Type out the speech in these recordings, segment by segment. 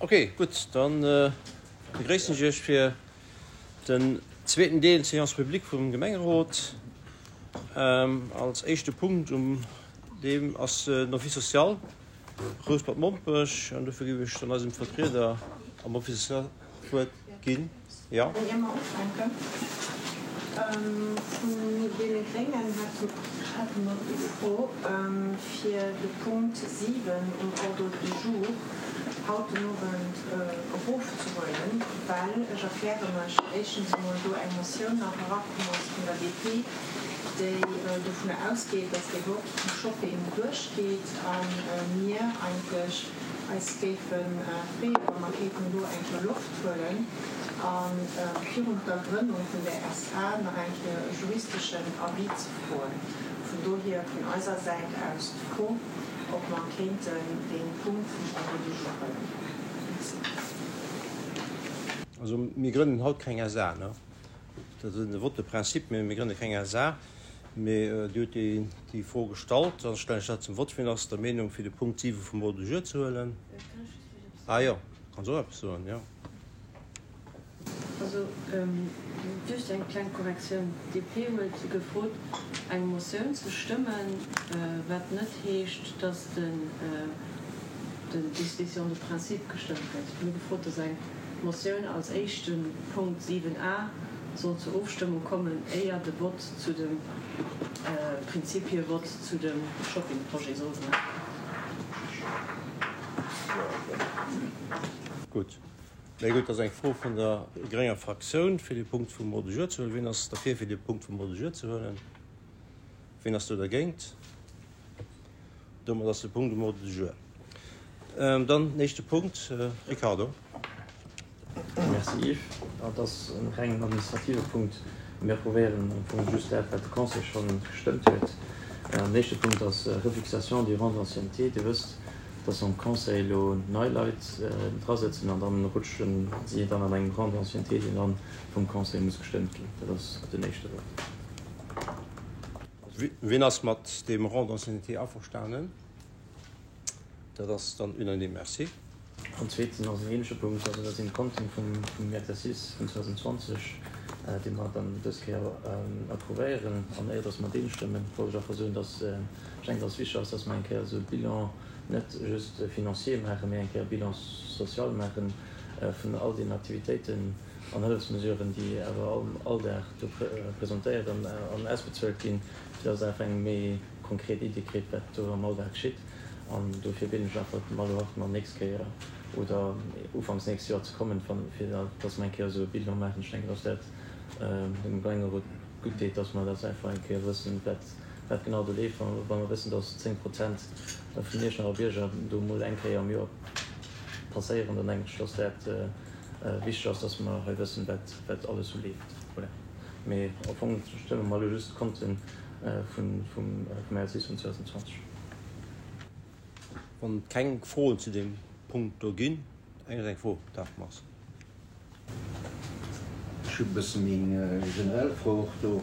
Ok, gutt, dann begréissen ech Iech fir den zweeten Deel, Séance publique vum Gemengerot. Als éischte Punkt um deem ass den Office social Rouspert-Mompech an dofir géif ech dann eisem Vertrieder am Office social d'Wuert ginn. Jo. Ier mer ufänken, vun deene Gréngen hätte mer d'Ufro, fir de Punkt 7 um Ordre du jour haut den Owend erofzehuelen, well, ech erkläre mech, éischtens emol do eng Motioun nach erakomm ass vun der DP, déi dovunner ausgeet, dass dee Vott vum Shopping duerchgeet a mir eigentlech eis géife freeën, wa mer kéinten do eng Kéier Loft huelen a virun der Grënnung vun där SA nach eng Kéier e juristeschen Avis ze froen. Vun dohier vun eiser Säit aus d'Fro, ob mer kéinten dee Punkt vum Ordre du jour huelen. Merci. Also mir grënnen haut keng SA, ne? Dat ass e Vote de principe, mä mir grënne keng SA. Mee Dir hutt déi Fro gestallt, da stellen ech dat zum Vott. Wien ass der Meenung, fir de Punkt 7 vum Ordre du jour ze huelen? Ah jo, kanns och eppes soen, jo. Also just eng kleng Korrektioun, d'DP huet gefrot, eng Motioun ze stëmmen, wat net heescht, datt den d'Décision de principe gestëmmt gëtt. Mir hu gefrot, datt eng Motioun als éischte Punkt 7 a soll zur Ofstëmmung kommen, éier de Vott zu dem Prinzipievott zu dem Shoppingprojet soll gemaach ginn. Gutt. Mä gutt, dat ass eng Fro vun der grénger Fraktioun, fir dee Punkt vum Ordre du jour ze huelen. Wien ass derfir, fir dee Punkt vum Ordre du jour ze huelen? Wien ass do dergéint? Domat ass de Punkt um Ordre du jour. Dann nächste Punkt, Ricardo. Merci Yves. Et ass e rengen administrative Punkt. Mir approvéieren am Fong just dat, wat de Conseil scho gestëmmt huet. An éischte Punkt ass Refixation du rang d'ancienneté. Dir wësst, dass am Conseil elo nei Leit drasëtzen an dann rutschen si dann an engem Rang d'ancienneté, deen dann vum Conseil muss gestëmmt ginn. Dat ass den éischte Vote. Wien ass mat deem Rang d'ancienneté averstanen? Dat ass dann unanime. Merci. An zweeten ass en ähnleche Punkt, also dat sinn d'Konten vum Exercice vun 2020, déi mer dann dës Kéier approuvéieren. An éier dass mer dee stëmmen, wollt ech einfach soen, dass ech denken, dass et wichteg ass, dass mer eng Kéier esou e Bilan net just financier maachen, mee eng Kéier e Bilan social maachen vun all deenen Aktivitéiten an Hëllefsmesuren, déi awer am Alldag do presentéiert an ausbezuelt ginn, fir dass Der einfach eng méi konkret Iddi kritt, wat do am Alldag geschitt. An dofir bieden ech einfach d'Malou Hartmann, nächst Kéier oder ufanks nächst Joer ze kommen, fir dass mer eng Kéier esou e Bilan maachen. Ech denken, dass dat dem Gemengerot gutt deet, dass mer dat einfach eng Kéier wëssen, wat genau do leeft. Wa mer wëssen, dass 10 Prozent vun den Iechternacher Bierger do emol eng Kéier am Joer passéieren, dann denken ech, dass dat wichteg ass, dass mer hei wëssen, wat alles esou leeft. Voilà. Mee am Fong stëmme mer elo just d'Konten vum Exercice vun 2020. Wann et keng Froen zu deem Punkt do ginn. Eng ass eng Fro, Dag Mars. Ech hu e bësse méi eng generell Fro och do.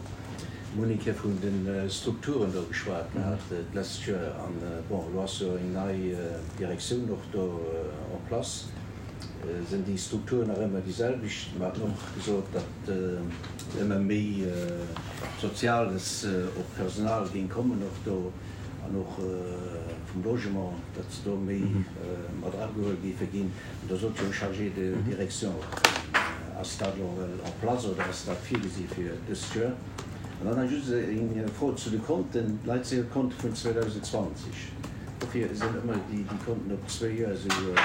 Mir hunn eng Kéier vun de Strukturen do geschwat gehat d'lescht Joer. An bon, elo ass jo eng nei Direktioun och do en place. Sinn déi Strukturen nach ëmmer déi selwecht? Mer haten och gesot, datt ëmmer méi Soziales op d'Personal géing kommen och do an och vum Logement, datt se do méi mat eragehuel géife ginn. An do sot jo e Chargé de direction, ass dat elo en place oder ass dat virgesi fir dëst Joer? An dann nach just eng Fro zu de Konten. D'Leit si jo d'Konte vun 2020. Dofir sinn ëmmer déi Konten op zwéi Joer esou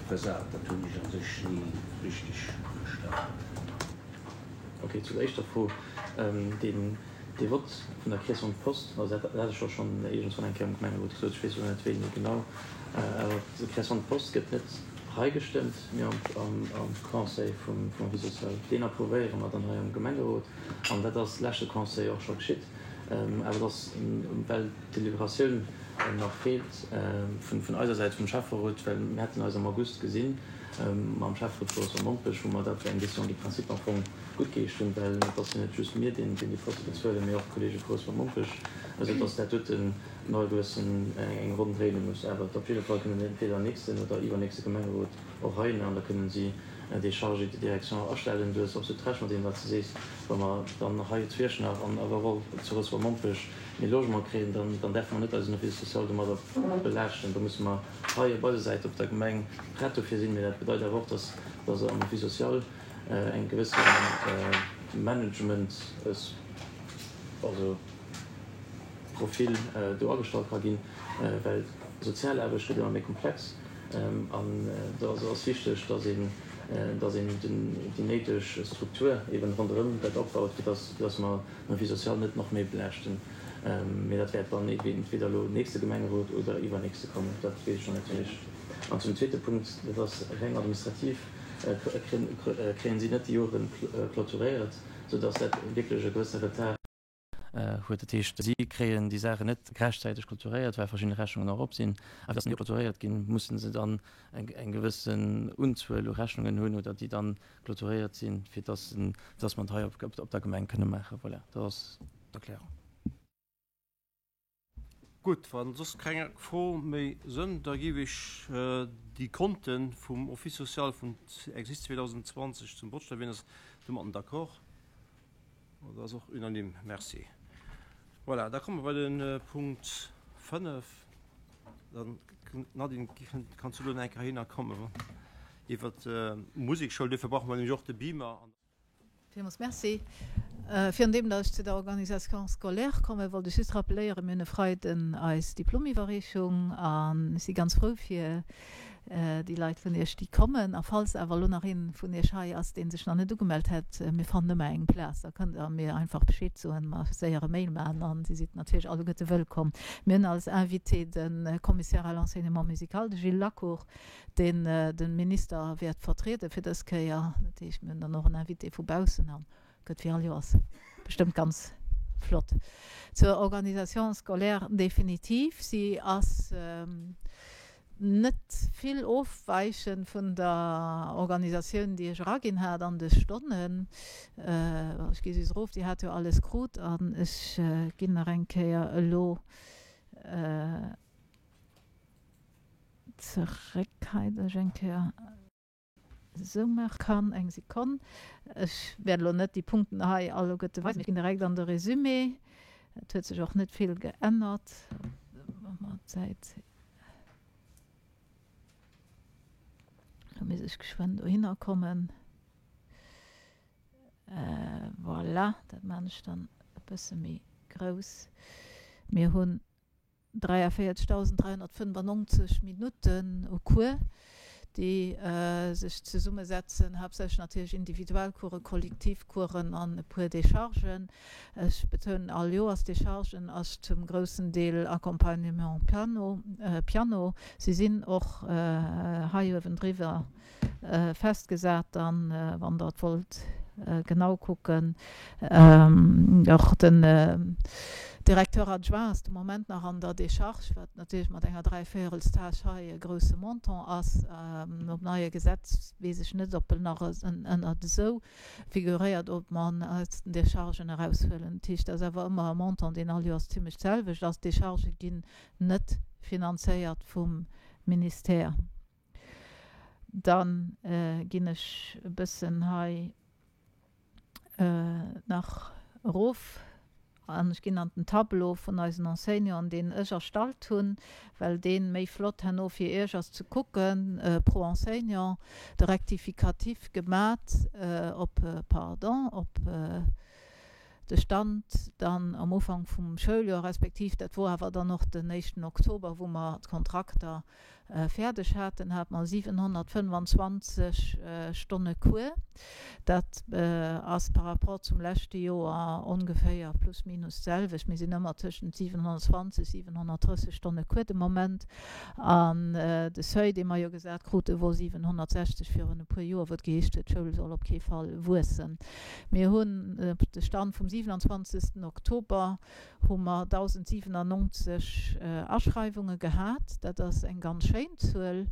versat. Dat hunn ech a sech ni richteg verstanen. Ok, zu der éischter Fro, deen dee Vott vun der Création de poste, also dat hat ech och schonn iergendwann eng Kéier am Gemengerot gesot, ech weess elo net wéini genau, awer d'Création de poste gëtt net hei gestëmmt, mee am Conseil vum Office social. Deen approuvéiere mer dann hei am Gemengerot an dat ass leschte Conseil och scho geschitt. Awer et ass, well d'Deliberatioun. nach feelt vun eiser Säit vum Schäfferot, well mir hätten eis am August gesinn mam Schäfferot vu Rossemompech, wou mer dat eng Décision de principe am Fong guttgeheescht hunn, well et ass jo net just mir, deen déi Poste bezuelen, mee och d'Kollege vu Rossemompech, esou dass dat doten nach e gewëssen eng Ronn dréine muss. Awer op jidde Fall kënnen entweder nächsten oder iwwernächste Gemengerot och heihinner an da kënnen si dee Chargé de direction astellen. Du hues absolut Recht mat deem, wat s de sees, wa mer dann hei zu Iechternach an awer och zu Rësseler-Mompech méi Logement kréien, dann dann däerfe mer net eisen Office social domadder belaaschten. Da musse mer hei op eiser Säit, op der Gemeng, prett dofir sinn. Mee dat bedeit awer och, dass dass am Office social eng gewësse Management, also Profil do agestallt ka ginn, well Sozialaarbecht gëtt ëmmer méi komplex an do ass wichteg, dass een, dass een déi néideg Struktur eben ronderëm dat opbaut, fir dass, dass mer den Office social net nach méi belaaschten. Mee dat wäert dann entweder elo nächste Gemengerot oder iwwernächste kommen, dat weess ech nach net richteg. An zum zweete Punkt, dat ass reng administrativ, kréien si net déi Joren clôturéiert, soudass dat wierklech e gewësse Retard huet. Dat heescht, si kréien déi Saachen net rechtzäiteg clôturéiert, well verschidde Rechnungen och op sinn. A fir datt se clôturéiert ginn, musse se dann eng gewëssen Unzuel u Rechnungen hunn oder déi dann clôturéiert sinn, fir datt datt mer et hei op der Gemeng kënne maachen. Voilà, dat ass d'Erklärung. Gutt, wa soss keng Fro méi sënn, da géif ech déi Konte vum Office social vum Exercice 2020 zum Vott stellen. Wien ass domatten d'accord? Dat ass och unanime. Merci. Voilà, da komme mer bei de Punkt 5. Dann, Nadine, kanns du elo nach eng Kéier heihinner kommen iwwert d'Musekschoul. Duerfir brauche mer nämlech och de Beamer. Villmools Merci. Virun deem datt ech zu der Organisation scolaire kommen, wollt ech just rappeléieren, mir hunn e Freiden eis Diplomiwwerreechung an ech si ganz frou fir déi Leit vun Iech, déi kommen. A falls awer elo nach een vun Iech hei ass, dee sech nach net ugemellt hätt, mir fannen ëmmer eng Plaz, da kënnt Der mir einfach Bescheed soen, mer séier e Mail maachen an Dir sidd natierlech alleguerte wëllkomm. Mir hunn als Invité de Commissaire à l'enseignement musical, de Gilles Lacour, deen de Minister wäert vertriede fir dës Kéier. Dat heescht, mir hunn dann och en Invité vu baussen a gëtt wéi all Joers bestëmmt ganz flott. Zur Organisation scolaire definitiv, si ass net vill ofwäichend vun der Organisatioun, déi ech eraginn hat an de Stonnen. Ech gi just erof, Dir hat jo alles krut an ech ginn nach eng Kéier elo zeréck hei, dass ech eng Kéier esou maache kann. Eng Sekonn. Ech wäert elo net déi Punkten hei alleguerte weisen. Ech ginn direkt an de Résumé. Et huet sech och net vill geännert. Wa mer d'Säit, elo misst ech geschwënn dohinner kommen. Voilà, dat maachen ech dann e bësse méi grouss. Mir hunn 43.395 Minutten u Cours, déi sech zesummesetzen, haaptsächlech natierlech Individualcoursen, Kollektivcoursen an e puer Déchargen. Ech betounen all Joers, Déchargen ass zum groussen Deel Accompagnement piano, piano. Si sinn och hei uewendriwwer festgesat dann, wann Der et wollt genau kucken. Och den Directeur adjoint ass de Moment nach an der Décharge, wat natierlech mat enger Dräivéierelstâche hei e grouse Montant ass. Nom neie Gesetz weess ech net, ob en nach ënnert esou figuréiert, ob mer en aus den Déchargen eraushuelen. Dat heescht, dat ass awer ëmmer e Montant, deen all Joers zimlech d'selwecht ass. D'Déchargë ginn net finanzéiert vum Ministère. Dann ginn ech e bëssen hei nach erof an ech ginn an den Tableau vun eisen Enseignanten, deen ech erstallt hunn, well dee méi flott herno fir Iech ass ze kucken, pro Enseignant, de Rectificatif gemat op, pardon, op de Stand dann am Ufank vum Schouljoer, respektiv dat wor awer dann och den éischten Oktober, wou mer d'Kontrakter Fäerdeg haten, hate mer 725 Stonne Cours. Dat ass par rapport zum leschte Joer ongeféier plus minus d'selwecht. Mir sinn ëmmer tëschent 720, 730 Stonne Cours de Moment. An de Seuil, dee mer jo gesat kruten, wor 760 virun e puer Joer, wou et geheescht huet, d'Schoul soll op kee Fall wuessen. Mir hunn de Stand vum. 27 Oktober hu mer 1.097 Aschreiwunge gehat. Dat ass eng ganz schéin Zuel.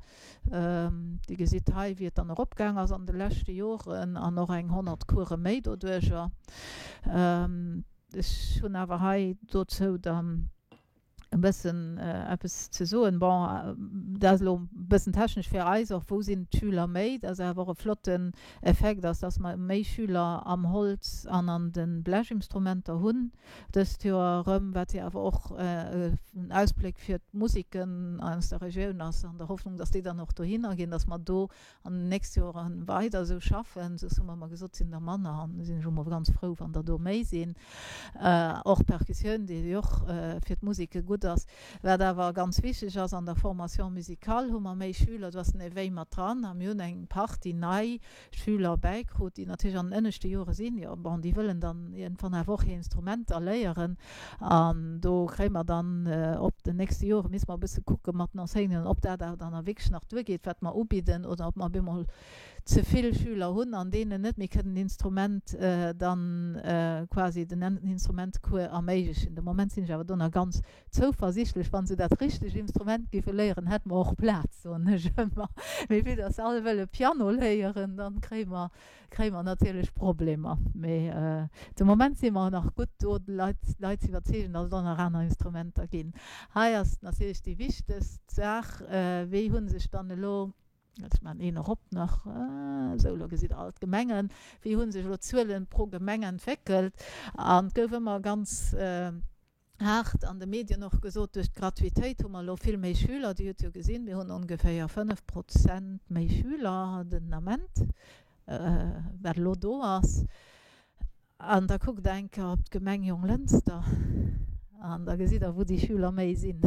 Dir gesitt hei, wéi et dann eropgaang ass an de leschte Joren an och eng 100 Course méi doduerjer. Ech hunn awer hei dozou dann e bëssen eppes ze soen. Bon, dat ass elo e bëssen technesch fir eis och, wou sinn d'Schüler méi? Dat ass awer och e flotten Effekt ass, dass mer méi Schüler am Holz an an de Blechinstrumenter hunn dëst Joer erëm, wat jo awer och en Ausbléck fir d'Musiken aus der Regioun ass, an der Hoffnung, dass déi dann och dohinner ginn, dass mer do an den nächste Joren weider esou schaffen, soss hu mer emmer gesot, sinn der manner an do sinn ech emol ganz frou, wann der do méi sinn. Och Percussioun, déi jo och fir d'Museke gutt ass. Wat awer ganz wichteg ass, an der Formation musicale hu mer méi Schüler, do ass den Éveil mat dran a mir hunn eng Partie nei Schüler bäikrut, déi natierlech an den ënneschte Jore sinn, jo bon, déi wëllen dann iergendwann awer och hir Instrumenter léieren an do kréie mer dann op den nächste Jore misse mer e bësse kucke mat den Enseignanten, ob dat awer dann a wierklech nach duergeet, wat mer ubidden, oder ob mer op eemol ze vill Schüler hunn an deenen net méi kënnen Instrument dann quasi den Instrumentecours erméiglechen. De Moment sinn ech awer do nach ganz Zouversichtlech, wann se dat richtegt Instrument géife léieren, hätte mer och Plaz, soen ech ëmmer. Mee vue dass se all wëlle Piano léieren, dann kréie mer, kréie mer natierlech Problemer. Mee de Moment si mer nach gutt do, d'Leit, d'Leit ze iwwerzeegen, dass et och nach aner Instrumenter ginn. Hei ass natierlech déi wichtegst Saach, Wéi hu sech dann elo, ech maachen een erop nach, esou, elo gesitt Der all d'Gemengen, wéi hu sech elo d'Zuele pro Gemeng entwéckelt? An et gouf ëmmer ganz, haart an de Medien och gesot, duerch d'Gratuitéit hu mer elo vill méi Schüler. Dir hutt jo gesinn, mir hunn ongeféier 5 Prozent méi Schüler den Ament, wat elo do ass. An da kuckt Der eng Kéier op d'Gemeng Jonglënster an da gesitt Der, wou déi Schüler méi sinn.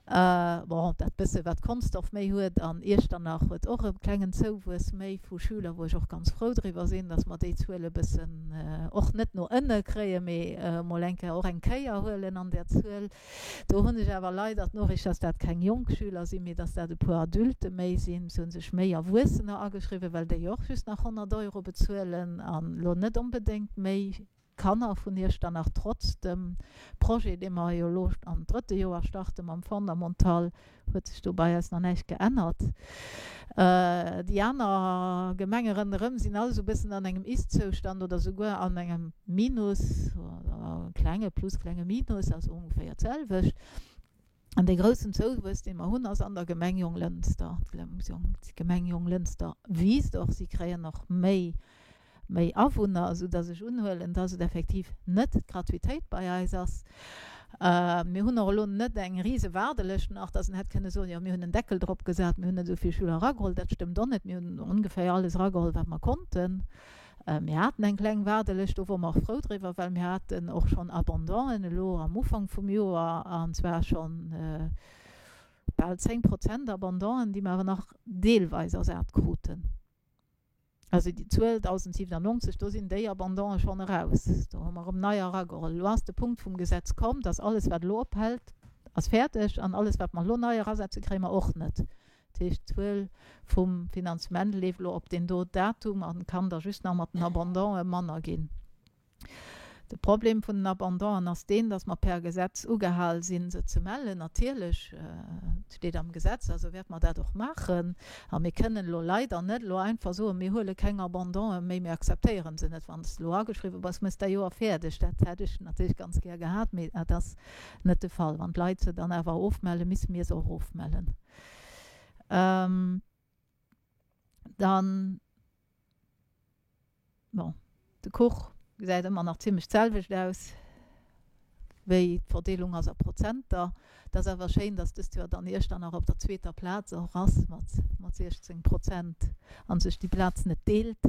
Bon, dat bësse wat Consdorf méi huet an Iechternach huet och e klengen Zouwuess méi vu Schüler, wou ech och ganz frou driwwer sinn, datt mer déi Zuel e bëssen och net no ënne kréien, mee emol eng Kéier och eng Kéier huelen an där Zuel. Do hunn ech awer leider d'Noriicht, datt dat keng jonk Schüler sinn, mee datt dat e puer Adulte méi sinn. Se hu sech méi Erwuessener ageschriwwen, well déi och just nach 100 Euro bezuelen an elo net onbedéngt méi Kanner vun Iechternach trotz dem Projet, dee mer jo elo am drëtte Joer starte mam Fondamental, huet sech do bei eis nach näischt geännert. Déi aner Gemenge ronderëm sinn all esou e bëssen an engem Ist-Zoustand oder souguer an engem Minus, oder klenge Plus, klenge Minus, also ongeféier d'selwecht. An dee groussen Zouwuess, dee mer hunn, ass an der Gemeng Jonglënster. D'Gemeng Jonglënster wiisst och, si kréien och méi, méi Awunner, esou dass ech unhuelen, dass et effektiv net d'Gratuitéit bei eis ass. Mir hunn och elo net eng rise Waardelëscht nach, dass een hätt kënne soen, jo mir hunn en Deckel drop gesat, mir hunn net esou vill Schüler erageholl. Dat stëmmt och net. Mir hunn ongeféier alles erageholl, wat mer konnten. Mir haten eng kleng Waardelëscht, do wore mer och frou driwwer, well mir haten och schonn Abandon'en elo am Ufank vum Joer, an zwar schonn bal 10 Prozent Abandon'en, déi mer awer nach deelweis ersat kruten. Also déi Zuel 1.097, do sinn déi Abandon'e schonn eraus, do hu mer erëm neier erageholl. Elo ass de Punkt vum Gesetz komm, dass alles, wat elo ophält, ass fäerdeg, an alles, wat mer elo nei erasetzen, kréie mer och net. Dat heescht, d'Zuel vum Finanzement leeft elo op deen do Datum a kann da just nach mat den Abandone manner ginn. De Problem vun den Abandonen ass deen, dass mer per Gesetz ugehal sinn, se ze mellen. Natierlech, et steet am Gesetz, also wäerte mer dat och maachen. A mir kënnen elo leider net elo einfach soen, mir huele keng Abandone méi, mir akzeptéiere se net. Wann s de elo ageschriwwen bass, méchs däi Joer fäerdeg. Dat hätt ech natierlech ganz gär gehat, mee dat ass net de Fall. Wann d'Leit se dann awer ofmellen, misse mir se och ofmellen. Dann, bon, de Kuch gesäit ëmmer nach zimlech d'selwecht aus, wéi d'Verdeelung ass a Prozenter. Et ass awer schéin, dass dëst Joer dann Iechternach op der zweeter Plaz och ass mat mat 16 Prozent a sech déi Plaz net deelt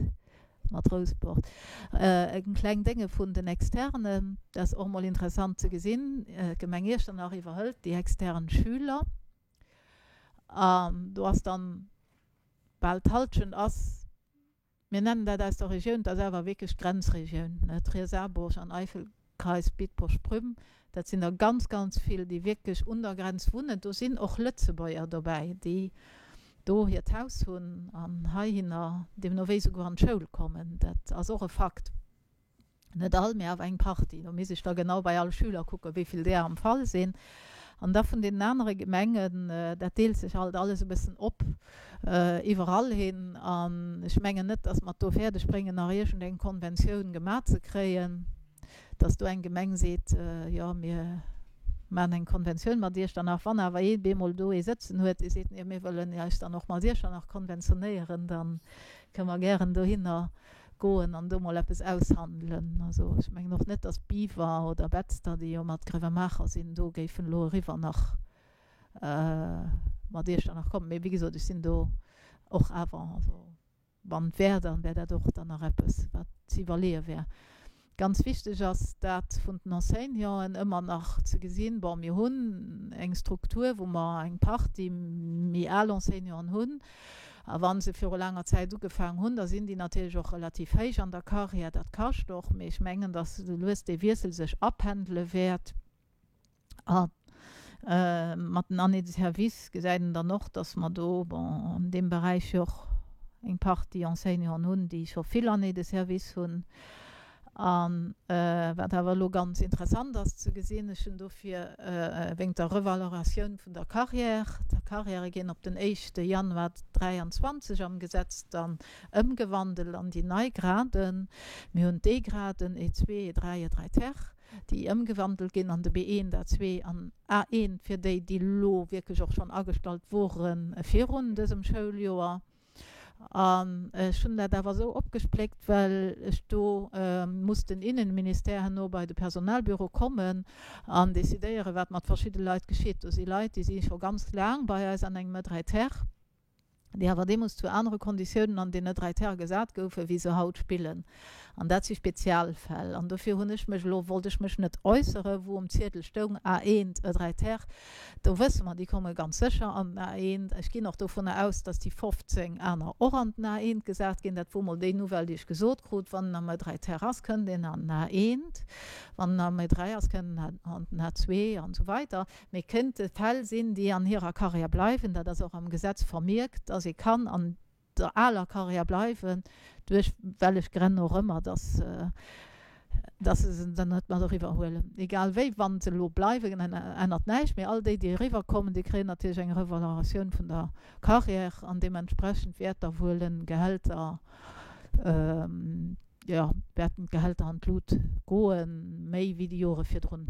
mat Rousport. Eng kleng Dénge vun den Externen, dat ass och mol interessant ze gesinn, d'Gemeng Iechternach iwwerhëlt déi extern Schüler. An do ass dann bal d'Halschent ass, mir nennen dat aus der Regioun, dat ass awer wierklech d'Grenzregioun, ne, Trier-Saarburg an Eifelkreis Bitburg-Prüm, dat sinn der ganz, ganz vill, déi wierklech un der Grenz wunnen. Do sinn och Lëtzebuerger dobäi, déi do hiert Haus hunn an heihinner deemno wéi souguer an d'Schoul kommen. Dat ass och e Fakt. Net all, mee awer eng Partie. Do misst ech da genau bei all Schüler kucken, wéi vill där am Fall sinn. An da vun deenen anere Gemengen, dat deelt sech halt alles e bëssen op iwwerall hin. An ech mengen net, dass mer et do fäerdeg bréngen, nach iergendeng Konventioun gemaach ze kréien, dass do eng Gemeng seet, jo, mir maachen eng Konventioun mat Iechternach. Wann awer ee bemol do ee sëtzen huet, dee seet, jo, mir wëllen eis dann och mat Iechternach konventionéieren, da kënne mer gären dohinner goen an do mol eppes aushandelen. Also ech mengen och net, datt Biwer oder Betzder, déi jo mat Grevenmacher sinn, do géifen elo eriwwer nach mat Iechternach kommen. Mee wéi gesot, ech sinn do och awer, also wann et wär, da wär dat och dann nach eppes, wat ze iwwerleeë wär. Ganz wichteg ass dat vun den Enseignanten ëmmer nach ze gesinn. Bon, mir hunn eng Struktur, wou mer eng Partie méi al Enseignanten hunn. A wa se viru laanger Zäit ugefaang hunn, da sinn déi natierlech och relativ héich an der Karriär. Dat kascht och. Mee ech mengen, datt esou lues dee Wiessel sech apendele wäert. A mat den Années de service gesäit een dann och, dass mer do, bon, an deem Beräich jo och eng Partie Enseignanten hunn, déi scho vill Années de service hunn. A wat awer elo ganz interessant ass ze gesinn, ech hunn dofir wéinst der Revaloratioun vun der Carrière, d'Carrièrë ginn op den éischte Januar 23 am Gesetz dann ëmgewandelt an déi nei Graden. Mir hunn d'E-Graden, E2, E3, E3 ter. déi ëmgewandelt ginn an de B1, A2 an A1 fir déi, déi elo wierklech och schonn agestallt wore virun dësem Schouljoer. An ech hunn dat awer esou opgespléckt, well ech do muss den Innenministère herno bei de Personalbüro kommen an decidéieren, wat mat verschidde Leit geschitt. Do si Leit, déi si scho ganz laang bei eis an engem E3 ter. déi awer deemools zu anere Konditiounen an deene 3 Terre gesat goufen, wéi se haut spillen. An dat si Spezialfäll. An dofir hunn ech mech elo, wollt ech mech net äussere wou um Ziedel stoung A1, E3 Terre. Do wësse mer, déi komme ganz sécher an den A1. Ech ginn och dovunner aus, datt déi 15 aner och an den A1 gesat ginn. Dat wor mol déi Nouvelle, déi ech gesot krut. Wann en am E3 Terre ass, kënnt een an den A1. Wann en am E3 ass, kënnt en an den A2 an esou weider. Mee kéinte Fäll sinn, déi an hirer Karriär bleiwen. Dat ass och am Gesetz vermierkt, dass ee kann an der aler Karriär bleiwen, duerch wellech Grenn och ëmmer, dass dass se se dann net mat eriwwer huelen. Egal wéi, wa se elo bleiwen, ännert näischt. Mee all déi, déi eriwwer kommen, déi kréien natierlech eng Revaloratioun vun der Karriär an deementsprechend wäert da wuel en Gehälter, jo, wäerten d'Gehälter an d'Lut goen, méi wéi déi Jore virdrun.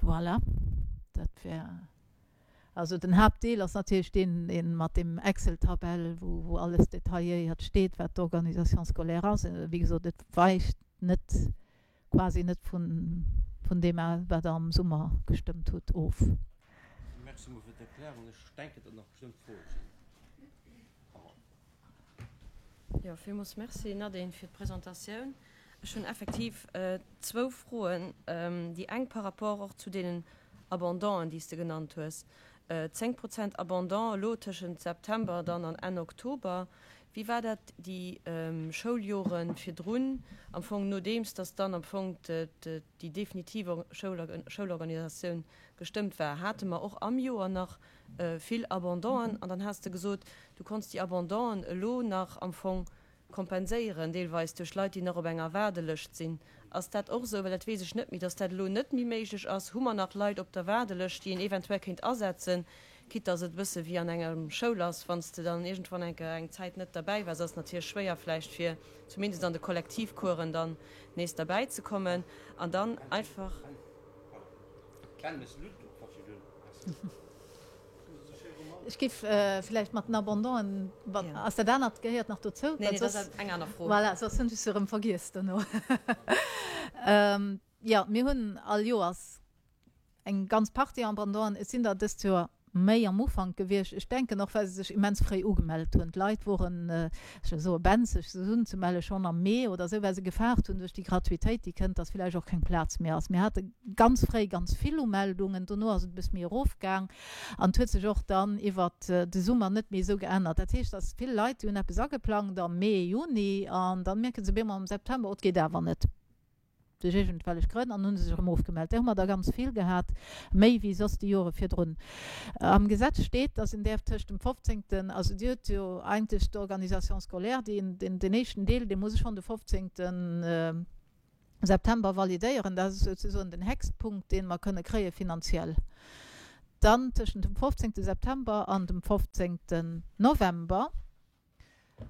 Voilà, dat wär, also den Haaptdeel ass natierlech deen, dee mat deem Excel-Tabell, wou, wou alles detailléiert steet, wat d'Organisation scolaire ass. Wéi gesot, et weicht net, quasi net vun, vun deem, wat Der am Summer gestëmmt hutt, of. Merci mol fir d'Erklärung. Ech denken, datt nach bestëmmt Froe sinn. Jo, villmools Merci, Nadine, fir d'Presentatioun. Ech hunn effektiv zwou Froen. Déi eng par rapport och zu deenen Abandon'en, déi s de genannt hues. 10 Prozent Abandon elo tëschent September dann an Enn Oktober. Wéi war dat déi Schouljoren virdrun, am Fong nodeems datt dann am Fong déi definitiv Schoulorganisatioun gestëmmt war? Hate mer och am Joer nach vill Abandon'en? An dann has de gesot, du konns déi Abandon'en elo nach am Fong kompenséieren, deelweis duerch Leit, déi nach op enger Waardelëscht sinn. Ass dat och esou? Well dat weess ech net méi, dass dat elo net méi méiglech ass. Hu mer nach Leit op der Waardelëscht, déi een eventuell kéint asetzen, quitte dass et e bësse wéi an enger Schoul ass, wann s de dann iergendwann eng Kéier eng Zäit net derbäi waars, ass et natierlech schwéier vläicht fir zumindest an de Kollektivcoursen dann nees derbäi ze kommen an dann einfach. Ech géif vläicht mat den Abandon'en, ass dat anert gehéiert nach dozou? Nee, nee, dat ass eng aner Fro. Voilà, soss hunn ech se erëm vergiess dono. Jo, mir hunn all Joers eng ganz Partie Abandon'en. Et sinn der dëst Joer méi am Ufank gewiescht. Ech denken och, well se sech immens fréi ugemellt hunn. D'Leit woren, ech wëll soe benzeg, sech unzemelle schonn am Mee oder esou, well se gefaart hunn duerch déi Gratuitéit, déi kënnt, dass vläicht och keng Plaz méi ass. Mir hate ganz fréi ganz vill Umeldungen, dono ass et e bësse méi erofgaang an et huet sech och dann iwwert de Summer net méi esou geännert. Dat heescht, dass vill Leit, déi hunn eppes ageplangt am Mee, Juni an dann mierke se op eemol am September, oh, et geet awer net. Duerch iergendwellech Grënn, an hunn se sech erëm ofgemellt. Där hu mer der ganz vill gehat, méi wéi soss déi Jore virdrun. Am Gesetz steet, dass een däerf tëscht dem 15. Also Dir hutt jo eigentlech d'Organisation scolaire, déi een, den éischten Deel, dee muss ech schonn de 15. September validéieren. Dat ass souzesoen den Héchstpunkt, dee mer kënne kréie finanziell. Dann tëschent dem 15. September an dem 15. November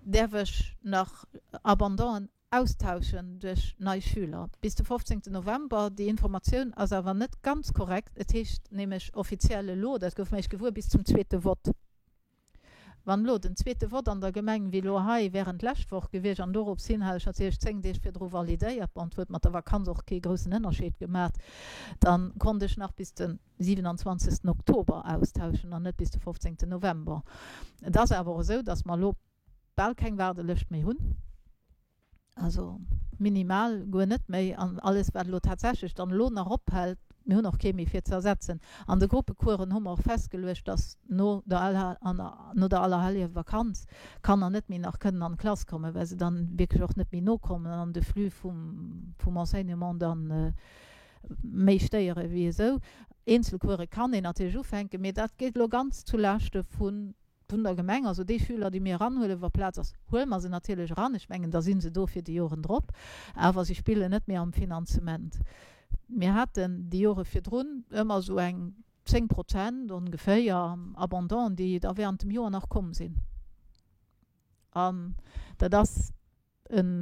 däerf ech nach Abandonen Austauschen duerch nei Schüler bis de 15 November. Déi Informatioun ass awer net ganz korrekt. Et heescht nämlech offiziell elo, dat gouf mer eréischt gewuer, bis zum zweete Vott. Wann elo den zweete Vott an der Gemeng wéi elo hei während d'lescht Woch gewiescht, an dorops hin hat ech natierlech 10 Deeg virdru validéiert, bon, et huet mat der Vakanz och kee groussen Ënnerscheed gemaat, dann konnt ech nach bis de 27 Oktober austauschen an net bis de 15 November. Et ass awer och esou, dass mer elo bal keng Waardelëscht méi hunn, also minimal, guer net méi, an alles wat elo tatsächlech dann elo nach ophält, mir hunn och kee méi fir ze ersetzen. An de Gruppecoursen hu mer och festgeluecht, dass no der no der Allerhellegevakanz d'Kanner net méi nach kënnen an d'Klass kommen, well se dann wierklech och net méi nokommen an de Flux vum vum Enseignement dann méi stéiere wéi esou. Eenzelcourse kann een natierlech ufänken, mee dat geet elo ganz zu Laaschte vun Vun der Gemeng, also déi Schüler, déi mir eranhuelen, wa Plaz ass, huele mer se natierlech eran. Ech mengen, da si se do fir déi Joren drop, awer si spillen net méi am Finanzement. Mir haten déi Jore virdrun ëmmer esou eng 10 Prozent ongeféier Abandon, déi da während dem Joer nach komm sinn. An dat ass en.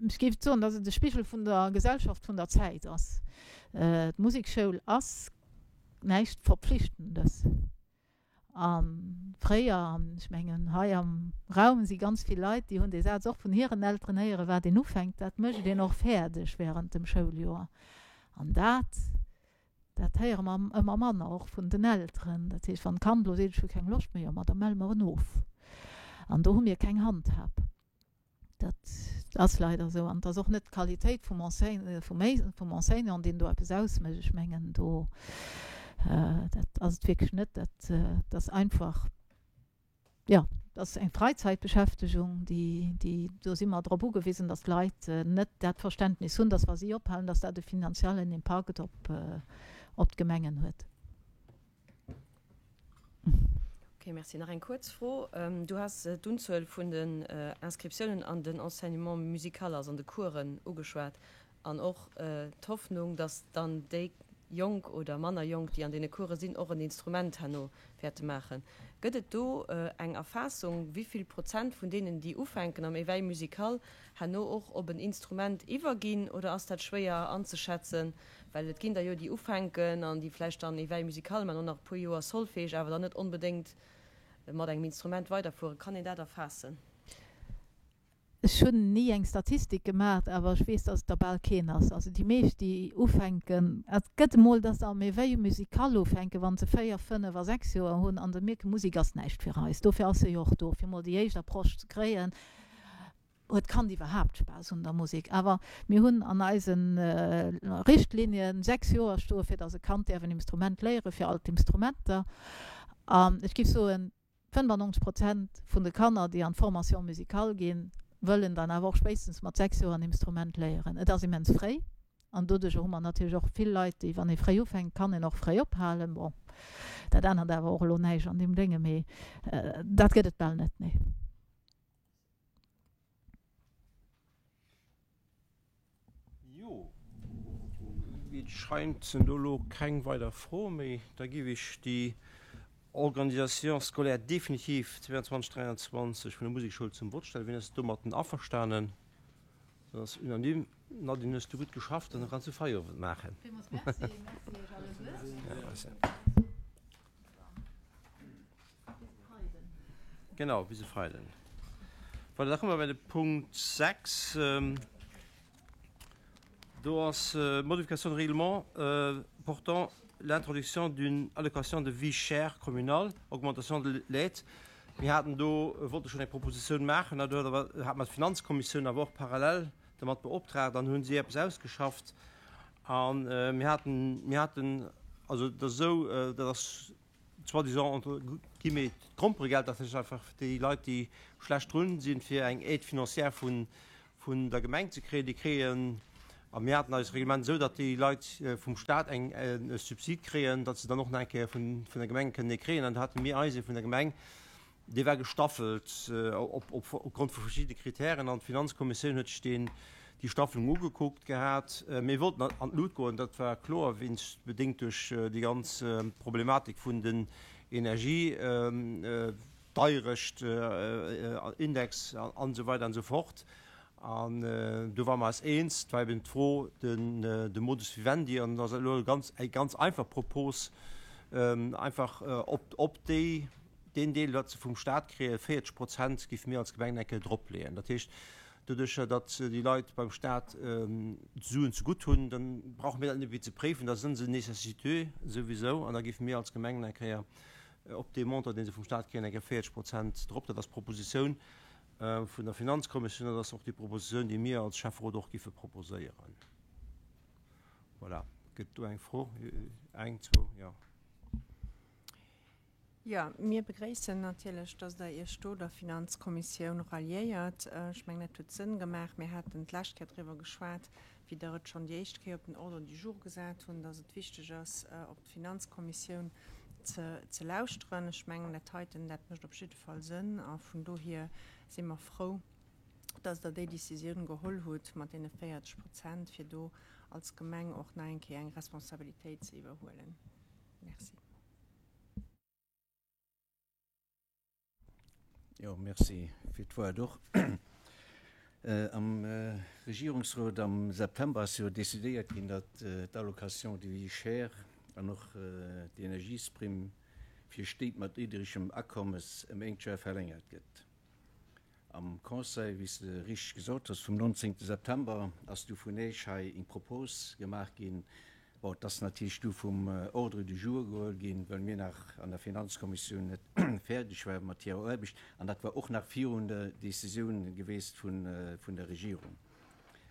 Ech géif soen, datt et e Spigel vun der Gesellschaft vun der Zäit ass. D'Musekschoul ass näischt Verpflichtendes. A fréier, an ech mengen hei am Raum si ganz vill Leit, déi hunn dee Saz och vun hiren Elteren héieren, Wat een ufänkt, dat mécht een och fäerdeg während dem Schouljoer. An dat, dat héiere mer ëmmer manner, och vun den Elteren. Dat heescht, wann d'Kand elo seet, ech hu keng Loscht méi, jo ma da melle mer en of. An do hu mir keng Handhab. Dat ass leider esou. An et ass och net d'Qualitéit vum Enseignant, deen do eppes ausmécht. Ech mengen do, dat ass et wierklech net. Dat ass einfach, jo, dat ass eng Fräizäitbeschäftegung, déi, do si mer drop ugewisen, datt d'Leit net dat Verständnis hunn, datt wa si ophalen, datt dat e finanziellen Impakt op d'Gemengen huet. Ok, merci. Nach eng kuerz Fro. Du has d'Unzuel vun den Inscriptiounen an den Enseignement musical, also an de Coursen, ugeschwat an och d'Hoffnung, datt dann déi Jonk oder manner Jonk, déi an deene Course sinn, och en Instrument herno wäerte maachen. Gëtt et do eng Erfaassung, wéi vill Prozent vun deenen, déi ufänken am Éveil musical, herno och op en Instrument iwwerginn, oder ass dat schwéier anzeschätzen? Well et ginn der jo, déi ufänken an déi vläicht dann Éveil musical man, och nach e puer Joer Solfège, awer dann net onbedéngt mat engem Instrument weiderfueren. Kann een dat erfaassen? Ech hunn ni eng Statistik gemaacht, awer ech weess, dass et der bal keen ass. Also déi meescht, déi ufänken, et gëtt emol, dass se am Éveil musical ufänken, wa se 4, 5 a 6 Joer hunn an se mierken, Musek ass näischt fir eis. Dofir ass se jo och do, fir emol déi éischt Approche ze kréien. Huet d'Kand iwwerhaapt Spaass un der Musek? Awer mir hunn an eise Richtlinien 6 Joer stoe fir datt e Kand däerf en Instrument léiere fir all d'Instrumenter. An ech géif soen, 95 Prozent vun de Kanner, déi an d'Formation musicale ginn, wëllen dann awer och spéitstens mat 6 Joer en Instrument léieren. Et ass immens fréi an doduercher hu mer natierlech och vill Leit, déi, wann ee fréi ufänkt, kann een och fréi ophalen. Bon, dat ännert awer och elo näischt an deem Dénge, mee dat gëtt et bal net, nee. Jo, wéi et scheint sinn do elo keng weider Froe méi. Da géif ech déi Organisation scolaire définitive 22, 23 vun der Musekschoul zum Vott stellen. Wien ass domatten averstanen? Dat ass unanime. Nadine, hues du gutt geschafft an da kanns du Feierowend maachen. Villmools Merci. Merci Iech alleguer. Genau, bis e Freiden. Voilà, da komme mer bei de Punkt 6. Do ass Modification de règlement portant l'introduction d'une allocation de vie chère communale, augmentation de l'aide. Mir haten do, wollte schonn eng Propositioun maachen, do hat awer, hat mer d'Finanzkommissioun awer och parallel domat beoptraagt an hunn si eppes ausgeschafft. A mir haten, mir haten, also et ass esou, dat ass soi-disant entre guillemets d'Gromperegeld, dat heescht einfach déi Leit, déi schlecht drun sinn, fir eng Aide financière vun. vun der Gemeng ze kréien. Déi kréien, a mir haten eist Reglement esou, datt déi Leit vum Stat eng e Subsid kréien, datt se dann och nach eng Kéier vun der Gemeng kënnen ee kréien. An do hate mir eis ee vun der Gemeng, dee war gestaffelt op opgrond vu verschiddene Kritären. An d'Finanzkommissioun huet sech deen, déi Staffelung ugekuckt gehat. Mir wollten an d'Lut goen, dat war kloer, wéinst, bedéngt duerch déi ganz Problematik vun den Energie, Deierecht, Index an esou weider an esou fort. An do ware mer eis eens. Et war eben d'Fro, de Modus vivendi, an dat ass elo eng ganz einfach Propos, einfach op déi, deen Deel, wat se vum Stat kréien, 40 Prozent géife mir als Gemeng eng Kéier dropleeën. Dat heescht, doduercher datt déi Leit beim Stat d'Suen zegutt hunn, da brauche mir dat net méi ze préifen, da sinn se nécessiteux souwisou an da géife mir als Gemeng eng Kéier op dee Montant, dee se vum Stat kréien, eng Kéier 40 Prozent drop. Dat ass d'Propositioun vun der Finanzkommissioun. Dat ass och déi Propositioun, déi mir als Schäfferot och géife proposéieren. Voilà. Gëtt do eng Fro? Eng, zwou, jo. Jo, mir begréissen natierlech, dass Der Iech do der Finanzkommissioun ralliéiert. Ech mengen, dat huet Sënn gemaach. Mir haten d'lescht Kéier driwwer geschwat, wéi Der et schonn déi éischt Kéier op den Ordre du jour gesat hunn, dass et wichteg ass, op d'Finanzkommissioun ze lauschteren. Ech mengen, dat heiten, dat mécht op jidde Fall Sënn. A vun dohier si mer frou, dass Der déi Décisioun geholl hutt mat deene 40 Prozent, fir do als Gemeng och nach eng Kéier eng Responsabilitéit ze iwwerhuelen. Merci. Jo, merci fir d'Wuert och. Am Regierungsrot am September ass jo decidéiert ginn, datt d'Allocation de vie chère an och d'Energiesprimm fir Stéit mat niddregem Akommes ëm éngt Joer verlängert gëtt. Am Conseil, wéi s de richteg gesot hues, vum 19. September ass du vun Eech hei eng Propos gemaach ginn. Bon, et ass natierlech du vum Ordre du jour geholl ginn, well mir nach an der Finanzkommissioun net fäerdeg ware mat hirer Aarbecht. An dat war och nach virun der Decisioun geweest vun der Regierung.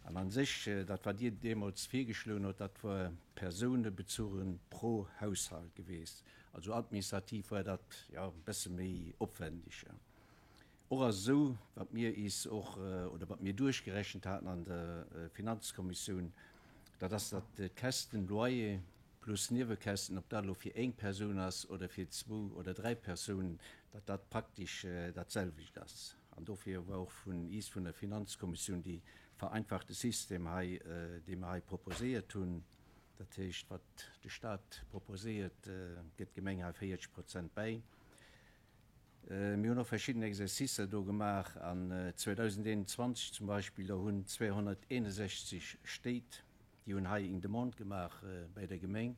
An a sech, dat wat Dir deemools virgeschloen hutt, dat war persounebezugen pro Haushalt geweest. Also administrativ war dat, jo, e bësse méi opwändig. Och ass esou, wat mir is och, oder wat mir duerchgerechent haten an der Finanzkommissioun, dat ass, datt d'Kästen Loyer plus Niewekästen, ob dat elo fir eng Persoun ass oder fir zwou oder dräi Persounen, datt dat praktesch dat selwecht ass. An dofir war och vun is, vun der Finanzkommissioun, dee vereinfachte System hei, dee mer hei proposéiert hunn, dat heescht, wat de Stat proposéiert, gëtt d'Gemeng hei 40 Prozent bäi. Mir hunn och verschidden Exercicer do gemaach an 2021 zum Beispill, do hunn 261 Stéit, déi hunn hei eng Demande gemaach bäi der Gemeng,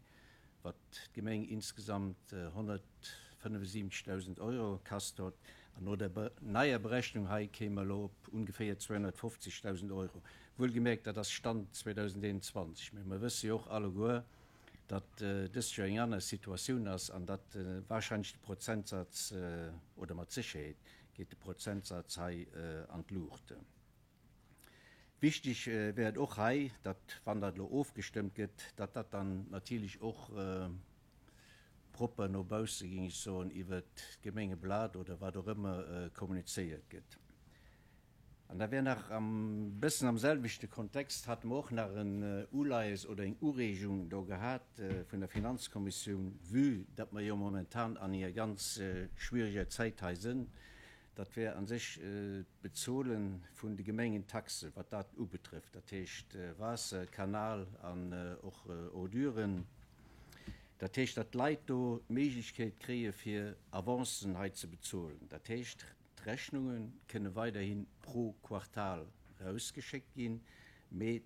wat d'Gemeng insgesamt 175.000 Euro kasst huet. An no der neier Berechnung hei kéime mer elo op ongeféier 250.000 Euro. Wuelgemierkt, dat ass Stand 2021, mä mer wësse jo och alleguer, datt dëst Joer eng aner Situatioun ass an datt wahrscheinlech de Prozentsaz, oder mat Sécherheet geet de Prozentsaz hei an d'Luucht. Wichtig wär et och hei, datt, wann dat elo ofgestëmmt gëtt, datt dat dann natierlech och propper no bausse, géing ech soen, iwwert d'Gemengeblat oder wat och ëmmer kommunizéiert gëtt. An da wär nach am bëssen am selwechte Kontext, hate mer och nach en Uleies oder eng Ureegung do gehat vun der Finanzkommissioun, vue datt mer jo momentan an enger ganz schwieriger Zäit hei sënn, dat wär a sech d'Bezole vun de Gemengentaxe wat dat ubetrëfft, dat heescht Waasser, Kanal an och Orduren. Dat heescht, datt d'Leit do d'Méiglechkeet kréie fir Avancen hei ze bezolen. Dat heescht, D'Rechnunge kënne weiderhi pro Quartal rausgeschéckt ginn, mee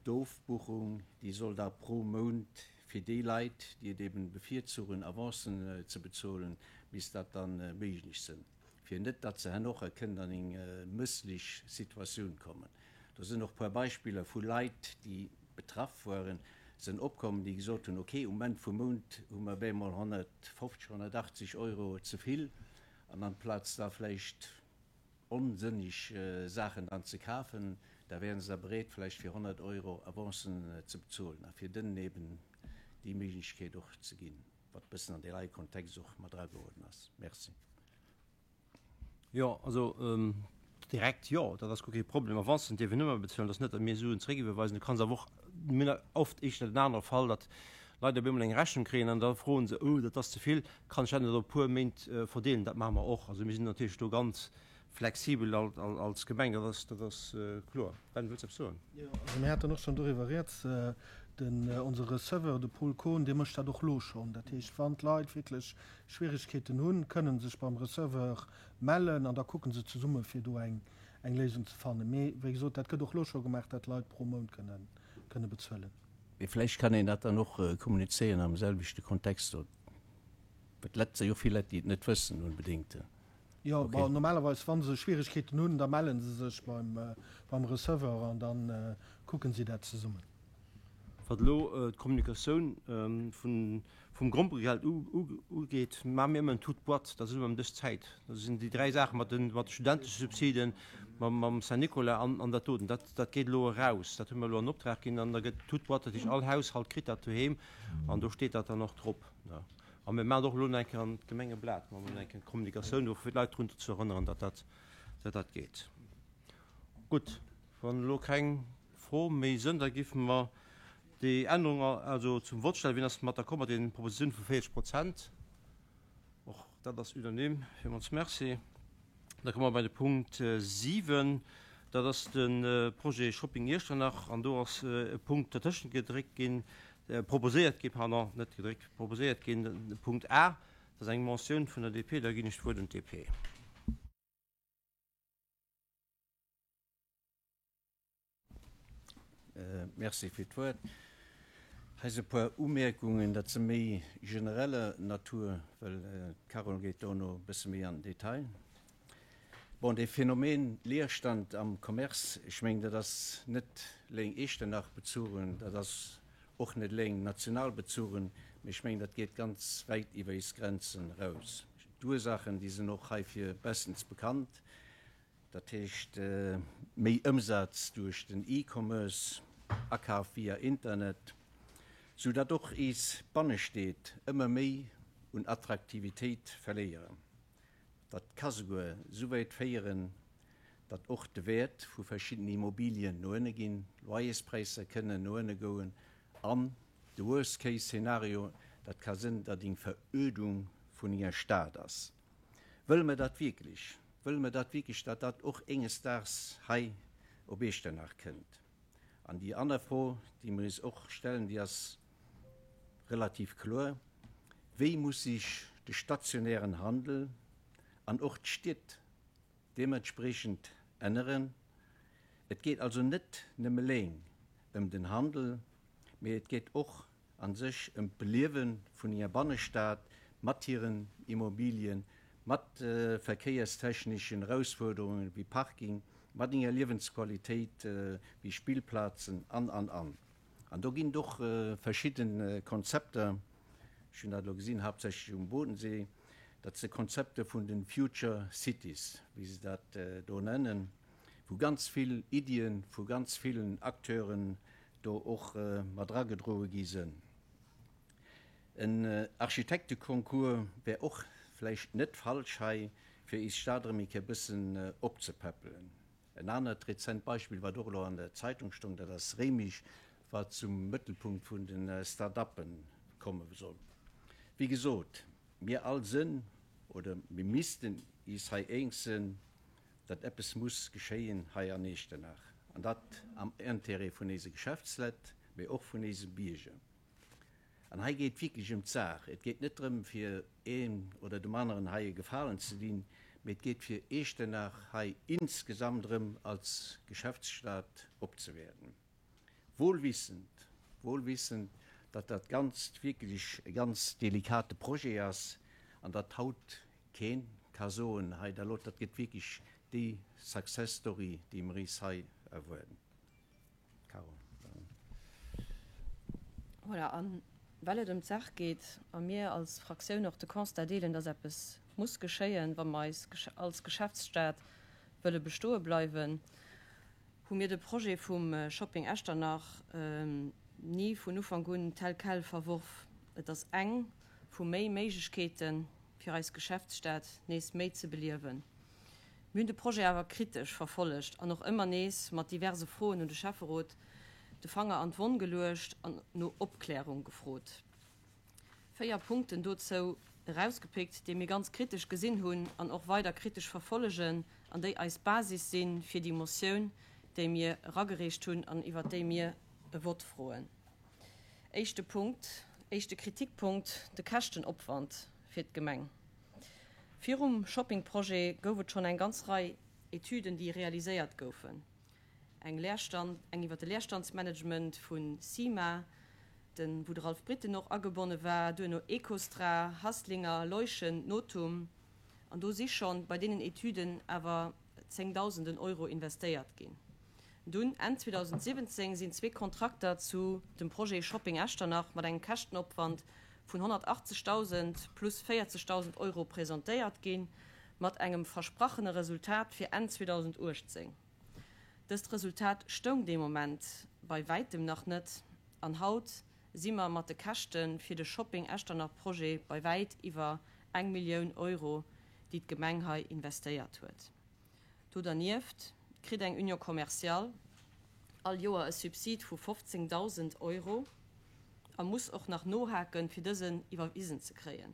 d'Ofbuchung, déi soll da pro Mount fir déi Leit, déi et eben bevirzuchen, Avancen ze bezolen, misst dat da méiglech sënn, fir net, datt se herno och kënnen an eng mësslech Situatioun kommen. Do sinn och puer Beispiller vu Leit, déi betraff waren, sënn opkomm, déi gesot hunn, ok, um Enn vum Mount hu mer bemol 150, 180 Euro ze vill, An amplaz da vläicht onsënneg Saachen dann ze kafen, da wären se da bereet vläicht fir 100 Euro Avancen ze bezuelen a fir dënnen eben déi Méiglechkeet och ze ginn, wat e bëssen an dee leie Kontext och mat erageholl ass. Merci. Jo, also. Direkt jo, dat ass guer kee Problem. A wann s de den dierfen net méi bezuelen, dat ass net, datt mir Suen zeréckiwwerweisen. Du kanns awer och, mir hunn oft éischter den anere Fall, datt Leit op eemol eng Rechnung kréien an da froen se, oh dat ass ze vill, kann ech dat net op e puer Méint verdeelen? Dat maache mer och. Also mir sinn natierlech do ganz flexibel als Gemeng, dat ass, dat ass kloer. Ben, wëlls de eppes soen? Jo, also mir haten och schonn doriwwer rieds. Den, onse Receveur, de Paul Kohn, dee mécht dat och elo schonn. Dat heescht, wann d'Leit wierklech Schwierigkeeten hunn, kënnen sech beim Receveur mellen an da kucke se zesumme fir do eng, eng Léisung ze fannen. Mee wéi gesot, dat gëtt och elo scho gemaach, dat d'Leit pro Mount kënnen, kënne bezuelen. Mee vläicht kann een dat dann och kommunizéieren am selwechte Kontext do. Et si jo vill Leit, déi et net wëssen onbedéngt. Jo, bon, normalerweis, wa se Schwierigkeeten hunn, da melle se sech beim, beim Receveur an da kucken si dat zesummen. Wat elo d'Kommunikatioun vun, vum Gromperegeld ugeet, maache mir ëmmer en toute boîte. Dat ass ëmmer ëm dës Zäit. Dat sinn déi dräi Saachen mat de, mat de Studentesubsiden, mam, mam Saint-Nicolas an, an dat doten. Dat, dat geet elo eraus. Dat hu mir elo an Optrag ginn an da gëtt toute boîte, dat heescht all Haushalt kritt dat doheem an do steet dat dann och drop. A mir maachen och elo nach eng Kéier an d'Gemengeblat, maache mir nach eng Kéier d'Kommunikatioun do, fir d'Leit drun ze erënneren, datt dat, datt dat geet. Gutt, wann elo keng Fro méi sënn, da géife mer déi Ännerung also zum Vott stellen. Wien ass mat d'accord mat deenen Propositioun vu 40 Prozent? Och dat ass unanime. Villmools Merci. Da komme mer bei de Punkt 7. Dat ass de Projet Shopping Iechternach. An do ass e Punkt dertëschent gedréckt ginn, proposéiert ginn, pardon, net gedréckt, proposéiert ginn, de Punkt A. Dat ass eng Motioun vun der DP. Da ginn ech d'Wuert un d'DP. Merci fir d'Wuert. Hei si e puer Umierkungen, dat si méi genereller Natur, well d'Carole geet dono e bësse méi an den Detail. Bon, dee Phänomen Leerstand am Commerce, ech mengen, dat ass net eleng Echternach bezugen, dat ass och net eleng national bezugen, mee ech mengen, dat geet ganz wäit iwwer eis Grenzen eraus. D'Ursaachen, déi sinn och heifir bestens bekannt. Dat heescht méi Ëmsaz duerch den E-Commerce, Akaf via Internet, sou datt och eis Bannesteed ëmmer méi un Attraktivitéit verléieren. Dat ka souguer souwäit féieren, datt och de Wäert vu verschiddenen Immobilien no ënne ginn, Loyerspräisser kënnen no ënne goen an de Worst Case Szenario, dat ka sënn, datt eng Verödung vun enger Stad ass. Wëlle mer dat wierklech? Wëlle mer dat wierklech, datt dat och enges Daags hei op Iechternach kënnt? An déi aner Fro, déi mer is och stellen, déi ass relativ kloer, Wéi muss sech de stationären Handel an och d'Stied deementspreechend änneren? Et geet also net nëmme léng ëm den Handel, mee et geet och a sech ëm d'Beliewe vun enger Bannestad mat hiren Immobilien, mat verkéierstechneschen Erausfuerderungen wéi Parking, mat enger Liewensqualitéit wéi Spillplazen an, an, an. An do ginn et och verschidde Konzepter, ech hunn dat elo gesinn, haaptsächlech um Bodensee, dat si Konzepte vun de Future Cities, wéi se dat do nennen, wou ganz vill Iddie vu ganz villen Acteuren do och mat eragedroe gi sënn. En Architekteconcours wär och vläicht net falsch hei, fir is Stad erëm eng Kéier bëssen opzepäppelen. En anert rezent Beispill, wat och elo an der Zeitung stong, dat ass Réimech, wat zum Mëttelpunkt vun de Start-uppe komme soll. Wéi gesot, mir all sënn, oder mir missten is hei eens sënn, datt eppes muss geschéien hei an Echternach, an dat am Intérêt vun éise Geschäftslett, mee och vun éise Bierger. An hei geet wierklech ëm d'Saach. Et geet net drëm, fir een oder dem aneren hei e Gefalen ze dinn, mee et geet fir Echternach hei insgesamt erëm als Geschäftsstad opzewäerten. Wohl wissend, wohl wissend, datt dat Ganzt wierklech e ganz delikate Projet ass an datt haut keen ka soen, hei dat elo, dat gëtt wierklech déi Success Story, déi mer is hei erwaarden. Carole. Voilà, a well et ëm d'Saach geet a mir als Fraktioun och de Constat deelen, datt eppes muss geschéien, wa mer eis als Geschäftsstad wëlle bestoe bleiwen, hu mir de Projet vum Shopping Echternach ni vun Ufank un tel quel verworf. Et ass eng vu méi Méiglechkeeten, fir eis Geschäftsstad nees méi ze beliewen. Mir hunn de Projet awer kritesch verfollegt an och ëmmer nees mat diverse Froen un de Schäfferot de Fanger an d'Wonn geluecht an no Opklärung gefrot. 4 Punkten dozou erausgepickt, déi mir ganz kritesch gesinn hunn an och weider kritesch verfollegen an déi eis Basis si fir déi Motioun, déi mir eragereecht hunn an iwwert déi mir e Vott froen. Éischte Punkt, éischte Kritikpunkt, de Käschtenopwand fir d'Gemeng. Virum Shoppingprojet gouf et schonn eng ganz Rei Etüden, déi realiséiert goufen. Eng Leerstand, eng iwwer de Leerstandsmanagement vu CIMA, den, wou de Ralph Britten och agebonne war, duerno Ecostra, Haslinger, Leuschen, Notum. An do si schonn bei deenen Etüden awer zéngdausenden Euro investéiert ginn. Dunn, Enn 2017, sinn zwee Kontrakter zu dem Projet Shopping Echternach mat engem Käschtenopwand vun 180.000 plus 40.000 Euro presentéiert ginn, mat engem versprachene Resultat fir Enn 2018. Dëst Resultat stoung dee Moment bei wäitem nach net an haut si mer mat de Käschte fir de Shopping Echternach Projet bei wäit iwwer eng Millioun Euro, déi d'Gemeng hei investéiert huet. Do dernieft kritt eng Union commerciale all Joer e Subsid vu 15.000 Euro a muss och nach nohaken, fir dësen iwwerwisen ze kréien.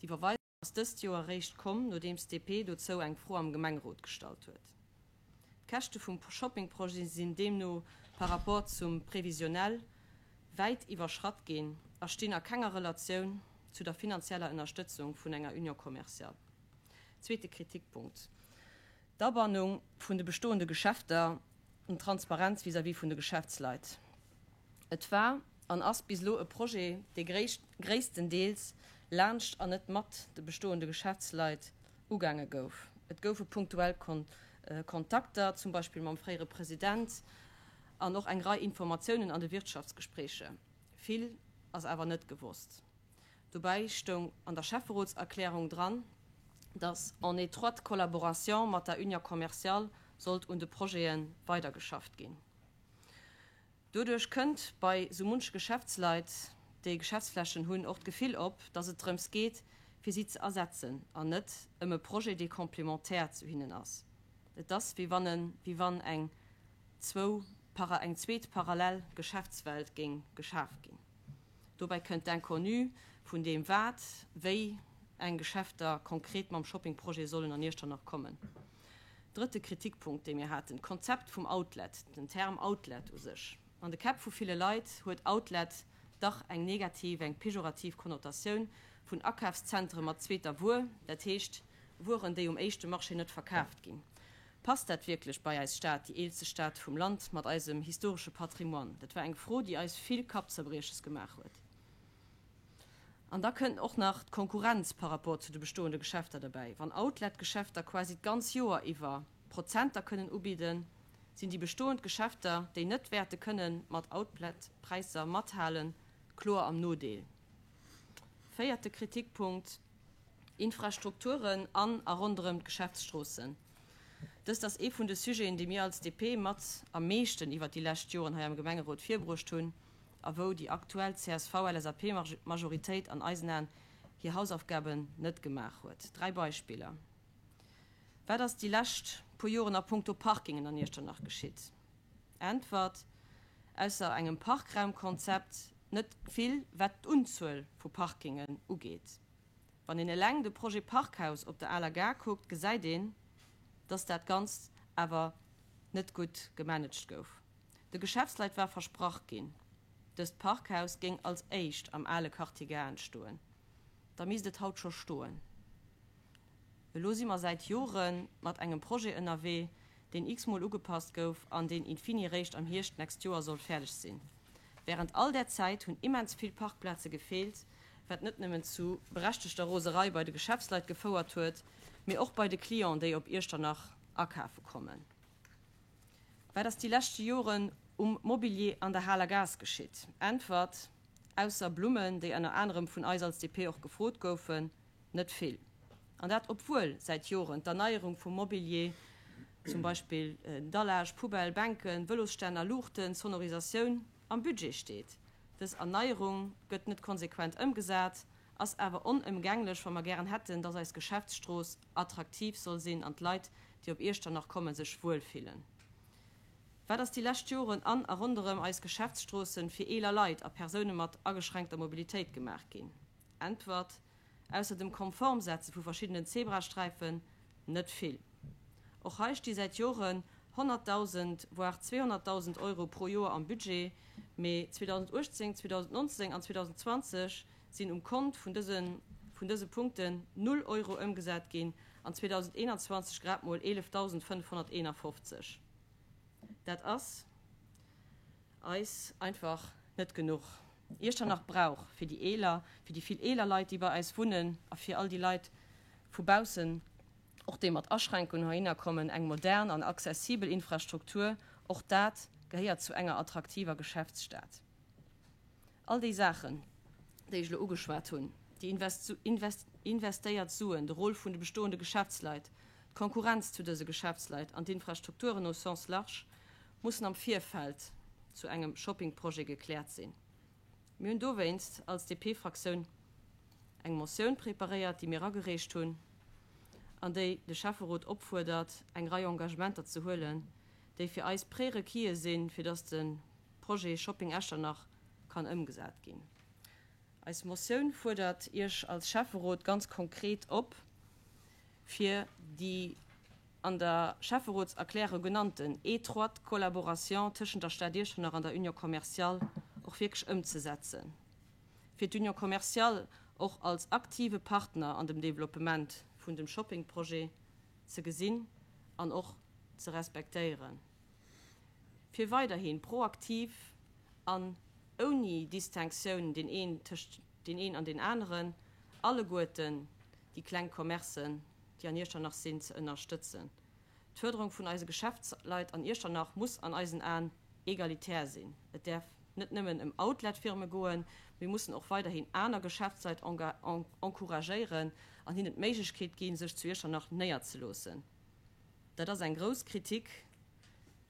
D'Iwwerweisung ass dëst Joer eréischt komm, nodeems d'DP dozou eng Fro am Gemengerot gestallt huet. D'Käschte vum Shoppingprojet sinn deemno par rapport zum Prévisionnel wäit iwwerschratt ginn a stinn a kenger Relatioun zu der finanzieller Ënnerstëtzung vun enger Union commerciale. Zweete Kritikpunkt, d'Abannung vun de bestoende Geschäfter an d'Transparenz vis-à-vis vun de Geschäftsleit. Et war an ass bis elo e Projet, dee gréisstendeels laanscht an net mat de bestoende Geschäftsleit ugaange gouf. Et goufe punktuell Kontakter, zum Beispill mam fréiere President, an och eng Rei Informatiounen an de Wirtschaftsgespréiche. Vill ass awer net gewosst. Dobäi stoung an der Schäfferotserklärung dran, datt en étroite collaboration mat der Union commerciale sollt un de Projete weidergeschafft ginn. Doduerch kënnt bei sou munche Geschäftsleit, déi Geschäftsflächen hunn, och d'Gefill op, datt et drëms geet, fir si ze ersetzen an net ëm e Projet, dee complémentaire zu hinnen ass. Et ass, wéi wann en, wéi wann eng zwou para, eng zweet parallel Geschäftswelt géing geschaf ginn. Dobäi kënnt d'Inconnu vun deem wat, wéi eng Geschäfter konkret mam Shoppingprojet sollen an Iechternach kommen. Drëtte Kritikpunkt, dee mir haten, d'Konzept vum Outlet, den Term Outlet u sech. An de Käpp vu ville Leit huet Outlet dach eng negativ, eng pejorativ Konnotatioun vun Akafszentere mat zweeter Wuer, dat heescht Wueren, déi um éischte Marché net verkaaft ginn. Passt dat wierklech bei eis Stad, déi eelste Stad vum Land mat eisem historesche Patrimoine? Dat war eng Fro, déi eis vill Kappzerbrieches gemaach huet. An da kënnt och nach d'Konkurrenz par rapport zu de bestoende Geschäfter derbäi. Wann Outlet-Geschäfter quasi d'ganz Joer iwwer Prozenter kënnen ubidden, sinn déi bestoend Geschäfter, déi net wäerte kënne mat Outlet-Präisser mathalen, kloer am Nodeel. Véierte Kritikpunkt, Infrastrukturen an a ronderëm d'Geschäftsstroossen. Dëst ass ee vun de Sujeten, déi mir als DP mat am meeschten iwwert déi lescht Joren hei am Gemengerot virbruecht hunn a wou déi aktuell CSV-LSAP-Majoritéit an eisen Aen hir Hausaufgaben net gemaach huet. Dräi Beispiller, Wat ass déi lescht puer Joren a punkto Parkingen an Iechternach geschitt? Äntwert, Ausser engem Parkraumkonzept net vill, wat d'Unzuel vu Parkingen ugeet. Wann een eleng de Projet Parkhaus op der aler Gare kuckt, gesäit een, dass dat Ganzt awer net gutt gemanagt gouf. De Geschäftsleit war versprach ginn, dëst Parkhaus géing als éischt am ale Quartier Gare entstoen. Da misst et haut scho stoen. Elo si mer säit Jore mat engem Projet ënnerwee, deen x-mol ugepasst gouf an deen in fine réischt am Hierscht d'nächst Joer soll fäerdeg sinn. Wärend all där Zäit hunn immens vill Parkplaze gefeelt, wat net nëmmen zu berechtegter Roserei bei de Geschäftsleit gefouert huet, mee och bei de Clienten, déi op Iechternach akafe kommen. Wat ass déi leschte Joren um Mobilier an der Haler Gaass geschitt? Äntwert, Ausser Blummen, déi ënner anerem vun eis als DP och gefrot goufen, net vill. An dat obwuel säit Joren d'Erneierung vum Mobilier, zum Beispill Dallage, Poubelle, Bänken, Vëlosstänner, Luuchten, Sonorisatioun, am Budget steet. Dës Erneierung gëtt net konsequent ëmgesat, ass awer onëmgänglech, wa mer gären hätten, dass eis Geschäftsstrooss attraktiv soll sinn an d'Leit. déi op Iechternach kommen, sech wuel fillen. Wat ass déi lescht Joren an a ronderëm eis Geschäftsstroossen fir eeler Leit a Persoune mat ageschränkter Mobilitéit gemaach ginn? Äntwert, Ausser dem Konformsetze vu verschiddenen Zebrasträifen, net vill. Och hei sti säit Joren 100.000, voire 200.000 Euro pro Joer am Budget, mee 2018, 2019 an 2020 sinn um Kont vun dëse vun dëse Punkten null Euro ëmgesat ginn an 2021 grad mol 11.551. Dat ass eis einfach net genuch. Iechternach brauch fir déi eeler, fir déi vill eeler Leit, déi bei eis wunnen a fir all déi Leit vu baussen, och déi mat Aschränkungen heihinner kommen, eng modern an accessibel Infrastruktur. Och dat gehéiert zu enger attraktiver Geschäftsstad. All déi Saachen, déi ech elo ugeschwat hunn, déi investéiert Suen, de Rôle vun de bestoende Geschäftsleit, d'Konkurrenz zu dëse Geschäftsleit an d'Infrastrukturen au sens large, mussen am Virfeld zu engem Shoppingprojet gekläert sinn. Mir hunn dowéinst als DP-Fraktioun eng Motioun preparéiert, déi mir eragereecht hunn an déi de Schäfferot opfuerdert, eng Rei Engagementer ze huelen, déi fir eis Prérequise sinn, fir dass de Projet Shopping Echternach kann ëmgesat ginn. Eis Motioun fuerdert Iech als Schäfferot ganz konkret op, fir déi an der Schäfferotserklärung genannten étroite Collaboration tëschent der Stad Iechternach an der Union commerciale och wierklech ëmzesetzen, fir d'Union commerciale och als aktive Partner an dem Développement vun dem Shoppingprojet ze gesinn an och ze respektéieren, fir weiderhi proaktiv an ouni Distinctioun deen een tëscht deen een an deen aneren, alleguerten déi kleng Commercen, déi an Iechternach sinn, ze ënnerstëtzen. D'Fërderung vun eise Geschäftsleit an Iechternach muss an eisen Aen egalitär sinn. Et däerf net nëmmen ëm Outlet-Firme goen, mir mussen och weiderhin aner Geschäftsleit encouragéieren an hinnen d'Méiglechkeet ginn, sech zu Iechternach néierzeloossen. Dat ass eng grouss Kritik,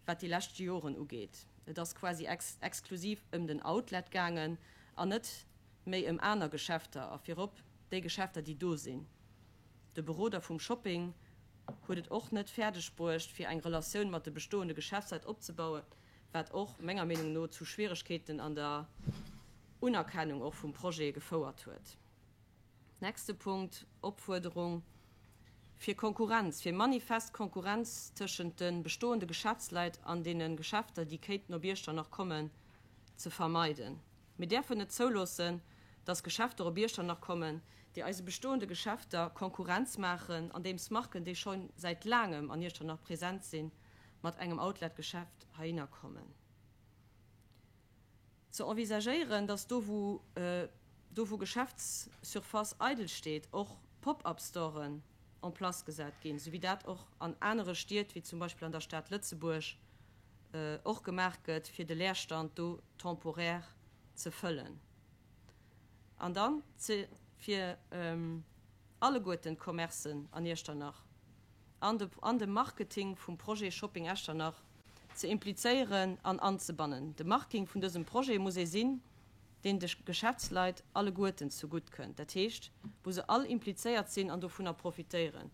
wat déi lescht Joren ugeet. Et ass quasi exklusiv ëm den Outlet gaangen an net méi ëm aner Geschäfter a virop déi Geschäfter, déi do sinn. De Beroder vum Shopping huet et och net fäerdeg bruecht, fir eng Relatioun mat de bestoende Geschäftsleit opzebauen, wat och menger Meenung no zu Schwieregkeeten an der Unerkennung och vum Projet gefouert huet. Nächste Punkt, Opfuerderung fir Konkurrenz, fir manifest Konkurrenz tëschent de bestoende Geschäftsleit an deene Geschäfter, déi kéinten op Iechternach kommen, ze vermeiden. Mir däerfen net zouloossen, dass Geschäfter op Iechternach kommen, déi eise bestoende Geschäfter Konkurrenz maachen, andeems Marken, déi scho säit laangem an Iechternach present sinn, mat engem Outlet-Geschäft heihinner kommen. Ze envisagéieren, dass do wou do wou Geschäftssurface eidel steet, och Pop-up-Storen en place gesat ginn, esou wéi dat och an anere Stied, wéi zum Beispill an der Stad Lëtzebuerg, och gemaach gëtt, fir de Leerstand do temporaire ze fëllen. An dann ze fir alleguerten d'Commercen an Iechternach an de an de Marketing vum Projet Shopping Echternach ze implizéieren an anzebannen. De Marking vun dësem Projet muss ee sinn, deen de Geschäftsleit alleguerten zegutt kënnt, dat heescht, wou se all implizéiert sinn an dovunner profitéieren.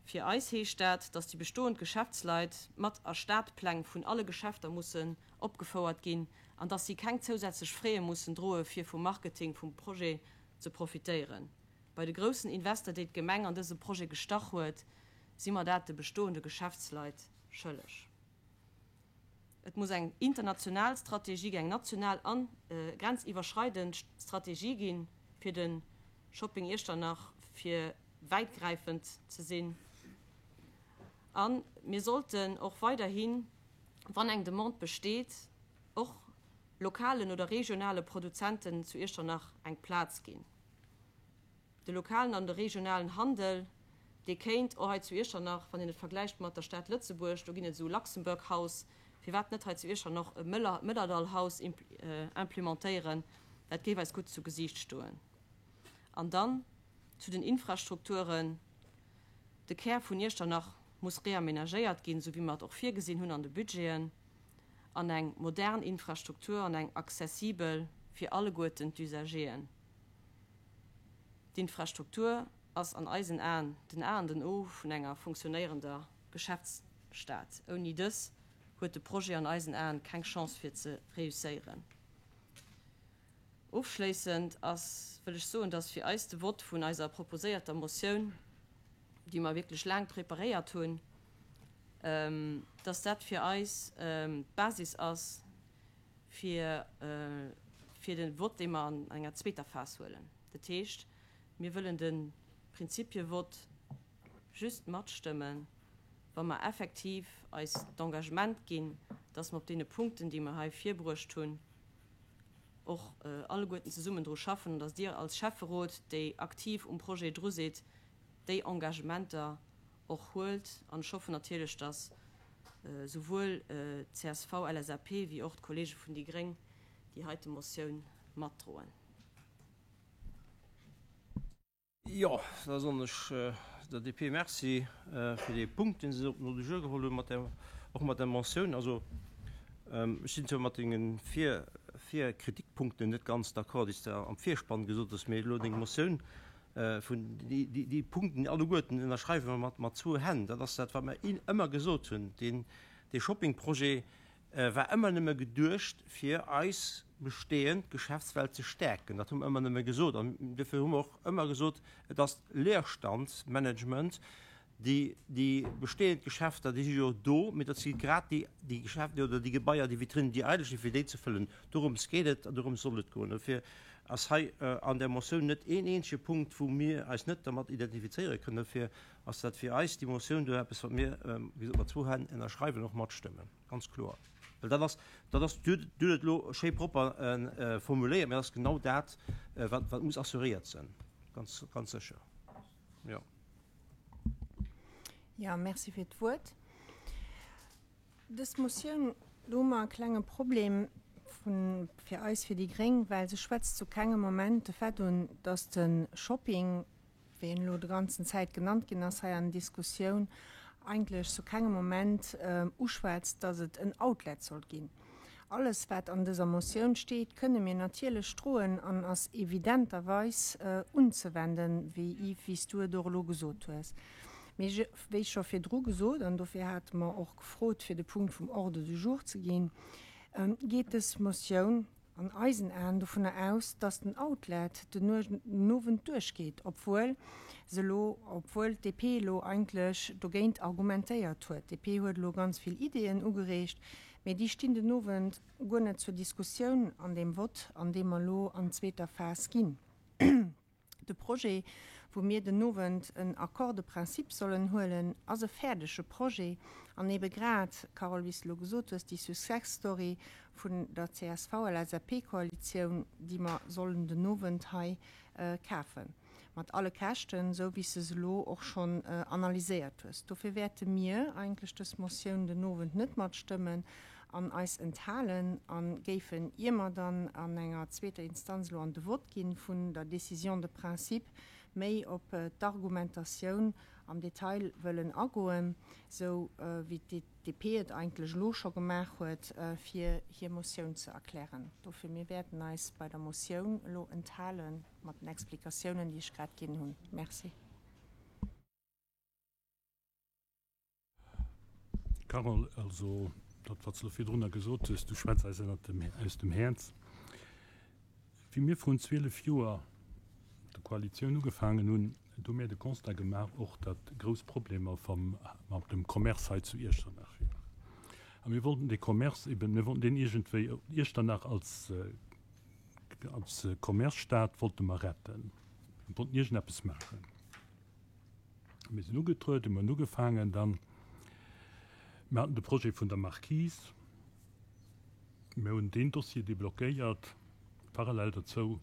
Fir eis heescht dat, dass déi bestoend Geschäftsleit mat a Stadpläng vun alle Geschäfter mussen opgefouert ginn an dass si keng zousätzlech Fräe mussen droe fir vum Marketing vum Projet ze profitéieren. Bei de groussen Invester, déi d'Gemeng an dëse Projet gestach huet, si mer dat de bestoende Geschäftsleit schëlleg. Et muss eng international Strategie, eng national a grenziwwerschreidend Strategie ginn, fir de Shopping Iechternach fir wäitgräifend ze sinn. A mir sollten och weiderhin, wann eng Demande besteet, och lokalen oder regionale Produzenten zu Iechternach eng Plaz ginn. De lokalen an de regionalen Handel, dee kéint och hei zu Iechternach, wann een et vergläicht mat der Stad Lëtzebuerg, do ginn et esou Luxembourg House, firwat net hei zu Iechternach e Mëllerdall House implementéieren, dat géif eis gutt zu Gesiicht stoen. An dann zu den Infrastrukturen, De Kär vun Iechternach muss reamenagéiert ginn, esou wéi mer et och virgesinn hunn an de Budgeten, an eng modern Infrastruktur an eng accessibel fir alleguerten d'Usageren. D'Infrastruktur. ass an eisen Aen den A an den O vun enger funktionéierender Geschäftsstad. Ouni dës huet de Projet an eisen Aen keng Chance fir ze réusséieren. Ofschléissend ass wëll ech soen, dass fir eis de Vott vun eiser proposéierter Motioun, déi mer wierklech laang preparéiert hunn, dass dat fir eis d'Basis ass fir fir de Vott, dee mer an enger zweeter Phas huelen. Dat heescht, mir wëllen de Prinzipievott just matstëmmen, wa mer effektiv eis d'Engagement ginn, dass mer op deene Punkten, déi mer hei virbruecht hunn, och alleguerten zesummen dru schaffen an dass Dir als Schäfferot, déi aktiv um Projet dru sidd, déi Engagementer och huelt. An ech hoffen natierlech, dass souwuel csv, LSAP wéi och d'Kollege vun déi gréng déi heite Motioun matdroen. Jo, da soen ech der DP Merci fir dee Punkt, dee se op den Ordre du jour geholl hunn, mat där, och mat der Motioun. Also, ech sinn zwar mat denge Vir-, Vir-Kritikpunkten net ganz d'accord, déi s de am Virspann gesot hues, mee elo deng Motioun vun déi, déi, déi Punkten alleguerten ënnerschreiwe mer mat, mat zwou Hänn. Dat ass dat, wat mer ëmmer gesot hunn. Deen, dee Shoppingprojet war ëmmer nëmme geduecht, fir eis bestehend Geschäftswelt ze stäerken. Dat hu mer ëmmer nëmme gesot. An dofir hu mer och ëmmer gesot, et ass Leerstandsmanagement. Déi, déi bestehend Geschäfter, déi si jo do, mee dat si grad déi, déi Geschäfte oder déi Gebaier, déi Vitrinnen, déi eidel stinn, fir déi ze fëllen. Dorëms geet et an dorëms soll et goen. Dofir ass hei an där Motioun net een eenzege Punkt, wou mir eis net dermat identifizéiere kënnen. Dofir ass dat fir eis, déi Motioun do, eppes, wat mir, wéi gesot, mat zwou Hänn ënnerschreiwen an och matstëmmen. Ganz kloer. Well dat ass, dat ass, Dir hutt et elo schéi propper formuléiert, mä dat ass genau dat, wat, wat muss assuréiert sinn. Ganz, ganz sécher, jo. Jo, merci fir d'Wuert. Dës Motioun, do hu mer e klenge Problem vun, fir eis, fir déi gréng, well se schwätzt zu kengem Moment de Fait un, dass de Shopping, wéi en elo de ganzen Zäit genannt ginn ass hei an der Diskussioun, eigentlech zu kengem Moment uschwätzt, dass et en Outlet sollt ginn. Alles, wat an dëser Motioun steet, kënne mir natierlech droen an ass evidenterweis unzewenden, wéi, Yves, wéi s du et och elo gesot hues. Mee wéi scho virdru gesot, an dofir hate mer och gefrot, fir de Punkt vum Ordre du jour ze ginn, geet dës Motioun, an eisen Aen dovunner aus, dass den Outlet den Owend duerchgeet, obwuel se elo, obwuel d'DP elo eigentlech dogéint argumentéiert huet. D'DP huet elo ganz vill Ideeën ugereegt, mee déi stinn den Owend guer net zur Diskussioun an deem Vott, an dee mer elo an zweeter Phas ginn. De Projet, wou mir den Owend en Accord de principe sollen huelen, ass e fäerdege Projet an ebe grad, Carole, wéi s de elo gesot hues, déi Success Story vun der CSV-LSAP-Koalitioun, déi mer sollen den Owend hei kafen, mat alle Käschten, esou wéi s de se elo och schonn analyséiert hues. Dofir wäerte mir eigentlech dës Motioun den Owend net matstëmmen an eis enthalen a géifen, ier mer dann an enger zweeter Instanz elo an de Vott gi vun der Décision de principe, méi op d'Argumentatioun am Detail wëllen agoen, esou wéi d'DP et eigentlech elo scho gemaach huet, fir hir Motioun ze erklären. Dofir, mir wäerten eis bei der Motioun elo enthale mat den Explikatiounen, déi ech grad ginn hunn. Merci. Carole, also dat wat s de elo virdrunner gesot hues, du schwätz eis ënnert dem, aus dem Häerz. Wéi mir vrun 12 Joer der Koalitioun ugefaangen hunn, do hu mir de Constat gemaach och, datt grouss Problemer vam, mat dem Commerce hei zu Iechternach wieren. A mir wollten dee Commerce eben, mir wollten deen iergendwéi, Iechternach als, als Commerce-Stad wollte mer retten, mir wollten iergendeppes maachen. Mir sinn ugetrueden, mir hunn ugefaangen dann, mir haten de Projet vun der Marquise, mir hunn deen Dossier deblockéiert. Parallel dozou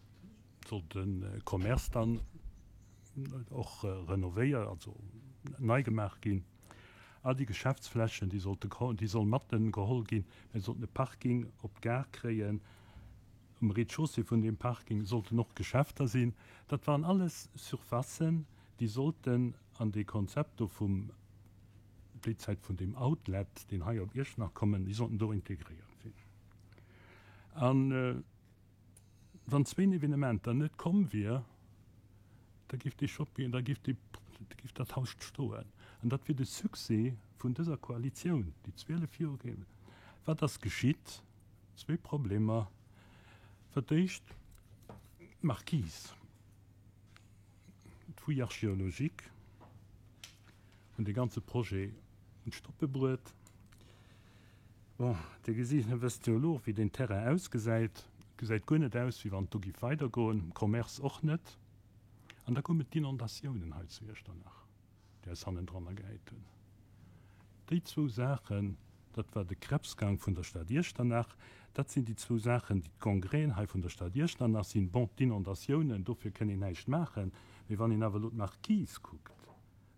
sollt de Commerce dann och renovéiert, also nei gemaach ginn. All déi Geschäftsflächen, déi sollte, déi soll matten geholl ginn. Mir sollten e Parking op d'Gare kréien. Um Rez-de-chaussée vun deem Parking sollten och Geschäfter sinn. Dat waren alles Surfacen, déi sollten an dee Konzept do vum, déi Zäit vun deem Outlet, deen hei op Iechternach kommen, déi sollten do integréiert sinn. A wann zwéin Evenementer net komm wier, Da géif dee Shopping, da géif dee, da géif dat Haus stoen. An dat wier de Succès vun dëser Koalitioun, déi 12 Joer géif. Wat ass geschitt? Zwee Problemer. Fir d'éischt d'Marquise, d'Fouille archéologique hunn dee ganze Projet un d'Stoppe bruet. Bon, Dir gesitt, wësst jo elo och, wéi deen Terrain ausgesäit. Et gesäit guer net aus, wéi wann et do giff weidergoen, um Commerce och net. An da koumen d'Inondatiounen hei zu Iechternach, déi eis hannendranner gehäit hunn. Déi zwou Saachen, dat war de Krebsgang vun der Stad Iechternach. Dat sinn déi zwou Saachen, déi d'Gangrène hei vun der Stad Iechternach sinn. Bon, d'Inondatiounen, dofir kënn een näischt maachen. Mee wann een awer elo d'Marquise kuckt,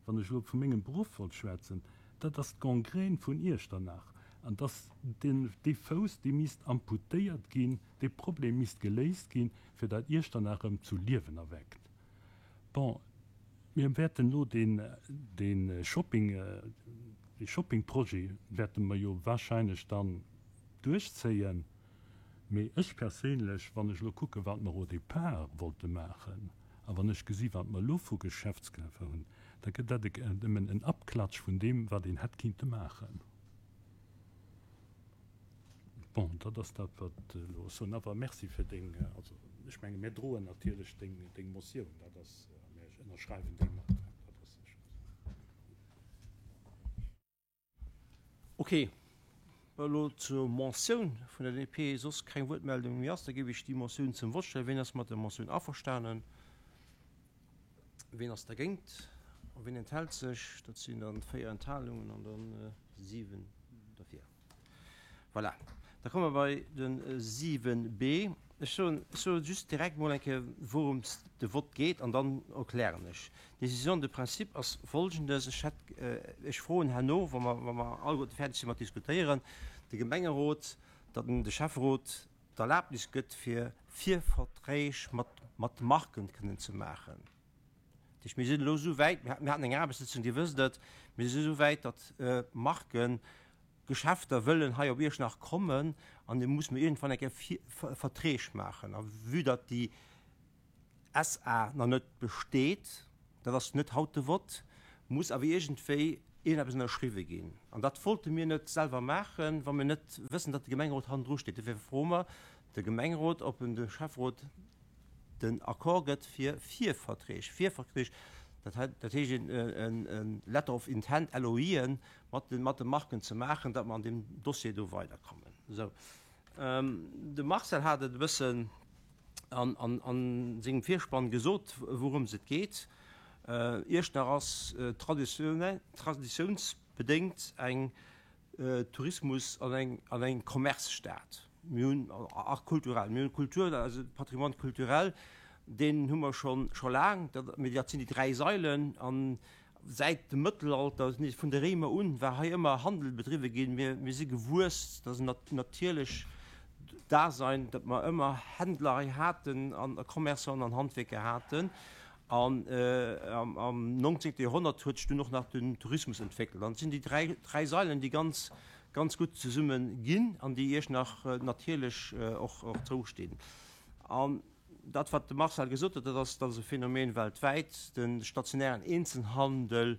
wann ech elo vu mengem Beruff wollt schwätzen, dat ass d'Gangrène vun Iechternach. An dass deen, dee Fouss, dee misst amputéiert ginn, dee Problem misst geléist ginn, fir dat Iechternach erëm zu Liewen erweckt. Bon, mir wäerten elo deen, dee Shopping, dee Shoppingprojet wäerte mer jo wahrscheinlech dann duerchzéien. Mee ech perséinlech, wann ech elo kucken, wat mer au départ wollte maachen, a wann ech gesi wat mer elo vu Geschäftskäfer hunn, da gëtt dat nëmmen en Abklatsch vun deem, wat een hätt kinnte maachen. Bon, dat ass dat, wat elo ech soen. Awer Merci fir deng, also ech menge mir droen natierlech deng, deng Motioun, dat ass, a mir ënnerschreiwen déi mat, dat ass sécher esou. Ok, wa elo zur Motioun vun der DP soss keng Wuertmeldung méi ass, da géif ech déi Motioun zum Vott stellen. Wien ass mat der Motioun averstanen? Wien ass dergéint? A wien enthält sech? Dat sinn dann 4 Enthalungen an dann 7 derfir. Voilà, da komme mer bei de 7b. Ech soen, ech soe just direkt mol eng Kéier, wourëms de Vott geet, an dann erklären ech. D'Décision de principe ass folgendes, Ech hätt, ech froen herno, wa mer, wa mer alleguerte fäerdeg si mat diskutéieren, de Gemengerot, datt en de Schäfferot d'Erlaabnis gëtt, fir Virverträg mat, mat Marken kënnen ze maachen. Dat heescht, mir sinn elo esou wäit, mir haten eng Aarbechtssëtzung, Dir wësst et, mir si esou wäit, datt Marken, Geschäfter wëllen hei op Iechternach kommen an da muss mer iergendwann eng Kéier Verträg maachen. A vue datt déi SA nach net besteet, dat ass net haut de Vott, muss awer iergendwéi iergendeppes ënnerschriwwe ginn. An dat wollte mir net selwer maachen, wa mir net wëssen, datt de Gemengerot hannendru steet. Dofir froe mer de Gemengerot, ob en de Schäfferot den Accord gëtt fir Virverträg, Virverträg, dat heescht en Letter of Intent, LOIen, mat de mat de Marken ze maachen, datt mer an deem Dossier do weiderkommen. Esou, de Marcel hat et e bëssen an an a sengem Virspann gesot, wourëms et geet. Iechternach ass traditionnel, traditiounsbedéngt eng Tourismus an eng an eng Commerce-Stad. Mir hunn a kulturell, mir hunn Kultur, also Patrimoine culturel, deen hu mer scho scho laang, dat mee dat sinn déi dräi Sailen an säit dem Mëttelalter, vun de Réimer un, war hei ëmmer Handel bedriwwe ginn. Mir mir si gewuess, dat ass en natierlech Dasein, datt mer ëmmer Händler hei haten an Commerçanten an Handwierker haten. An am 19. Joerhonnert huet sech dunn och nach den Tourismus entwéckelt. An et sinn déi dräi Sailen, déi ganz, ganz gutt zesumme ginn an déi Iech nach natierlech och zoustinn. An dat, wat de Marcel gesot huet, dat ass, dat ass e Phänomen weltwäit, De stationären Eenzelhandel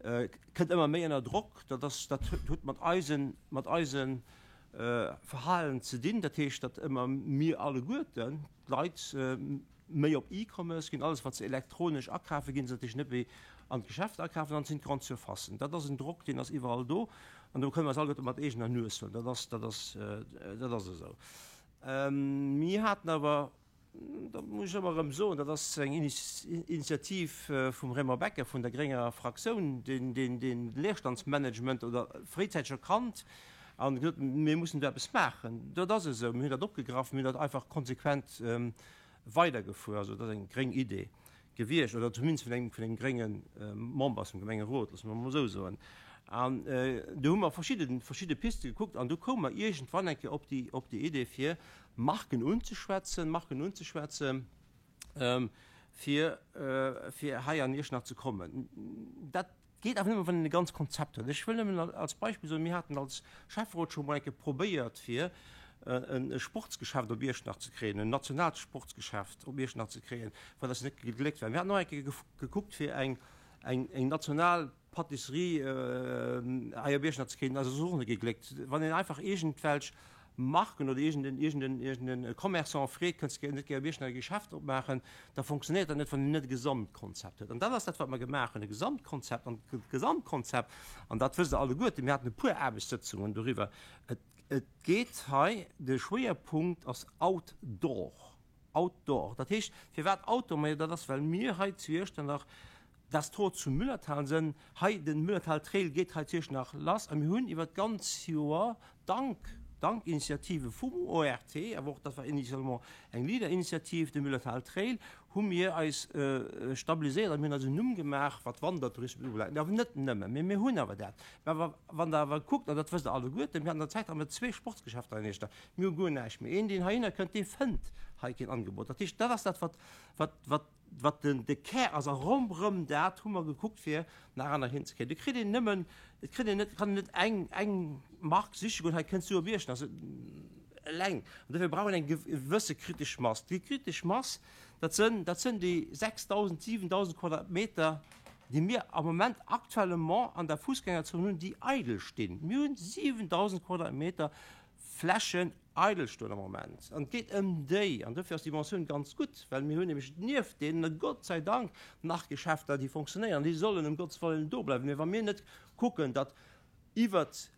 kënnt ëmmer méi ënner Drock. Dat ass, dat huet mat eisen, mat eise Verhalen ze dinn. Dat heescht, datt ëmmer mir alleguerten, d'Leit, méi op E-Commerce ginn, alles wat se elektronesch akafe ginn, se natierlech net méi an d'Geschäfter akafen, an et sinn d'Grande Surfacen. Dat ass en Drock, deen ass iwwerall do an do kënne mer eis alleguerte mat eegener Nues huelen. Dat ass, dat ass, dat ass esou. Mir haten awer, dat muss ech ëmmer erëm soen, dat ass eng Initiativ vum Raymond Becker vun der grénger Fraktioun, deen, deen, deen Leerstandsmanagement oder fréizäiteg erkannt an gesot huet, mir mussen do eppes maachen. Dat ass esou, mir hunn dat opgegraff, mir hunn dat einfach konsequent weidergefuer. Also dat ass eng gréng Idee gewiescht, oder zumindest vun engem, vun engem grénge Member aus dem Gemengerot, loosse mer emol esou soen. An do hu mer verschidde, verschidde Piste gekuckt an du koume mer iergendwann eng Kéier op déi, op déi Idee fir Marken unzeschwätzen, Marken unzeschwätzen, fir, fir hei an Iechternach ze kommen. Dat geet awer nëmme wann een e ganz Konzept huet. Ech wëll nëmmen als Beispill soen, mir haten als Schäfferot scho mol eng Kéier probéiert fir. e Sportsgeschäft op Iechternach ze kréien, en nationaalt Sportsgeschäft op Iechternach ze kréien, wat eis net gegléckt war. Mir haten och eng Kéier gekuckt, fir eng national Pâtisserie hei op Iechternach ze kréien, dat ass eis och net gegléckt. Wann een einfach iergendwelch Marken oder iergend e Commerçant freet, Kënns de net gär op Iechternach e Geschäft opmaachen, da fonctionnéiert dat net, wann een net e Gesamtkonzept huet. An dat ass dat, wat mer gemaach hunn, e Gesamtkonzept. An d'Gesamtkonzept, an dat wësst Der alleguerten, mir haten e puer Aarbechtssëtzungen doriwwer, et Et geet hei, de Schwéierpunkt ass Outdoor. Outdoor. Dat heescht, firwat Outdoor? Majo, dat ass, well mir hei zu Iechternach das Tor zum Müllertal sënn. Hei, de Müllertal Trail geet hei zu Iechternach lass a mir hunn iwwer d'ganz Joer, dank, dank Initiative vum ORT, awer och, dat war initialement eng Leader-Initiativ, de Müllertal Trail, hu mir eis stabiliséiert a mir hunn eis en Numm gemaach, wat Wandertourismus ubelaangt. Awer net nëmmen, mee mir hunn awer dat. Mä awer wann Der awer kuckt, an dat wësst Der alleguerten, mir haten der Zäit haten mir zwee Sportsgeschäfter an Iechternach, mir hu guer näischt méi. Een, deen heihinner kënnt, dee fënnt hei keen Angebot. Dat heescht, dat ass dat, wat, wat, wat, wat den, de Kär ass. A ronderëm dat hu mer gekuckt, fir nach aner hinzekréien. Do kritt een nëmmen, et kritt een net, kann een net eng, eng Mark siche goen, hei kënns du op Iechternach. Eleng. An dofir brauch een eng gewësse kritesch Mass. Déi kritesch Mass, dat sënn, dat sënn déi 6.000, 7.000 Quadratmeter, déi mir am Moment actuellement an der Fussgängerzon hunn, déi eidel stinn. Mir hunn 7.000 Quadratmeter Flächen eidel stoen am Moment. An et geet ëm déi. An dofir ass déi Motioun ganz gutt, well mir hunn nämlech nieft deenen, Gott sei Dank, nach Geschäfter, déi fonctionnéieren. Déi sollen ëm Gottes Wëllen do bleiwen. Mä wa mir net kucken, datt iwwert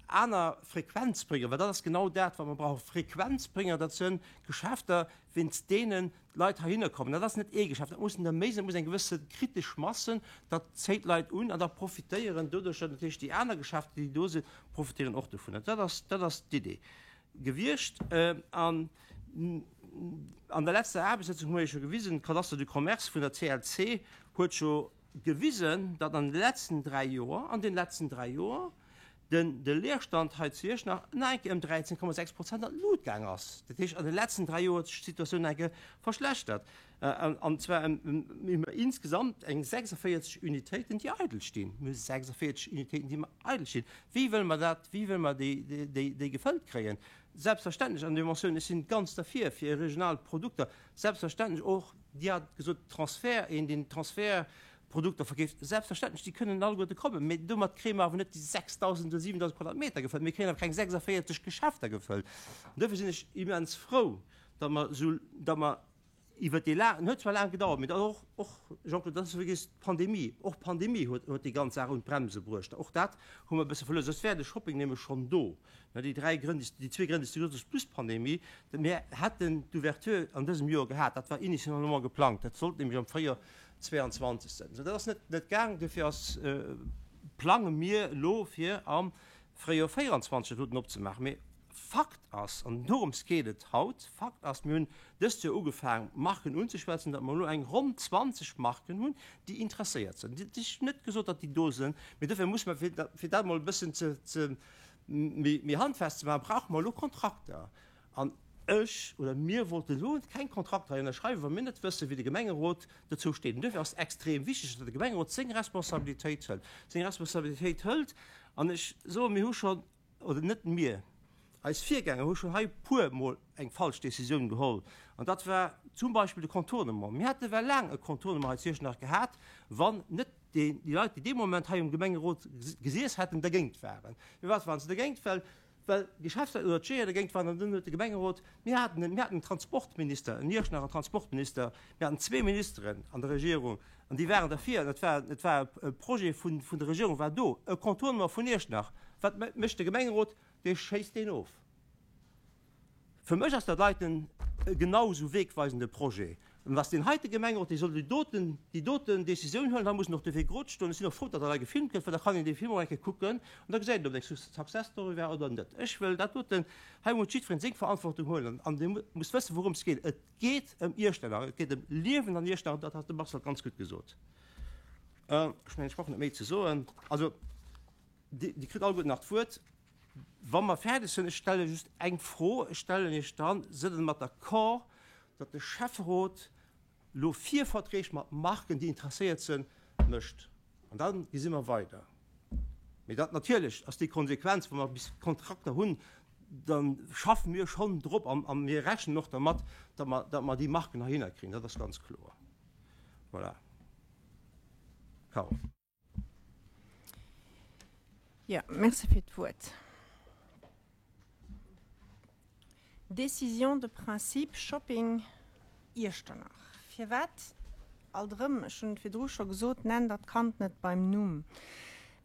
aner Frequenzbringer, well dat ass genau dat, wat mer brauchen, Frequenzbringer, dat sënn Geschäfter, wéinst deenen d'Leit heihinner kommen. Dat ass net ee Geschäft, dat mussen der méi sinn, dat muss eng gewësse kritesch Mass sinn, dat zéit d'Leit un an da profitéieren doduercher natierlech déi aner Geschäfter, déi do sinn, profitéieren och dovunner. Dat ass, dat ass d'Idee gewiescht. An an der letzter Aarbechtssëtzung hu mer jo scho gewisen, de Cadastre du Commerce vun der CLC huet scho gewisen, datt an de letzten 3 Joer, an den letzten 3 Joer, den de Leerstand hei zu Iechternach nach eng Kéier ëm 13,6 Prozent an d'Lut gaang ass. Dat heescht, an de letzten 3 Joer huet sech d'Situatioun nach eng Kéier verschlechtert. An zwar ëm insgesamt eng 46 Unitéiten, déi eidel stinn. Mir hu 46 Unitéiten, déi eidel stinn. Wéi wëlle mer dat, wéi wëlle mer déi, déi, déi gefëllt kréien? Selbstverständlech, an déi Motioun, ech sinn ganz derfir, fir regional Produkter, selbstverständlech och, Dir hat gesot, Transfert, een deen Transfertprodukter verkeeft, selbstverständlech, déi kënnen alleguerte kommen, mee domat kréie mer awer net déi 6.000 oder 7.000 Quadratmeter gefëllt, mir kréien awer keng 46 Geschäfter gefëllt. An duerfir sinn ech immens frou, datt mer esou, datt mer iwwert déi laang, et huet zwar laang gedauert, mee dat och, och, Jean-Claude, dat ass wéi d'Pandemie, och d'Pandemie huet, huet déi ganz Saach un d'Bremse bruecht, och dat hu mer e bësse verluer, soss wär de Shopping nämlech schonn do. Mä déi dräi Grënn, déi zwee Grënn, déi s de gesot hues, plus d'Pandemie, mir hätten d'Ouverture an dësem Joer gehat, dat war initialement geplangt, dat sollt nämlech am Fréijoer 22 sinn. Sou, dat ass net, net gaang, dofir ass, plange mir elo fir am Fréijoer 24 dat doten opzemaachen. Mee Fakt ass, an dorëms geet et haut, Fakt ass, mir hunn dëst Joer ugefaang Marken unzeschwätzen, datt mer elo eng ronn 20 Marken hunn, déi interesséiert sinn. Et ass net gesot, datt déi do sinn, mee dofir muss mer, fir dat emol e bëssen ze, ze méi handfest ze maachen, brauche mer elo Kontrakter. An ech oder mir wollten elo keng Kontrakter hei ënnerschreiwen, wa mir net wëssen, wéi de Gemengerot dozou steet. An duerfir ass et extrem wichteg, datt de Gemengerot seng Responsabilitéit hëlt, seng Responsabilitéit hëlt. An ech soen, mir hu schonn, oder net mir, eis Virgänger hu schonn hei e puermol eng falsch Décisioun geholl. An dat war zum Beispill de Contournement. Mir hätte well laang e Contournement hei zu Iechternach gehat, wann net déi Leit, déi dee Moment hei um Gemengerot gesiess hätten, dergéint waren. Firwat waren se dergéint? Well, well d'Geschäftsleit oder d'Jeeër dergéint waren. An dunn huet de Gemengerot, mir haten en, mir haten en Transportminister, en Iechternacher Transportminister, mir haten zwee Ministeren an der Regierung, an déi waren derfir. An et war, et war e Projet vun, vun der Regierung war do, e Contournement vun Iechternach. Wat mécht de Gemengerot? Dee schéisst deen of. Fir mech ass dat heiten e genau esou wegweisende Projet. An dass deen heite Gemengerot, dee soll déi doten, déi doten Décisioun huelen, da muss en och dofir grod stoen. Ech sinn och frou, datt dat hei gefilmt gëtt, well da kann een dee Film och eng Kéier kucken an da gesäit een, ob et eng Success Story war oder net. Ech wëll dat doten, hei muss jiddwereen seng Verantwortung huelen an dee muss wëssen, wourëms et geet. Et geet ëm Iechternach, et geet ëm Liewen an Iechternach, dat hat de Marcel ganz gutt gesot. Ech mengen, ech brauch net méi ze soen. Also, Dir kritt alleguerten nach d'Wuert, wa mer fäerdeg sinn. Ech stelle just eng Fro. Ech stellen Iech dann, Sidd Der mat d'accord, datt de Schäfferot elo Virverträg mat Marken, déi interesséiert sinn, mécht? An da gesi mer weider. Mee dat natierlech ass déi Konsequenz, wa mer bis Kontrakter hunn. Da schaffe mir schonn drop a mir rechnen och dermat, datt mer, datt mer déi Marken heihinner kréien. Dat ass ganz kloer. Voilà. Carole. Jo, Merci fir d'Wuert. Décision de principe Shopping Iechternach. Firwat alt erëm, ech hunn et virdru scho gesot, nenn der d'Kand net beim Numm.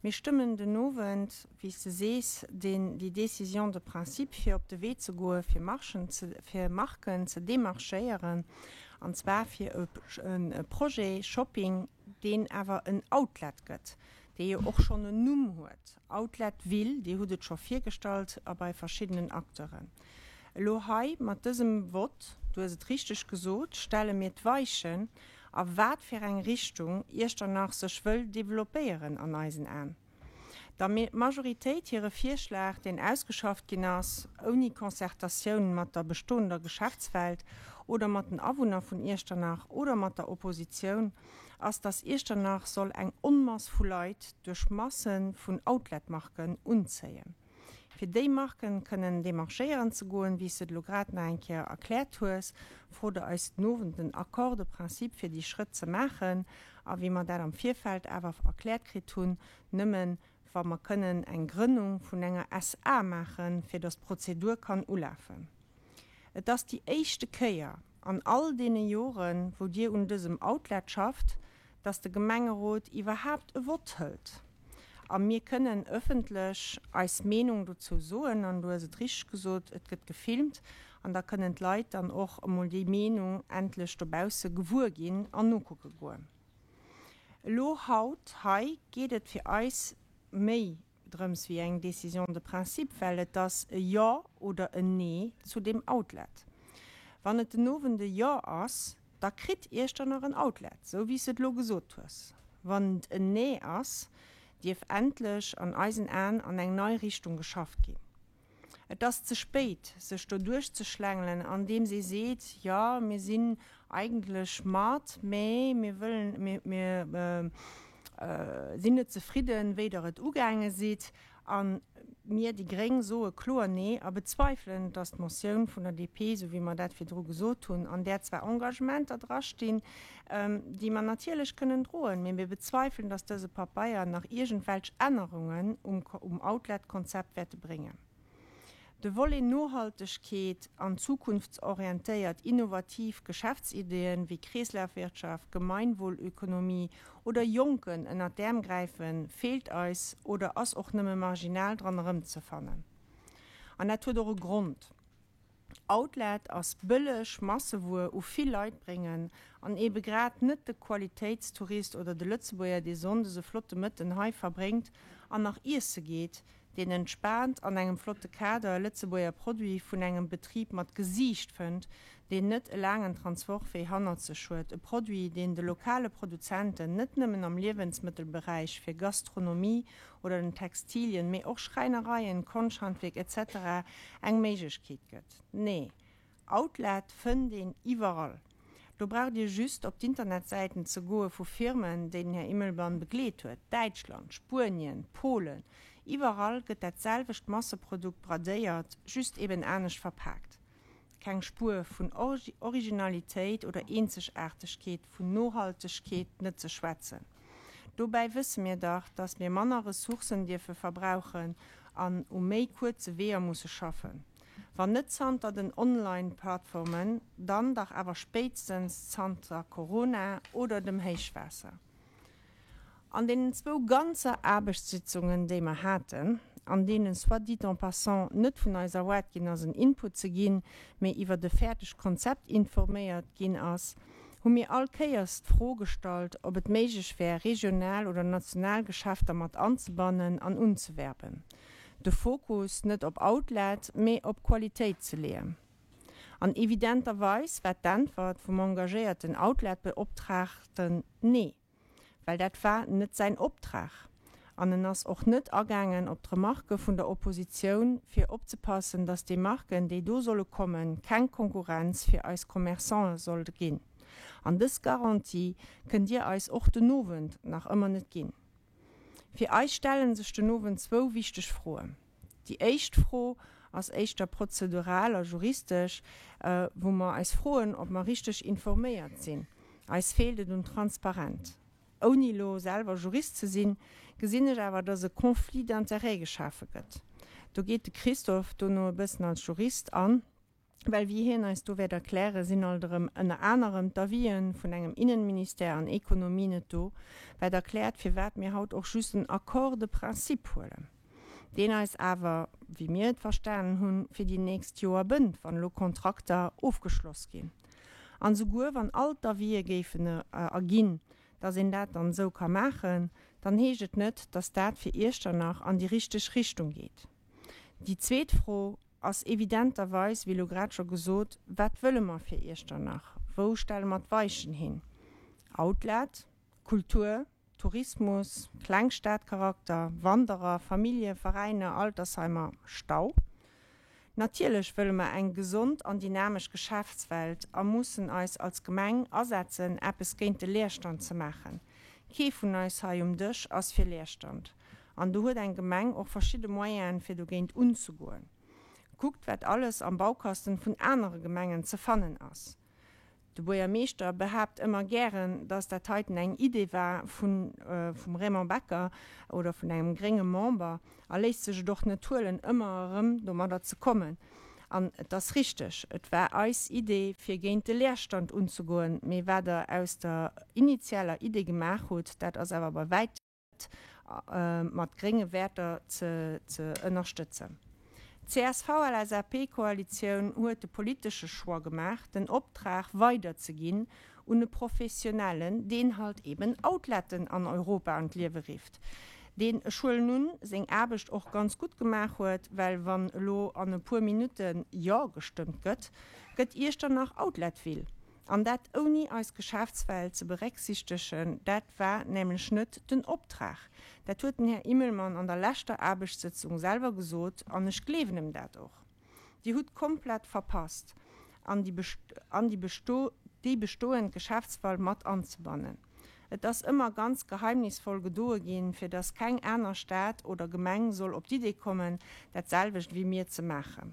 Mir stëmmen den Owend, wéi s de sees, deen, déi Décision de principe, fir op de Wee ze goe fir Marchen ze, fir Marken ze démarchéieren, an zwar fir e, e Projet Shopping, deen awer en Outlet gëtt, dee jo och schonn en Numm huet, Outlet Ville, Dir hutt et scho virgestallt a bei verschiddenen Acteuren. Elo hei mat dësem Vott, du hues et richteg gesot, stelle mir d'Weichen, a wat fir eng Richtung Iechternach sech wëll developpéieren an eisen Aen. Der Majoritéit hire Virschlag, deen ausgeschafft ginn ass, ouni Concertatioun mat der bestoender Geschäftswelt oder mat den Awunner vun Iechternach oder mat der Oppositioun, ass, dass Iechternach soll eng Onmass vu Leit duerch Masse vun Outlet-Marken unzéien. Fir déi Marken kënnen demarchéieren ze goen, wéi s de et elo grad nach eng Kéier erkläert hues, frot Der eis den Owend den Accord de principe fir déi Schrëtt ze maachen. A wéi mer dat am Virfeld awer erkläert kritt hunn, nëmmen wa mer kënnen eng Grënnung vun enger SA maachen, fir datt d'Prozedur kann ulafen. Et ass déi éischte Kéier an all deene Joren, wou Dir un dësem Outlet schafft, dass de Gemengerot iwwerhaapt e Vott hëlt a mir kënnen ëffentlech eis Meenung dozou soen. An du hues et richteg gesot, et gëtt gefilmt an da kënnen d'Leit dann och emol déi Meenung endlech dobausse gewuer ginn an nokucke goen. Elo haut hei geet et fir eis méi drëms wéi eng Décision de principe, well et ass e Jo oder en Nee zu deem Outlet. Wann et den Owend e Jo ass, da kritt Iechternach en Outlet, sou wéi s de et elo gesot hues. Wann et en Nee ass, dierf endlech an eisen Aen an eng nei Richtung geschafft ginn. Et ass ze spéit, sech do duerchzeschlängelen, andeems ee seet, Jo, mir sinn eigentlech mat, mä mir wëllen, mir, mir sinn net zefridden, wéi Der et ugaange sidd. A mir, déi gréng, soe kloer Nee a bezweifelen, dass d'Motioun vun der DP, esou wéi mer dat virdru gesot hunn, an där zwar Engagementer drastinn, déi mer natierlech kënnen droen, mee mir bezweifelen, dass dëse Papeier nach iergendwelch Ännerungen um Outlet-Konzept wäerte bréngen. De Volet Nohaltegkeet an zukunftsorientéiert innovativ Geschäftsideeën wéi Kreeslafwirtschaft, Gemeinwohlökonomie oder Jonken ënnert d'Äerm gräifen, feelt eis oder ass och nëmme marginal dran erëmzefannen. An dat huet och e Grond. Outlet ass bëlleg Massewuer u vill Leit bréngen an ebe grad net de Qualitéitstourist oder de Lëtzebuerger dee Sonndes e flotte Mëtten hei verbréngt an nach iesse geet, deen entspaant an engem flotte Kader e Lëtzebuerger Produit vun engem Betrib mat Gesiicht fënnt, deen net e laangen Transportwee hannert sech huet, e Produit deen de lokale Produzenten net nëmmen am Liewensmëttelberäich fir Gastronomie oder den Textilien, mee och Schräinereien, Konschthandwierk etc. Eng Méiglechkeet gëtt. Nee, Outlet fënnt een iwwerall. Do braucht Dir just op d'Internetsäiten ze goe vu Firmen, déi den Här Immelmann begleet huet, Däitschland, Spuenien, Polen, iwwerall gëtt dat selwecht Masseprodukt bradéiert, just eben anescht verpaakt. Keng Spuer vun Originalitéit oder Eenzegaartegkeet, vun Nohaltegkeet net ze schwätzen. Dobäi wësse mir dach, dass mir manner Ressourcen dierfe verbrauchen an u méi kuerze Weeër musse schaffen. Wann net zanter den Online-Plattformen, dann dach awer spéitstens zanter Corona oder dem Héichwaasser. An deenen zwou ganzer Aarbechtssitzungen, déi mer haten, an deenen, soit dit en passant, net vun eis erwaart ginn ass, en Input ze ginn, mee iwwert e fäerdegt Konzept informéiert ginn ass, hu mir all Kéiers d'Fro gestallt, ob et méiglech wär, regional oder national Geschäfter mat anzebannen an unzewerben, de Fokus net op Outlet, mee op Qualitéit ze leeën. An evidenterweis war d'Äntwert vum engagéierten Outlet-Beoptraagten Nee. Well dat war net säin Optrag. An en ass och net agaangen op d'Remarke vun der Oppositioun, fir opzepassen, datt déi Marken, déi do solle kommen, keng Konkurrenz fir eis Commerçantë sollte ginn. An dës Garantie kënnt Dir eis och den Owend nach ëmmer net ginn. Fir eis stelle sech den Owend zwou wichteg Froen. Déi éischt Fro. ass éischter prozedural a juristesch, wou mer eis froen, ob mer richteg informéiert sinn. Eis feelt et un Transparent. Ouni elo selwer Jurist ze sinn, gesinn ech awer, dass e Conflit d'intérêts geschafe gëtt. Do geet de Christophe dono e bëssen als Jurist an, well wéi hien eis do wäert erklären, sinn alt erëm ënner anerem d'Avisë vun engem Innenministère an Ekonomie net do, wat erkläert, firwat mir haut och just en Accord de principe huelen, deen eis awer, wéi mir et verstanen hunn, fir déi nächst Joer bënnt, wann elo Kontrakter ofgeschloss ginn. An esouguer wann all d'Avisë géifen erginn, dass een dat dann esou ka maachen, dann heescht et net, dass dat fir Iechternach an déi richteg Richtung geet. Déi zweet Fro ass evidenterweis, wéi elo grad scho gesot, Wat wëlle mer fir Iechternach? Wou stelle mer d'Weichen hin? Outlet, Kultur, Tourismus, Klengstadcharakter, Wanderer, Famillje, Veräiner, Altersheimer, Stau? Natierlech wëlle mer eng gesond an dynamesch Geschäftswelt a mussen eis als Gemeng asetzen, eppes géint de Leerstand ze maachen. Kee vun eis hei um Dësch ass fir Leerstand. An do huet eng Gemeng och verschidde Moyenen, fir dogéint unzegoen. Kuckt, wat alles am Baukasten vun anere Gemengen ze fannen ass. De Buergermeeschter behaapt ëmmer gären, datt dat heiten eng Idee war vun vum Raymond Becker oder vun engem grénge Member a léisst sech et och net huelen, ëmmer erëm domadder ze kommen. An et ass richteg, et war eis Idee, fir géint de Leerstand unzegoen, mee wat Der aus der initieller Idee gemaach hutt, dat ass awer bei wäitem, mat grénge Wäerter ze ënnerstëtzen. D'CSV-LSAP-Koalitioun huet de politesche Choix gemaach, den Optrag weiderzeginn un e Professionellen, deen halt eben Outletten an Europa an d'Liewe rifft, deen, ech huelen un, seng Aarbecht och ganz gutt gemaach huet, well wann elo an e puer Minutte Jo gestëmmt gëtt, gëtt Iechternach Outletville. An dat ouni eis Geschäftswelt ze berécksichtegen, dat war nämlech net den Optrag. Dat huet den Här Immelmann an der leschter Aarbechtssëtzung selwer gesot an ech gleewen em dat och. Dir hutt komplett verpasst, an déi déi bestoend Geschäftswalt mat anzebannen. Et ass ëmmer ganz geheimnisvoll gedoe ginn, fir datt keng aner Stad oder Gemeng soll op d'Idee kommen, dat selwecht wéi mir ze maachen.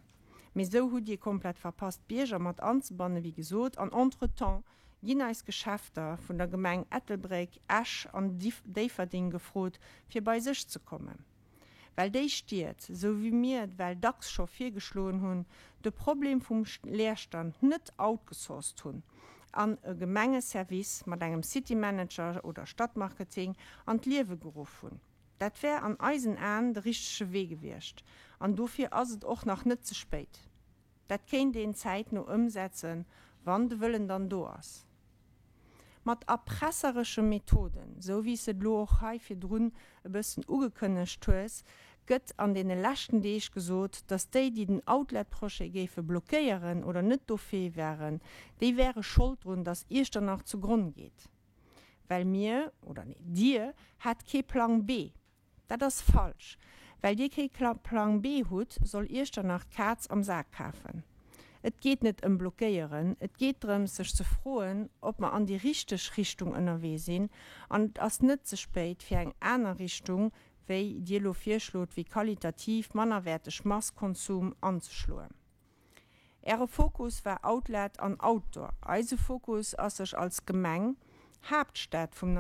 Mee esou hutt Dir komplett verpasst d'Bierger mat anzebannen, wéi gesot. An entretemps ginn eis Geschäfter vun der Gemeng Ettelbréck, Esch an Déifferdeng gefrot, fir bei sech ze kommen. Well déi Stied, esou wéi mir et well dacks scho virgeschloen hunn, de Problem vum Leerstand net outgesourced hunn an e Gemengeservice mat engem City Manager oder Stadtmarketing an d'Liewe geruff hunn. Dat wär an eisen Aen de richtege Wee gewiescht an dofir ass et och nach net ze spéit. Dat kéint een zäitno ëmsetzen, wann de Wëllen dann do ass. Mat erpresseresche Methoden, esou wéi s de et elo och hei virdrun e bëssen ugekënnegt hues, gëtt an deene leschten Deeg gesot, datt déi, déi den Outlet-Projet géife blockéieren oder net dofir wären, déi wäre Schold drun, datt Iechternach zugronn geet. Well mir, oder nee, Dir hat kee Plang B. Dat ass falsch. Well Dir kee Plang B hutt, soll Iechternach d'Kaz am Sak kafen. Et geet net ëm blockéieren, et geet drëms sech ze froen, ob mer an déi richteg Richtung ënnerwee sinn. An et ass net ze spéit fir eng aner Richtung, wéi Dir elo virschlot, wéi qualitativ mannerwäerteg Masskonsum anzeschloen. Äre Fokus war Outlet an Outdoor. Eise Fokus ass sech als Gemeng, Haaptstad vum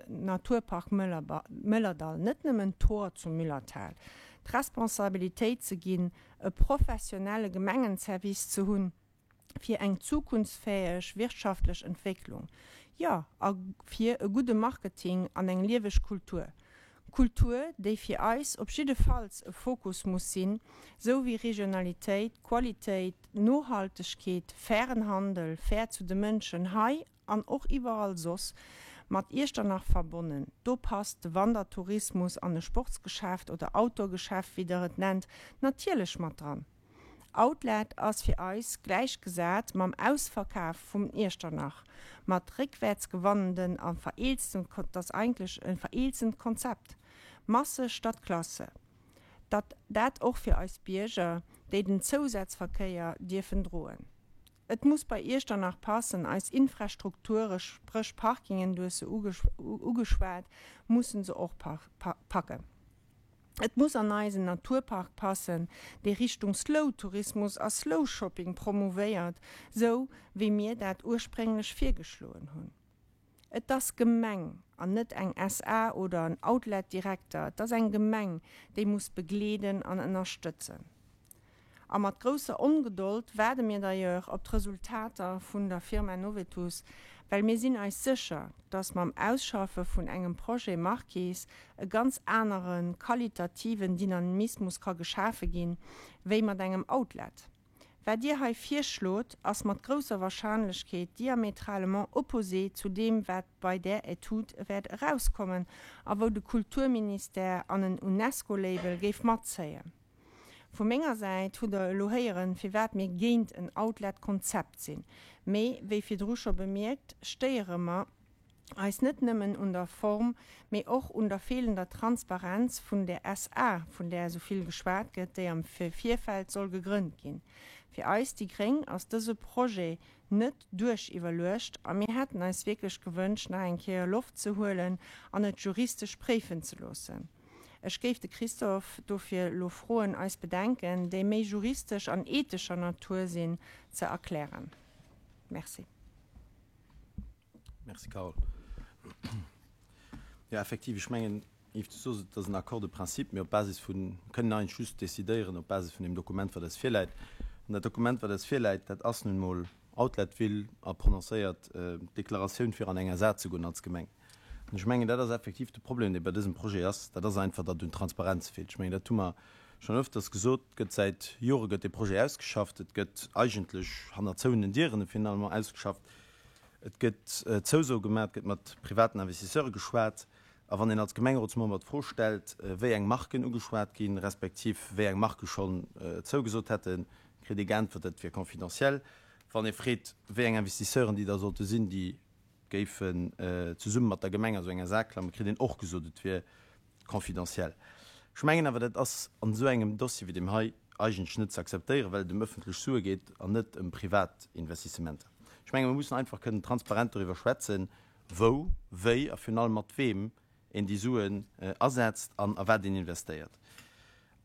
Naturpark Mëllerdall, net nëmmen d'Tor zum Müllerthal, d'Responsabilitéit ze ginn, e professionelle Gemengenservice ze hunn fir eng zukunftsfäeg wirtschaftlech Entwécklung, jo, a fir e gudde Marketing an eng lieweg Kultur. Kultur, déi fir eis op jiddefalls e Fokus muss sinn, sou wéi Regionalitéit, Qualitéit, Nohaltegkeet, fairen Handel, fair zu de Mënschen hei an och iwwerall soss, mat Iechternach verbonnen. Do passt de Wandertourismus an e Sportsgeschäft oder Outdoorgeschäft, wéi Der et nennt, natierlech mat dran. Outlet ass fir eis gläichgesat mam Ausverkaf vum Iechternach, mat réckwäertsgewannenden a vereelzten, dat ass eigentlech e vereelzent Konzept, Masse statt Klasse. Datt dat och fir eis Bierger, déi den Zousazverkéier dierfen droen. Et muss bei Iechternach passen, eis Infrastrukture, spréch Parkingen, du hues se ugeschwat, mussen se och packen. Et muss an eisen Naturpark passen, dee Richtung Slow-Tourismus a Slow-Shopping promouvéiert, sou wéi mir dat ursprénglech virgeschloen hunn. Et ass Gemeng an net eng SA oder en Outlet-Direkter, et ass eng Gemeng, déi muss begleeden an ënnerstëtzen. A mat grousser Ongedold waarde mir d'ailleurs op d'Resultater vun der Firma Novetus, well mir sinn eis sécher, dass mam Ausschaffe vun engem Projet Marquis e ganz anere qualitativen Dynamismus ka geschafe ginn, wéi mat engem Outlet. Wat Dir hei virschlot, ass mat grousser Wahrscheinlechkeet diamétralement opposé zu deem, wat bei där Etude wäert erauskommen a wou de Kulturministère an en UNESCO-Label géif matzéien. Vu menger Säit hutt Der elo héieren, firwat mir géint en Outlet-Konzept sinn. Mee, wéi virdru scho bemierkt, stéiere mer eis net nëmmen un der Form, mee och un der feelender Transparenz vun där SA, vun där esou vill geschwat gëtt, déi am Virfeld soll gegrënnt ginn. Fir eis, déi gréng, ass dëse Projet net duerchiwwerluecht a mir hätten eis wierklech gewënscht, nach eng Kéier Loft ze huelen an et juristesch préifen ze loossen. Ech géif de Christophe dofir elo froen, eis Bedenken, déi méi juristesch an ethescher Natur sinn, ze erklären. Merci. Merci, Carole. Jo, effektiv, ech mengen, Yves, du sos et, et ass en Accord de principe, mee op Basis vun, kënnen eigentlech just decidéieren op Basis vun deem Dokument, wat eis virläit. An dat Dokument, wat eis virläit, dat ass nun emol Outletville a prononcéiert d'Deklaratioun, fir an eng SA ze goen als Gemeng. An ech mengen, dat ass effektiv de Problem, dee bei dësem Projet ass, dat ass einfach, datt un Transparenz feelt. Ech mengen, dat hu mer schonn öfters gesot. Et gëtt säit Jore gëtt dee Projet ausgeschafft. Et gëtt eigentlech hanner zouenen Dieren finalement ausgeschafft. Et gëtt Zousoe gemaach, et gëtt mat privaten Investisseure geschwat. A wann een als Gemengerotsmember d'Fro stellt, wéi eng Marken ugeschwat ginn, respektiv wéi eng Marke schonn zougesot hätten, kritt ee geäntwert, dat wier confidentiel. Wann ee freet, wéi eng Investisseuren déi da sollte sinn, déi géifen zesumme mat der Gemeng a sou enger Saach klammen, kritt een och gesot, et wier confidentiel. Ech mengen awer, dat ass an esou engem Dossier wéi deem hei eigentlech net ze akzeptéieren, well et ëm ëffentlech Sue geet an net ëm privat Investissementer. Ech menge mer mussen einfach kënnen transparent doriwwer schwätzen, wou, wéi a virun allem mat weem een déi Suen asetzt an a wat een investéiert.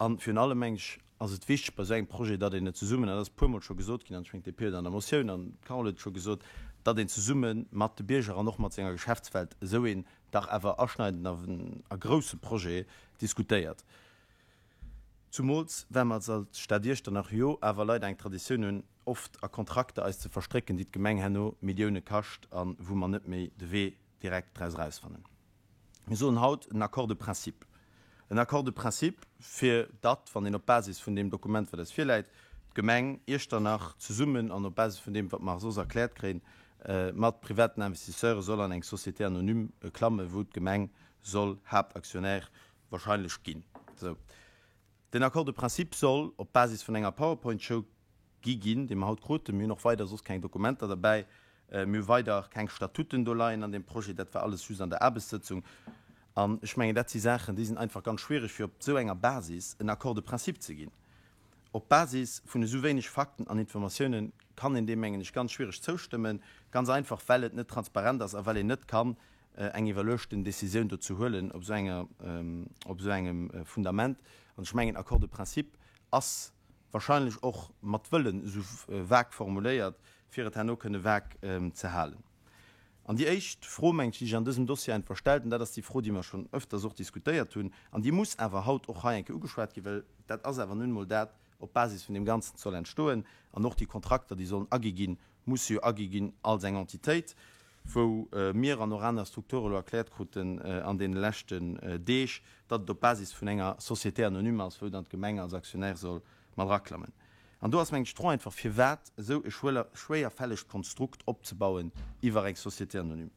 A virun allem, meng ech, ass et wichteg bei esou engem Projet, datt een et zesummen, an dat ass e puermol scho gesot ginn, an ech mengen d'DP huet an der Motioun an d'Carole huet et scho gesot, datt een zesumme mat de Bierger an och mat senger Geschäftswelt esou een dach awer aschneidenden a grousse Projet diskutéiert. Zumools well mer als Stad Iechternach jo awer leider eng Traditioun hunn, oft a Kontrakter eis ze verstrécken, déi d'Gemeng herno Millioune kascht a wou mer net méi de Wee direkt draus erausfannen. Mir soen haut en Accord de principe. En Accord de principe, fir datt, wann een op Basis vun deem Dokument, wat eis virläit, d'Gemeng Iechternach zesummen an op Basis vun deem, wat mer soss erkläert kréien, mat privaten Investisseure soll an eng Société anonyme klammen, wou d'Gemeng soll Haaptaktionär wahrscheinlech ginn. Esou. Den Accord de principe soll op Basis vun enger PowerPoint-Show gi ginn, déi mer haut kruten. Mir hunn och weider soss keng Dokumenter derbäi. Mir hu weider keng Statuten do leien an deem Projet. Dat war alles just an der Aarbechtssëtzung. An ech mengen, dat si Saachen, déi sinn einfach ganz schwierig, fir op esou enger Basis en Accord de principe ze ginn. Op Basis vun esou wéineg Fakten an Informatiounen kann een deem, mengen ech, ganz schwierig zoustëmmen, ganz einfach, well et net transparent ass a well een net kann eng iwwerluechten Décisioun dozou huelen op esou enger, op esou engem Fundament. An ech mengen, Accord de principe ass wahrscheinlech och mat Wëllen esou vague formuléiert, fir et herno kënne vague ze halen. An déi éischt Fro, mengen ech, déi sech an dësem Dossier einfach stellt, an dat ass déi Fro, déi mer schonn öfters och diskutéiert hunn, an déi muss awer haut och hei eng Kéier ugeschwat ginn, well dat ass awer nun emol dat, op Basis vun deem Ganzen soll entstoen, an och déi Kontrakter, déi sollen agi ginn, musse jo agi ginn als eng Entitéit, wou mir an och aner Strukture elo erkläert kruten an deene leschten Deeg, datt et op Basis vun enger Société anonyme ass, wou dann d'Gemeng als Aktionär soll mat eraklammen. An do ass, mengen ech, d'Fro einfach, firwat esou e schwéierfällegt Konstrukt opzebauen iwwer eng Société anonyme.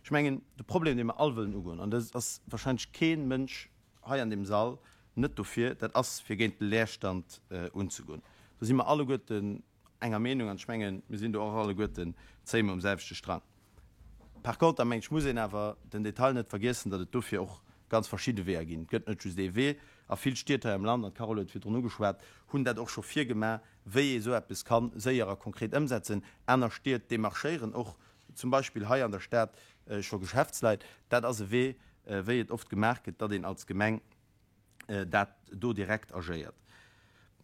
Ech mengen, de Problem, dee mer all wëllen ugoen, an et ass wahrscheinlech kee Mënsch hei an deem Sall net dofir, dat ass, fir géint de Leerstand unzegoen. Do si mer alleguerten enger Meenung, an ech mengen, mir sinn do och alleguerten, zéie mer um selwechte Strang. Par conter, mengen ech, muss een awer den Detail net vergiessen, datt et dofir och ganz verschidde Weeër ginn. Et gëtt net just ee Wee. A vill Stied hei am Land, an d'Carole huet virdrun ugeschwat, hunn dat och scho virgemaach, wéi ee sou eppes ka séier a konkret ëmsetzen. Aner Stied demarchéieren och zum Beispill hei an der Stad scho Geschäftsleit. Dat ass e Wee, wéi et oft gemaach gëtt, datt een als Gemeng. dat do direkt agéiert.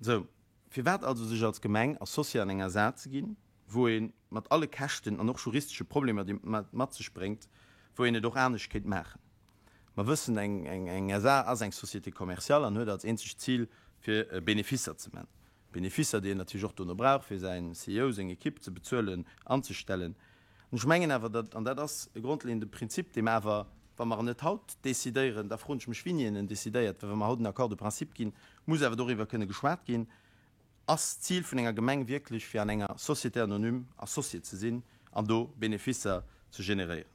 Sou, firwat also sech als Gemeng Associé an eng SA ze ginn, wou ee mat alle Käschten an och juristesche Problemer, déi et mat sech bréngt, wou een et och anescht kéint maachen? Mer wëssen, eng SA ass eng Société commerciale an huet als eenzegt Zil, fir Beneficer ze man. Beneficer, déi een natierlech och dono brauch, fir säin CEO, seng Equipe ze bezuelen, anzestellen. An ech mengen awer, datt, an dat ass e grondleeënde Prinzip, dee mer awer, wa mer en net haut decidéieren, da froen ech mech, wien en decidéiert, well wa mer haut en Accord de principe ginn, muss awer doriwwer kënne geschwat ginn, Ass d'Zil vun enger Gemeng wierklech, fir an enger Société anonyme associé ze sinn an do Beneficer ze generéieren?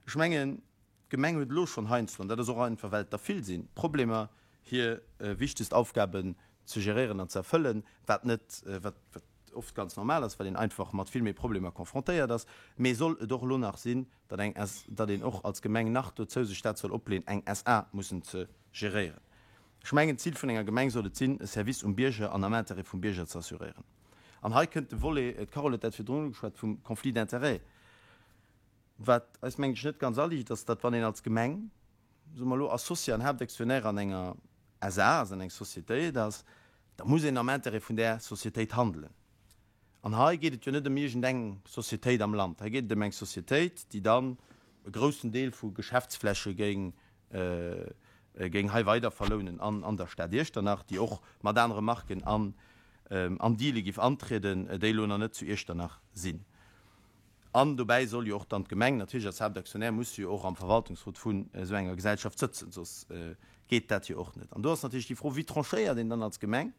Ech mengen, D'Gemeng huet elo schonn heiansdo, an dat ass och einfach well et der vill sinn, Problemer hir wichtegst Aufgaben ze geréieren an ze erfëllen, wat net, wat oft ganz normal ass, well een einfach mat vill méi Problemer confrontéiert ass. Mee soll et och elo nach sinn, datt eng, datt een och als Gemeng nach dozou sech dat soll opleeën, eng SA mussen ze geréieren? Ech mengen, d'Zil vun enger Gemeng sollt et sinn, e Service um Bierger an am Intérêt vum Bierger ze assuréieren. An hei kënnt de Volet, d'Carole huet dat virdrun ugeschwat, vum Conflit d'intérêts. Wat eis, mengen ech, net ganz aliicht ass, datt wann een als Gemeng, soe mer elo, Associé an Haaptaktionär an enger SA ass, an eng Sociétéit ass, da muss een am Intérêt vun där Sociétéit handelen. An hei geet et jo net ëm iergendeng Sociétéit am Land, hei geet et ëm eng Sociétéit, déi dann e groussen Deel vu Geschäftsfläche géing, géing hei weider verlounen an an der Stad Iechternach, déi och mat anere Marken an an Deale géif antrieden, déi elo nach net zu Iechternach sinn. An dobäi soll jo och dann d'Gemeng, natierlech als Haaptaktionär, muss se jo och am Verwaltungsrot vun esou enger Gesellschaft sëtzen, soss geet dat jo och net. An do ass natierlech déi Fro, Wéi tranchéiert een dann als Gemeng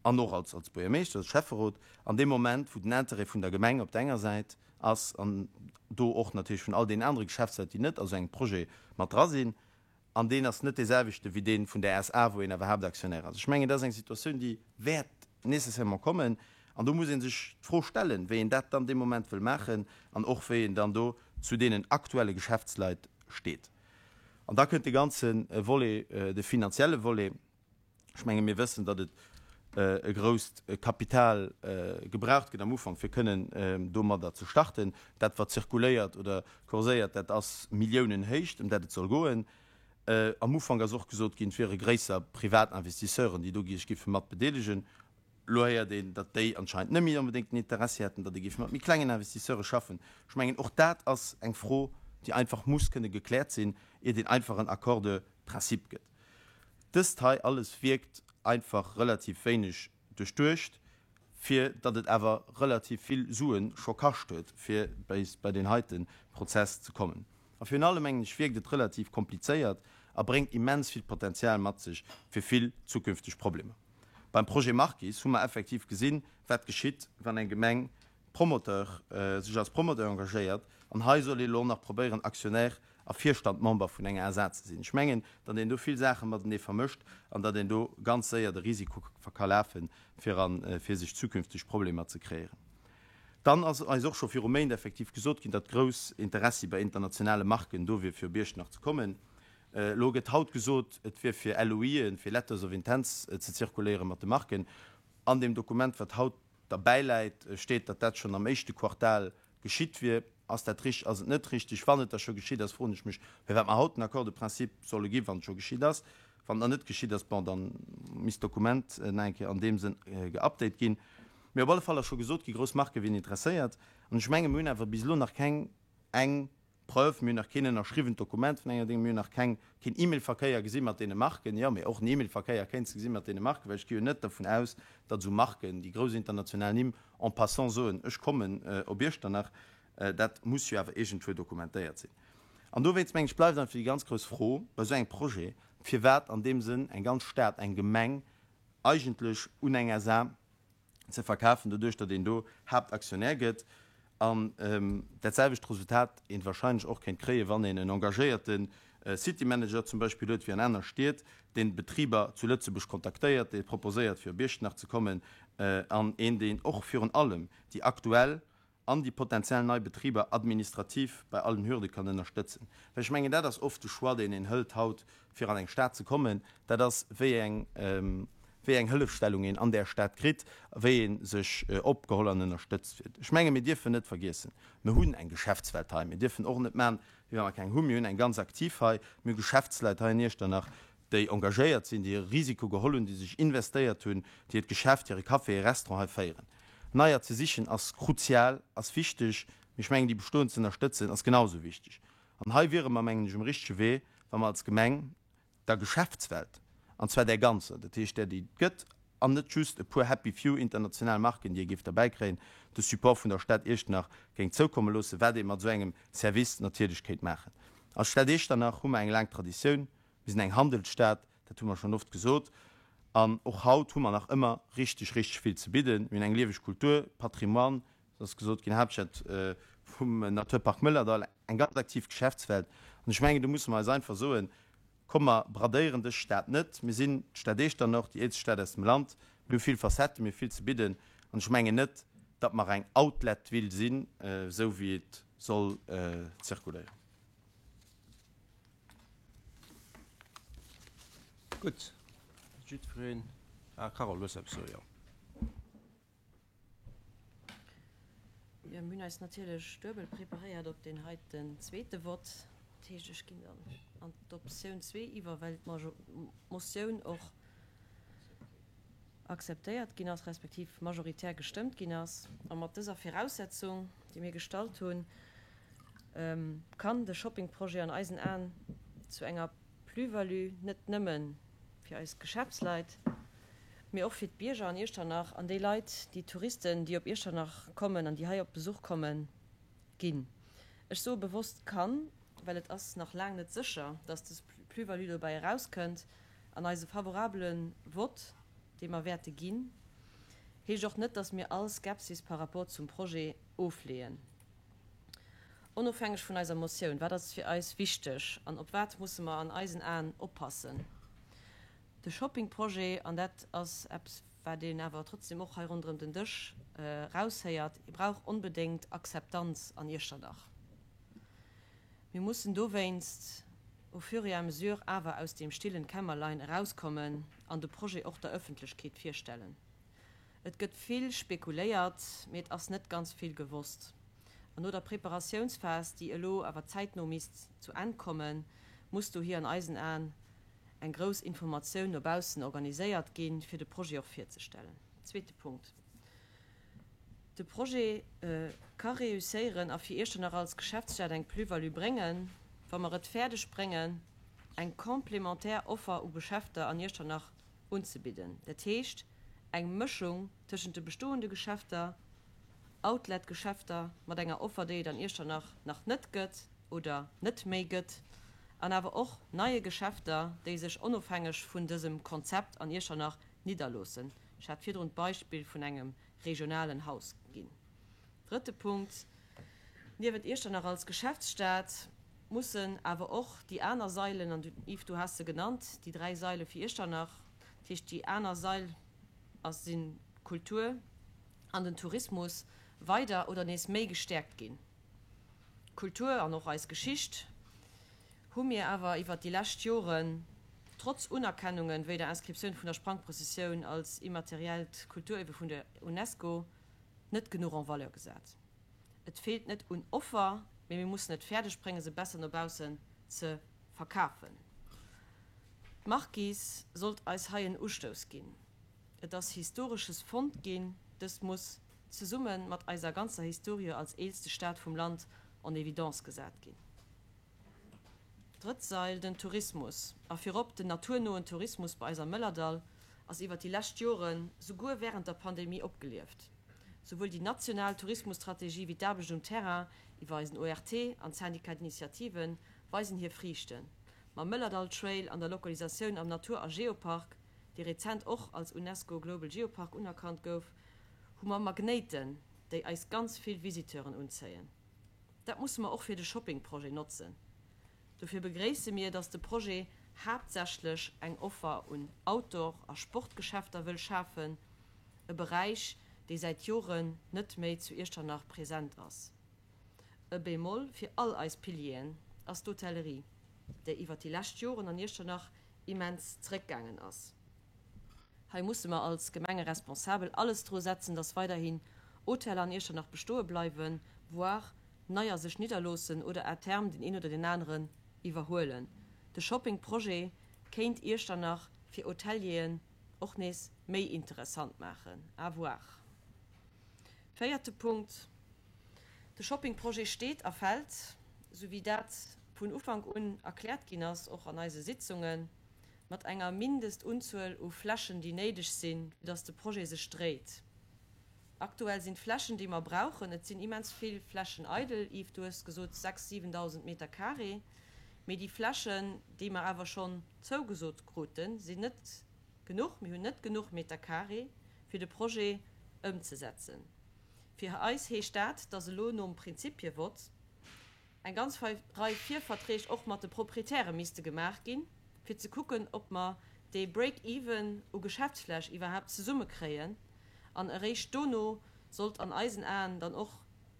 an och als als Buergermeeschter, als Schäfferot an deem Moment, wou den Intérêt vun der Gemeng op der enger Säit ass an do och natierlech vun all deenen anere Geschäftsleit, déi net a sou engem Projet mat dra sinn, An deen ass net deeselwechte wéi dee vun der SA, wou een awer Haaptaktionär ass. Ech mengen, dat ass eng Situatioun, déi wäert nécessairement kommen. An do muss ee sech d'Fro stellen, wéi een dat dann dee Moment wëll maachen an och wéi een dann do zu deenen aktuelle Geschäftsleit steet. An da kënnt de ganze Volet, de finanzielle Volet. Ech menge mir wëssen, datt et e grousst Kapital gebraucht gëtt am Ufank, fir kënnen domadder ze starten. Dat wat zirkuléiert oder kurséiert, dat ass Milliounenhéicht, ëm dat et soll goen. Am Ufank ass och gesot ginn, et wiere gréisser privat Investisseuren, déi do sech géife mat bedeelegen. Elo héiert een, datt déi anscheinend net méi onbedéngt den Interessi hätten, datt ee géif mat méi klengen Investisseure schaffen. Ech mengen, och dat ass eng Fro, déi einfach muss kënne gekläert sinn, iert een einfach en Accord de principe gëtt. Dëst hei alles wierkt einfach relativ wéineg duerchduecht, fir datt et awer relativ vill Suen scho kascht huet, fir bis bei deen heite Prozess ze kommen. A virun allem, mengen ech, wierkt et relativ komplizéiert a bréngt immens vill Potenzial mat sech fir vill zukünfteg Problemer. Beim Projet Marquis hu mer effektiv gesinn, wat geschitt, wann eng Gemeng Promoteur, sech als Promoteur engagéiert, an hei soll ee lo nach probéieren Aktionär a Virstandmember vun enger SA ze sinn. Ech mengen, datt een do vill Saache matenee vermëscht an datt een do ganz séier de Risiko ka lafen, fir a fir sech zukünfteg Problemer ze kreéieren. Dann ass eis och scho viru Méint effektiv gesot ginn, datt grouss Interessi bei internationale Marken do wier fir op Iechternach ze kommen. Elo gëtt haut gesot, et wier fir LOIen, fir Letters of Intents ze zirkuléiere mat de Marken. An deem Dokument, wat haut derbäi läit, steet, datt dat schonn am éischte Quartal geschitt wier. Ass dat richteg, ass et net richteg? Wann et da scho geschitt ass, froen ech mech, firwat mer haut en Accord de principe solle ginn, wann et scho geschitt ass. Wann et nach net geschitt ass, bon, da misst d'Dokument nach eng Kéier an deem Sënn geupdate ginn. Mee op alle Fall ass scho gesot gi, grouss Marke wieren interesséiert. An ech menge mir hunn awer bis elo nach keng eng Preuve, mir hunn nach keen ënnerschriwwent Dokument vun enger Ding, mir hunn nach keng, keen E-Mail-Verkéier gesi mat deene Marken. Jo, mee och en E-Mail-Verkéier kéints de gesi mat deene Marken, well ech gi jo net dervun aus, datt esou Marken, déi grouss international Nimm, en passant soen, ech kommen op Iechternach. Dat muss jo awer iergendwuer dokumentéiert sinn. An dowéinst, mengen ech, bleift einfach déi ganz grouss Fro bei esou engem Projet, firwat an deem Sënn eng ganz Stad, eng Gemeng eigentlech un eng SA ze verkafen, doduerch datt een do Haaptaktionär gëtt an dat selwecht Resultat een wahrscheinlech och kéint kréien, wann een en engagéierte City Manager zum Beispill huet, wéi an aner Stied, deen d'Betriber zu Lëtzebuerg kontaktéiert, dee proposéiert fir op Iechternach ze kommen an een deen och virun allem déi aktuell an déi potenziell nei Betriber administrativ bei allen Hürde kann ënnerstëtzen. Well ech mengen, dat ass oft de Choix, deen een hëlt haut, fir an eng Stad ze kommen, dat ass, wéi eng, wéi eng Hëllefstellung een an där Stad kritt, wéi ee sech opgeholl an ënnerstëtzt fiert. Ech menge mir dierfen net vergiessen, mir hunn eng Geschäftswelt hei. Mir dierfen och net maachen, wéi wa mer keng hunn. Mir hunn eng ganz aktiv hei. Mir hu Geschäftsleit hei in Iechternach. déi engagéiert sinn, déi e Risiko geholl hunn, déi sech investéiert hunn, déi hiert Geschäft, hire Café, hir Restaurant hei féieren. Neier ze sichen ass kruzial, ass wichteg, mee ech mengen, déi bestoend ze ënnerstëtzen ass genau esou wichteg. An hei wiere mer, mengen ech, um richtege Wee, wa mer als Gemeng der Geschäftswelt, an zwar där ganzer, dat heescht där, déi et gëtt, an net just e puer happy few international Marken, déi ee géif derbäikréien, de Support vun der Stad Iechternach géing zoukomme loossen, wat ee mat esou engem Service natierlech kéint maachen. Als Stad Iechternach hu mer eng laang Traditioun. Mir sinn eng Handelsstad, dat hu mer schonn oft gesot. An och haut hu mer nach ëmmer richteg, richteg vill ze bidden. Mir hunn eng lieweg Kultur, Patrimoine, et ass gesot ginn, Haaptstad vum Naturpark Mëllerdall, eng ganz aktiv Geschäftswelt. An ech mengen, do musse mer eis einfach soen, Komm mer bradéieren dës Stad net. Mir sinn d'Stad Echternach, déi eelste Stad aus dem Land. Mir hu vill Facetten, mir hu vill ze bidden. An ech mengen net, datt mer eng Outlet-Ville sinn, esou wéi et soll zirkuléieren. Gutt, jiddwereen, ah Carole, du hues eppes soen, jo. Jo, mir hunn eis natierlech duebel preparéiert op deen heiten zweete Vott. Dat heescht, ech ginn dann an d'Optioun zwee iwwer, well d'Motioun och akzeptéiert ginn ass, respektiv majoritär gestëmmt ginn ass. A mat dëser Viraussetzung, déi mir gestallt hunn, kann de Shoppingprojet an eisen Aen zu enger Plus-value net nëmme fir eis Geschäftsleit, mee och fir d'Bierger an Iechternach an déi Leit, déi Touristen, déi op Iechternach kommen an déi hei op Besuch kommen, ginn. Ech soe bewosst kann, well et ass nach laang net sécher, dass des Plus-value dobäi erauskënnt. An eise favorabele Vott, dee mer wäerte ginn, heescht och net, dass mir all Skepsis par rapport zum Projet ofleeën. Onofhängeg vun eiser Motioun, wat ass fir eis wichteg an op wat musse mer an eisen Aen oppassen? De Shoppingprojet, an dat ass eppes, wat een awer trotzdem och hei ronderëm den Dësch eraushéiert, brauch onbedéngt Akzeptanz an Iechternach. Mir mussen dowéinst au fur et à mesure awer aus deem stillen Kämmerlein erauskommen an de Projet och der Öffentlechkeet virstellen. Et gëtt vill spekuléiert, mee et ass net ganz vill gewosst. An no der Preparatiounsphas, déi elo awer zäitno misst zu Enn kommen, muss dohier an eisen Aen eng grouss Informatioun no baussen organiséiert ginn, fir de Projet och virzestellen. Zweete Punkt, De Projet ka reusséieren a fir Iechternach als Geschäftsstad eng Plus-value bréngen, wa mer et fäerdeg bréngen, eng complémentaire Offer u Geschäfter an Iechternach unzebidden, dat heescht eng Mëschung tëschent de bestoende Geschäfter, Outlet-Geschäfter mat enger Offer, déi et an Iechternach nach net gëtt oder net méi gëtt, an awer och neie Geschäfter, déi sech onofhängeg vun dësem Konzept an Iechternach nidderloossen. Ech hat virdrun d'Beispill vun engem regionalen Haus ginn. Drëtte Punkt, Niewent Iechternach als Geschäftsstad mussen awer och déi aner Sailen, an du, Yves, du has se genannt, déi dräi Saile fir Iechternach, dat heescht déi aner Sail ass, sinn d'Kultur an den Tourismus, weider oder nees méi gestäerkt ginn. D'Kultur an och eis Geschicht hu mir awer iwwert déi lescht Joren, trotz Unerkennungen, wéi der Inscriptioun vun der Sprangprozessioun als immateriellt Kulturierwe vun der UNESCO, net genuch en valeur gesat. Et feelt net un Offer, mee mir mussen et fäerdeg bréngen, se besser no baussen ze verkafen. D'Marquise sollt eis hei en Ustouss ginn. Et ass Historesches fonnt ginn, dëst muss zesumme mat eiser ganzer Historie als eelste Stad vum Land en évidence gesat ginn. Drëtt Sail, den Tourismus, a virop den naturnoen Tourismus bei eis am Mëllerdall, ass iwwert déi lescht Joren, souguer wärend der Pandemie, opgelieft. Souwuel déi national Tourismusstrategie wéi d'Aarbecht um Terrain iwwer eisen ORT an d'Syndicat d'initiative weisen hir Friichten. Mam Mëllerdall Trail an der Lokalisatioun am Natur a Geopark, dee rezent och als UNESCO Global Geopark unerkannt gouf, hu mer Magnéiten, déi eis ganz vill Visiteuren unzéien. Dat musse mer och fir de Shoppingprojet notzen. Dofir begréisse mir, dass de Projet haaptsächlech eng Offer un Outdoor a Sportgeschäfter wëll schafen, e Beräich, dee säit Joren net méi zu Iechternach present ass. E Bémol fir all eis Pilieren ass d'Hotellerie, déi iwwer déi lescht Joren an Iechternach immens zréckgaangen ass. Hei musse mer als Gemengeresponsabel alles dru setzen, dass weiderhin Hoteller an Iechternach bestoe bleiwen, voire neier sech nidderloossen oder à terme den een oder den aneren iwwerhuelen. De Shopping-Projet. Kéint Iechternach fir Hotelieren och nees méi interessant maachen. À voir. Véierte Punkt, De Shoppingprojet steet a fält, sou wéi dat vun Ufank un erkläert ginn ass, och an eise Sitzungen, mat enger Mindestunzuel u Flächen, déi néideg sinn, fir dass de Projet sech dréit. Aktuell sinn d'Flächen, déi mer brauchen, et sinn immens vill Flächen eidel, Yves, du hues gesot 6, 7.000 Meter carré, mee déi Flächen, déi mer awer schonn zougesot kruten, sinn net genuch. Mir hunn net genuch Meter carré, fir de Projet ëmzesetzen. Fir eis heescht dat, dass elo nom Prinzipievott eng ganz Rei Virverträg och mat de Proprietäre misste gemaach ginn, fir ze kucken, ob mer dee Break-even u Geschäftsfläch iwwerhaapt zesummekréien. An eréischt dono sollt an eisen Aen dann och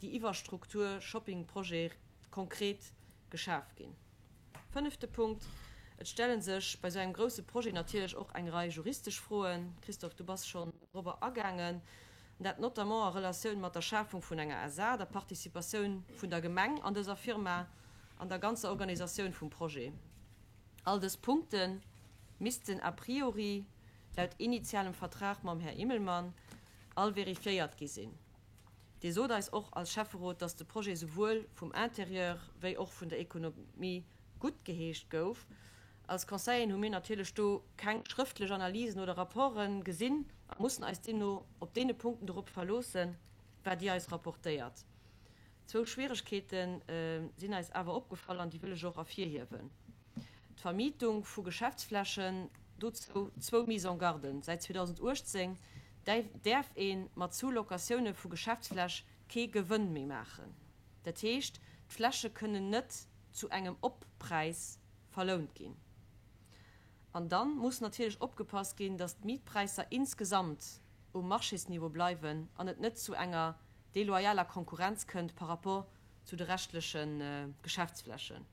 déi Iwwerstruktur Shoppingprojet konkret geschaf ginn. Fënnefte Punkt, Et stelle sech bei esou engem grouse Projet natierlech och eng Rei juristesch Froen. Christophe, du bass schonn dorobber agaangen, an dat notamment a Relatioun mat der Schafung vun enger SA, der Participatioun vun der Gemeng an dëser Firma an der ganzer Organisatioun vum Projet. All dës Punkte missten a priori laut initialem Vertrag mam Här Immelmann all verifiéiert gi sinn. Dir sot eis och als Schäfferot, dass de Projet souwuel vum Interieur wéi och vun der Ekonomie guttgeheescht gouf. Als Conseilleren hu mir natierlech do keng schrëftlech Analysen oder Rapporte gesinn a mussen eis deemno op deene Punkten dorop verloossen, wat Dir eis rapportéiert. Zwou Schwieregkeete sinn eis awer opgefall an déi wëll ech och ervirhiewen. D'Vermietung vu Geschäftsflächen, dozou zwou Mises en garden, Säit 2018 däerf ee mat Sous-locatioune vu Geschäftsfläch kee Gewënn méi maachen. Dat heescht, d'Fläche kënnen net zu engem Oppräis verlount ginn. An da muss natierlech opgepasst ginn, datt d'Mietpräisser insgesamt um Marchésniveau bleiwen an et net zu enger deloyaler Konkurrenz kënnt par rapport zu de reschtleche Geschäftsflächen.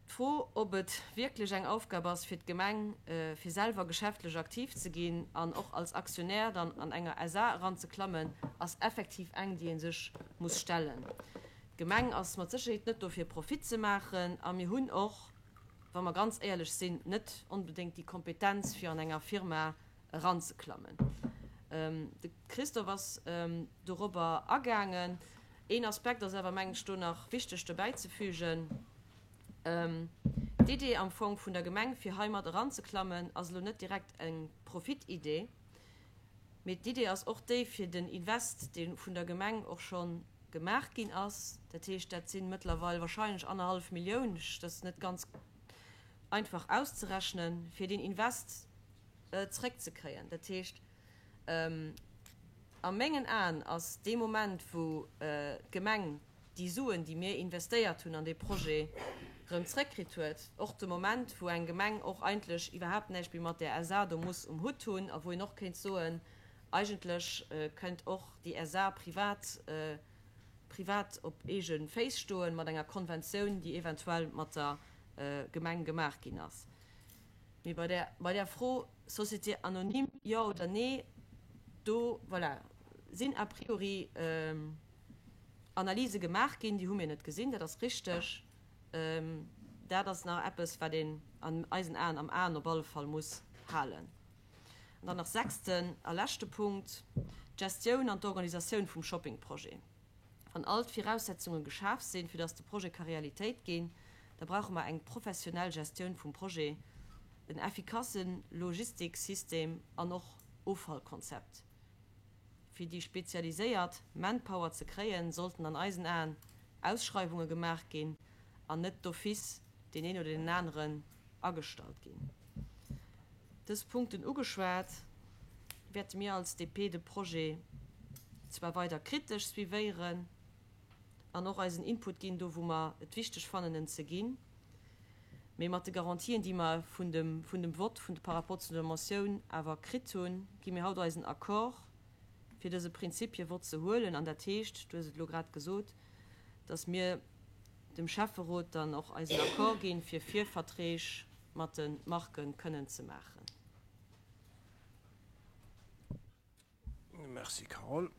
D'Fro, ob et wierklech eng Aufgab ass fir d'Gemeng, fir selwer geschäftlech aktiv ze ginn an och als Aktionär dann an enger SA eranzeklammen, ass effektiv eng, déi ee sech muss stellen. D'Gemeng ass mat Sécherheet net do fir Profit ze maachen a mir hunn och, wa mer ganz éierlech sinn, net onbedéngt déi Kompetenz fir an enger Firma eranzeklammen. De Christophe ass dorobber agaangen. Een Aspekt ass awer, mengen ech, do nach wichteg dobäizefügen. D'Idee am Fong vun der Gemeng, fir hei mat eranzeklammen, ass elo net direkt eng Profitidee, mee d'Idee ass och déi, fir den Invest, dee vun der Gemeng och scho gemaach ginn ass, dat heescht, dat si mëttlerweil wahrscheinlech annerhallef Millioun, dat ass net ganz einfach auszerechnen, fir deen Invest zréckzekréien. Dat heescht, a mengen Aen ass dee Moment, wou d'Gemeng déi Suen, déi mir investéiert hunn an dee Projet, erëm zréckkritt huet, och de Moment, wou eng Gemeng och eigentlech iwwerhaapt näischt méi mat där SA do muss um Hutt hunn a wou een och kéint soen, eigentlech kënnt och déi SA privat, privat op eege Féiss stoen, mat enger Konventioun, déi eventuell mat der Gemeng gemaach ginn ass. Mee bei där, bei där Fro Société anonyme, jo oder nee, do, voilà, sinn a priori Analyse gemaach ginn, déi hu mir net gesinn, dat ass richteg. Dat ass nach eppes, wat een an eisen Aen am Aen op alle Fall muss halen. An dann nach sechsten a leschte Punkt, d'Gestioun an d'Organisatioun vum Shoppingprojet. Wann all d'Viraussetzunge geschaf sinn, fir dass de Projet ka Realitéit ginn, da brauche mer eng professionell Gestioun vum Projet, en effikasse Logistiksystem an och Offallkonzept. Fir déi spezialiséiert Manpower ze kréien, sollten an eisen Aen Ausschreiwunge gemaach ginn an net d'office deen een oder deen aneren agestallt ginn. Dës Punkten ugeschwat, wäerte mir als DP de Projet zwar weider kritesch suivéieren an och eisen Input ginn, do wou mer et wichteg fannen en ze ginn, mee mat de Garantien, déi mer vun dem vun dem Vott vun par rapport zu der Motioun awer kritt hunn, gi mir haut eisen Accord fir dëse Prinzipievott ze huelen. An dat heescht, du hues et elo grad gesot, dass mir dem Schäfferot dann och eisen Accord ginn, fir Virverträg mat de Marke kënnen ze maachen. Merci Carole.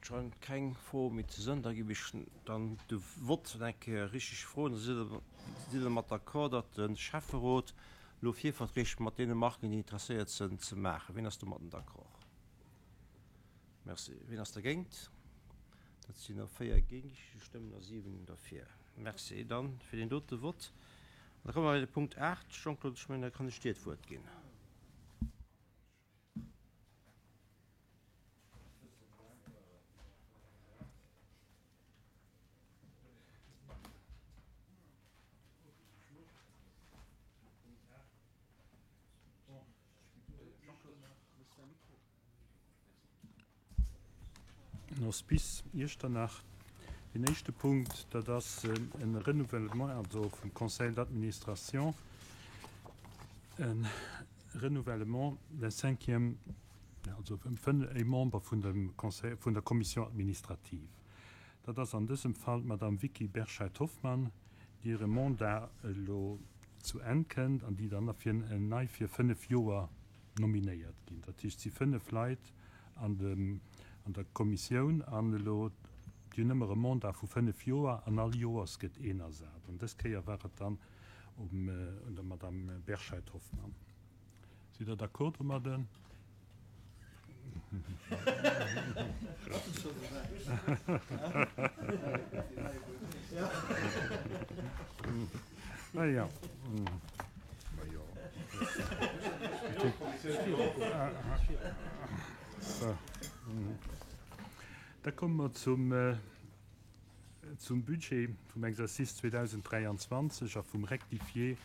Scheint keng Fro méi ze sënn. Da ginn ech dann de Vott eng Kéier richteg froen. Sidd Der domat d'accord, datt de Schäfferot elo Virverträg mat deene Marken, déi interesséiert sënn, ze maachen? Wien ass domatten d'accord? Merci. Wien ass dergéint? Dat sinn der 4 Géigestëmmen a 7 derfir. Merci dann fir deen dote Vott. An da komme mer bei de Punkt 8. Jean-Claude, ech mengen, da kann ech dir d'Wuert ginn. Hospice Iechternach. Deen éischte Punkt, dat ass e Renouvellement, also vum Conseil d'administration, e Renouvellement d'un cinquième, also e Member vun dem Conseil, vun der Commission administrative. Dat ass an dësem Fall d'Madame Vicky Berscheid-Hoffmann, déi hire Mandat elo zu Enn kënnt an déi dann fir nei fir fënnef Joer nominéiert ginn. Dat heescht, et si fënnef Leit an dem, an der Kommissioun an elo, déi hunn ëmmer e Mandat vu fënnef Joer an all Joers gëtt een ersat. An dës Kéier war et dann um, un der Madame Berscheid-Hoffmann. Sidd Der d'accord domadden? Majo. Majo. Da komme mer zum, zum Budget vum Exercice 2023 a vum Rectifié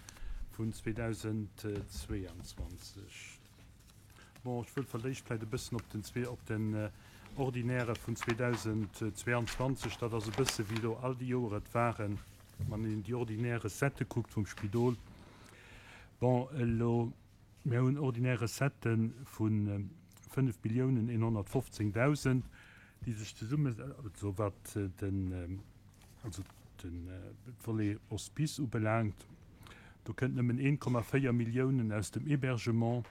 vun 2022. Bon, ech wëll verléicht vläicht e bëssen op den op den Ordinaire vun 2022, dat ass e bësse wéi elo all déi Joer et waren, wann een déi ordinär Recettë kuckt vum Spidol. Bon, elo, mir hunn ordinär Recettë vu 5 Milliounen 115.000, déi sech zesumme, also wat den, also den Volet Hospice ubelaangt, do kënnt nëmmen 1,4 Milliounen aus dem Hébergement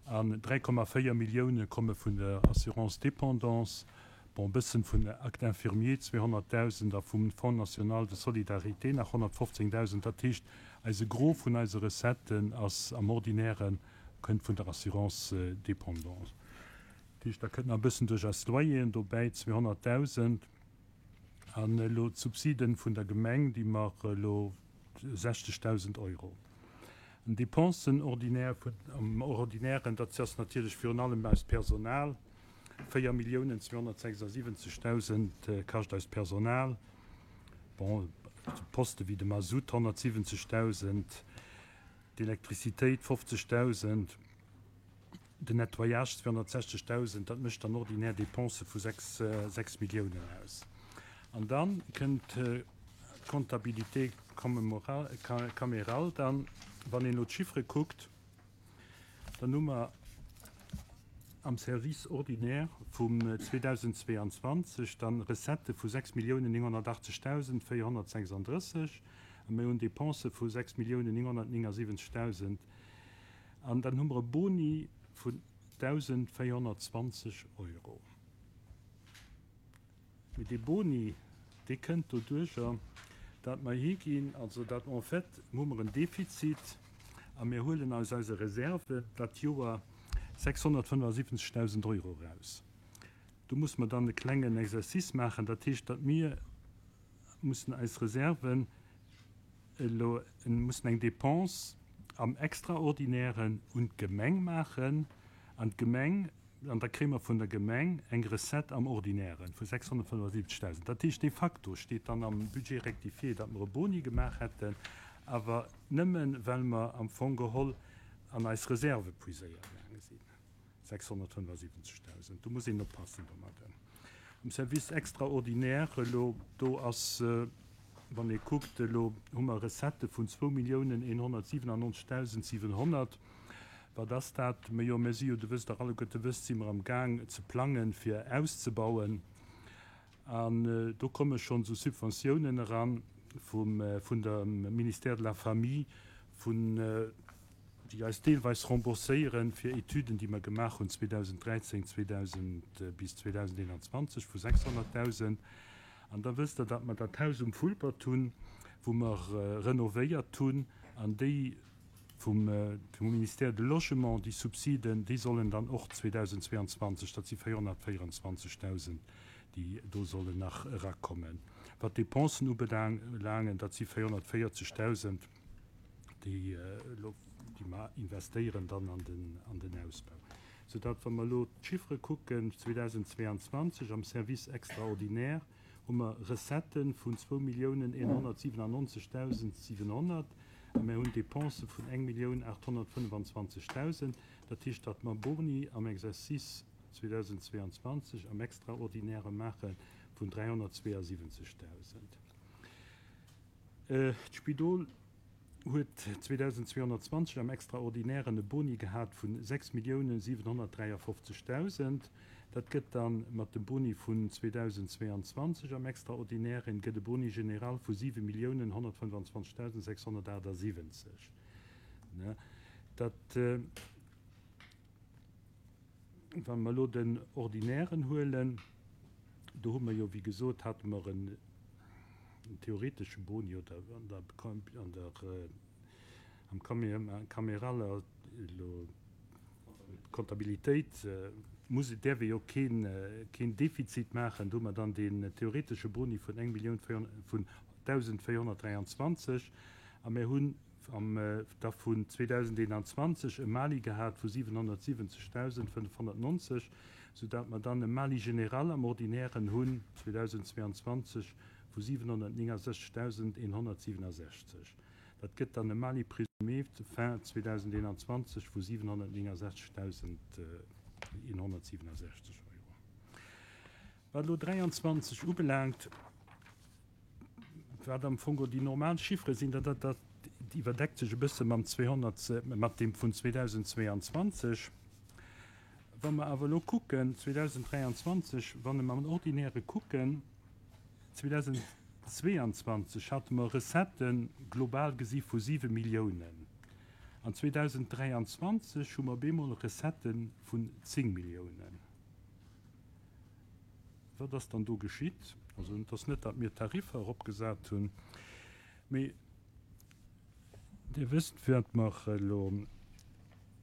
an 3,4 Millioune komme vun der Assurance dépendance, bon, e bëssen vun Acte infirmier 200.000 a vum Fonds national de solidarité nach 115.000. Dat heescht, eise Gros vun eise Recetten ass am Ordinäre kënnt vun der Assurance dépendance. Dat heescht, da kënnt nach e bëssen duerch eis Loyeren dobäi, 200.000. An elo d'Subsiden vun der Gemeng, déi mer elo 60.000 Euro. An Dépensen ordinaires vun, am Ordinairen, dat ass natierlech virun allem eist Personal, 4.276.000 kascht eist Personal. Bon, esou Poste wéi de Mazout 170.000, d'Elektrizitéit 50.000. Den Nettoyage 260.000, dat mécht dann ordinär Dépensë vu 6, 6 Milliounen aus. An da kënnt d'Comptabilité camérale. Dann, wann een elo d'Chiffere kuckt, dann hu mer am Service ordinaire vum 2022 dann Recettë vu 6.980.436 a mir hunn Dépensë vu 6.979.000. An dann hu mer e Boni vun 1.420 Euro. Mee dee Boni, dee kënnt doduercher, dat mer higinn, also dat en fait hu mer en Defizit a mir huelen aus eise Reserven dat Joer 675.000 Euro eraus. Do musse mer dann e klengen Exercice maachen, dat heescht, datt mir mussen eis Reserven Elo mussen eng Dépense am Extraordinären un d'Gemeng maachen an d'Gemeng, an da kréie mer vun der Gemeng eng Recette am Ordinäre vu 675.000. Dat heescht, de facto steet dann am Budget rectifié, datt mer e Boni gemaach hätten, awer nëmmen, well mer am Fong geholl an eis Reserve puiséiere gaange sinn. 675.000, do muss een oppassen domadden. Um Service extraordinaire elo, do ass, wann ee kuckt, elo hu mer Recettë vun 2.197.700. Wat ass dat? Majo, mir si jo, du wësst dach alleguerte wësst, si mer am Gaang ze plangen, fir auszebauen. An do komme schonn esou Subventiounen eran vum, vun dem Ministère de la Famille vun. déi eis deelweis rembourséieren fir Etüden, déi mer gemaach hunn 2013, 2000 bis 2021 vu 600.000. An da wësst Der, datt mer dat Haus um Vulpert hunn, wou mer renovéiert hunn, an déi vum Ministère de Logement, déi Subsiden, déi sollen dann och 2022, dat si 424.000, déi do sollen nach erakommen. Wat d'Dépensen ubelaangen, dat si 440.000, déi elo, déi mer investéieren dann an den, an den Ausbau. Soudatt, wa mer elo d'Chiffere kucken, 2022 am Service extraordinaire hu mer Recettë vun 2.197.700 a mer hunn Dépensë vun 1.825.000. Dat heescht, datt mer Boni am Exercice 2022 am Extraordinaire maache vun 372.000. D'Spidol huet 2.220 am Extraordinairen e Boni gehat vu 6.753.000. Dat gëtt da mat dem Boni vun 2022 am Extraordinairen gëtt e Boni général vu 7.125.678. Dat. Wa mer elo den Ordinairen huelen, do hu mer jo, wéi gesot, hate mer en theoretesche Boni oder an der, an der, am Cameraler elo Kontabilitéit muss, däerf ee jo keen, keen Defizit maachen. Do hu mer dann deen theoretesche Boni vun eng Millioun vun 1.423 a mir hunn am da vun 2021 e Mali gehat vu 770.590, soudatt mer dann e Mali général am Ordinären hunn 2022 vu 769.167. Dat gëtt dann e Mali présumé fin 2021 vu 769.167 Euro. Wat elo 23 ubelaangt, wat am Fong och déi normal Chiffere sinn, dat, dat iwwerdeckt sech e bësse mam 200, mat deem vun 2022. Wa mer awer elo kucken, 2023, wann mer am Ordinäre kucken, 2022 hate mer Recettë global gesi vu siwe Milliounen an 2023 hu mer op eemol Recettë vun 10 Milliounen. Wat ass dann do geschitt? Also et ass net, datt mir d'Tariffer eropgesat hunn, mee Dir wësst, wat mer elo,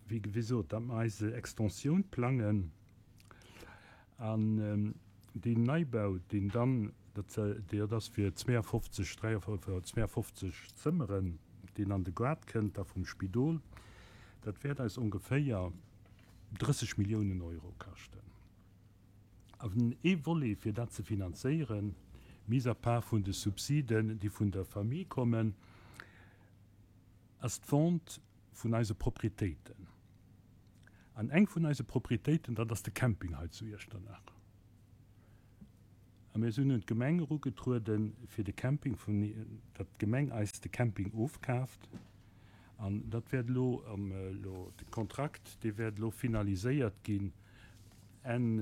wéi gesot, datt mer eis Extensioun plangen an deen Neibau, deen dann, dat ass fir 52, 52 Zëmmeren, deen an de Gaart kënnt da vum Spidol, dat wäert eis ongeféier 30 Milliounen Euro kaschten. An ee Volet fir dat ze finanzéieren, mis à part vun de Subsiden, déi vun der Famille kommen, ass d'Vente vun eise Propriétéiten. An eng vun eise Propriétéiten, dat ass de Camping hei zu Iechternach. A mir sinn un d'Gemeng erugetrueden, fir de Camping vun, datt d'Gemeng eis de Camping ofkaaft. An dat wäert elo am, elo de Kontrakt, dee wäert elo finaliséiert ginn Enn,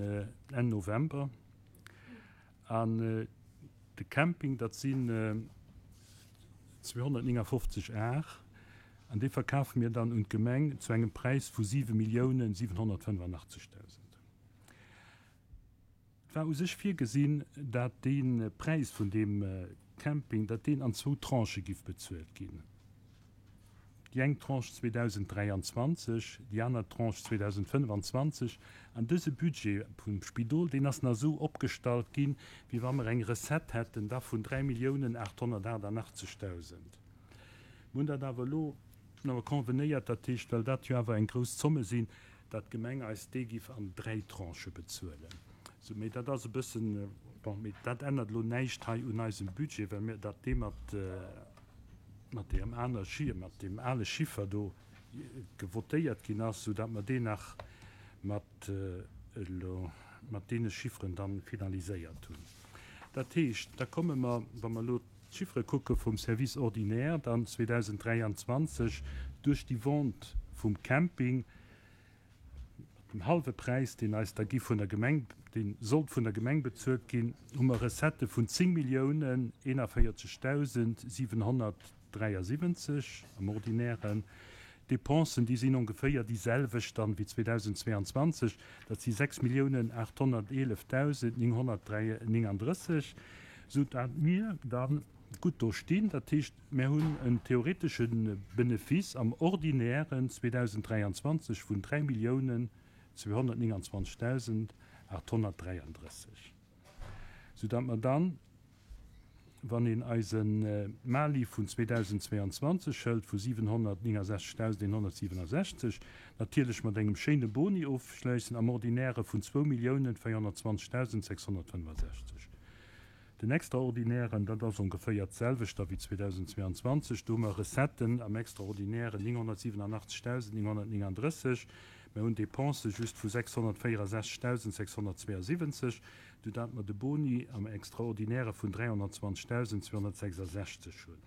Enn November. An de Camping, dat sinn 259 Ar, an dee verkafe mir dann un d'Gemeng zu engem Präis vu 7.785.000. Et war u sech virgesinn, dat dee Präis vun deem Camping, dat deen an zwou Tranchë giff bezuelt ginn. Déi eng Tranche 2023, déi aner Tranche 2025. An dëse Budget vum Spidol, deen ass nach esou opgestallt ginn, wéi wa mer eng Recette hätten da vun 3.888.000. Mir hunn dat awer elo awer convenéiert, dat heescht, well dat jo awer eng grouss Zomme sinn, dat d'Gemeng eis dee giff an dräi Tranchë bezuelen. Sou, mee dat ass e bëssen, bon, mee dat ännert elo näischt hei un eisem Budget, well mir dat dee mat, mat deem aner Chi, mat deem ale Chiffer do gevotéiert ginn ass, soudatt mer deen nach mat elo, mat deene Chifferen dann finaliséiert hunn. Dat heescht, da komme mer, wa mer elo d'Chiffere kucke vum Service ordinaire dann 2023 duerch déi Vente vum Camping, mat dem hallwe Präis, deen eis da gi vun der Gemeng, dee sollt vun der Gemeng bezuelt ginn, hu mer Recettë vun 10 Milliounen 41.773 am Ordinären. D'Depensen, déi sinn ongeféier déi selwecht dann wéi 2022, dat si 6.811.939, sou dat mir da gutt do stinn. Dat heescht, mir hunn en theoretesche Benefice am Ordinären 2023 vun 3.229.833, sou dat mer dann, Wann een eise Mali vun 2022 hëlt vu 769.167, natierlech mat engem schéine Boni ofschléissen, am Ordinäre vun 2.420.665. Den Extraordinären, dat ass ongeféier d'selwecht da wéi 2022, do hu mer Recetten am Extraordinären 987.939, mer hunn Dépensë just vu 664.672. Sou dat mer de Boni am Extraordinäre vun 320.266 hunn.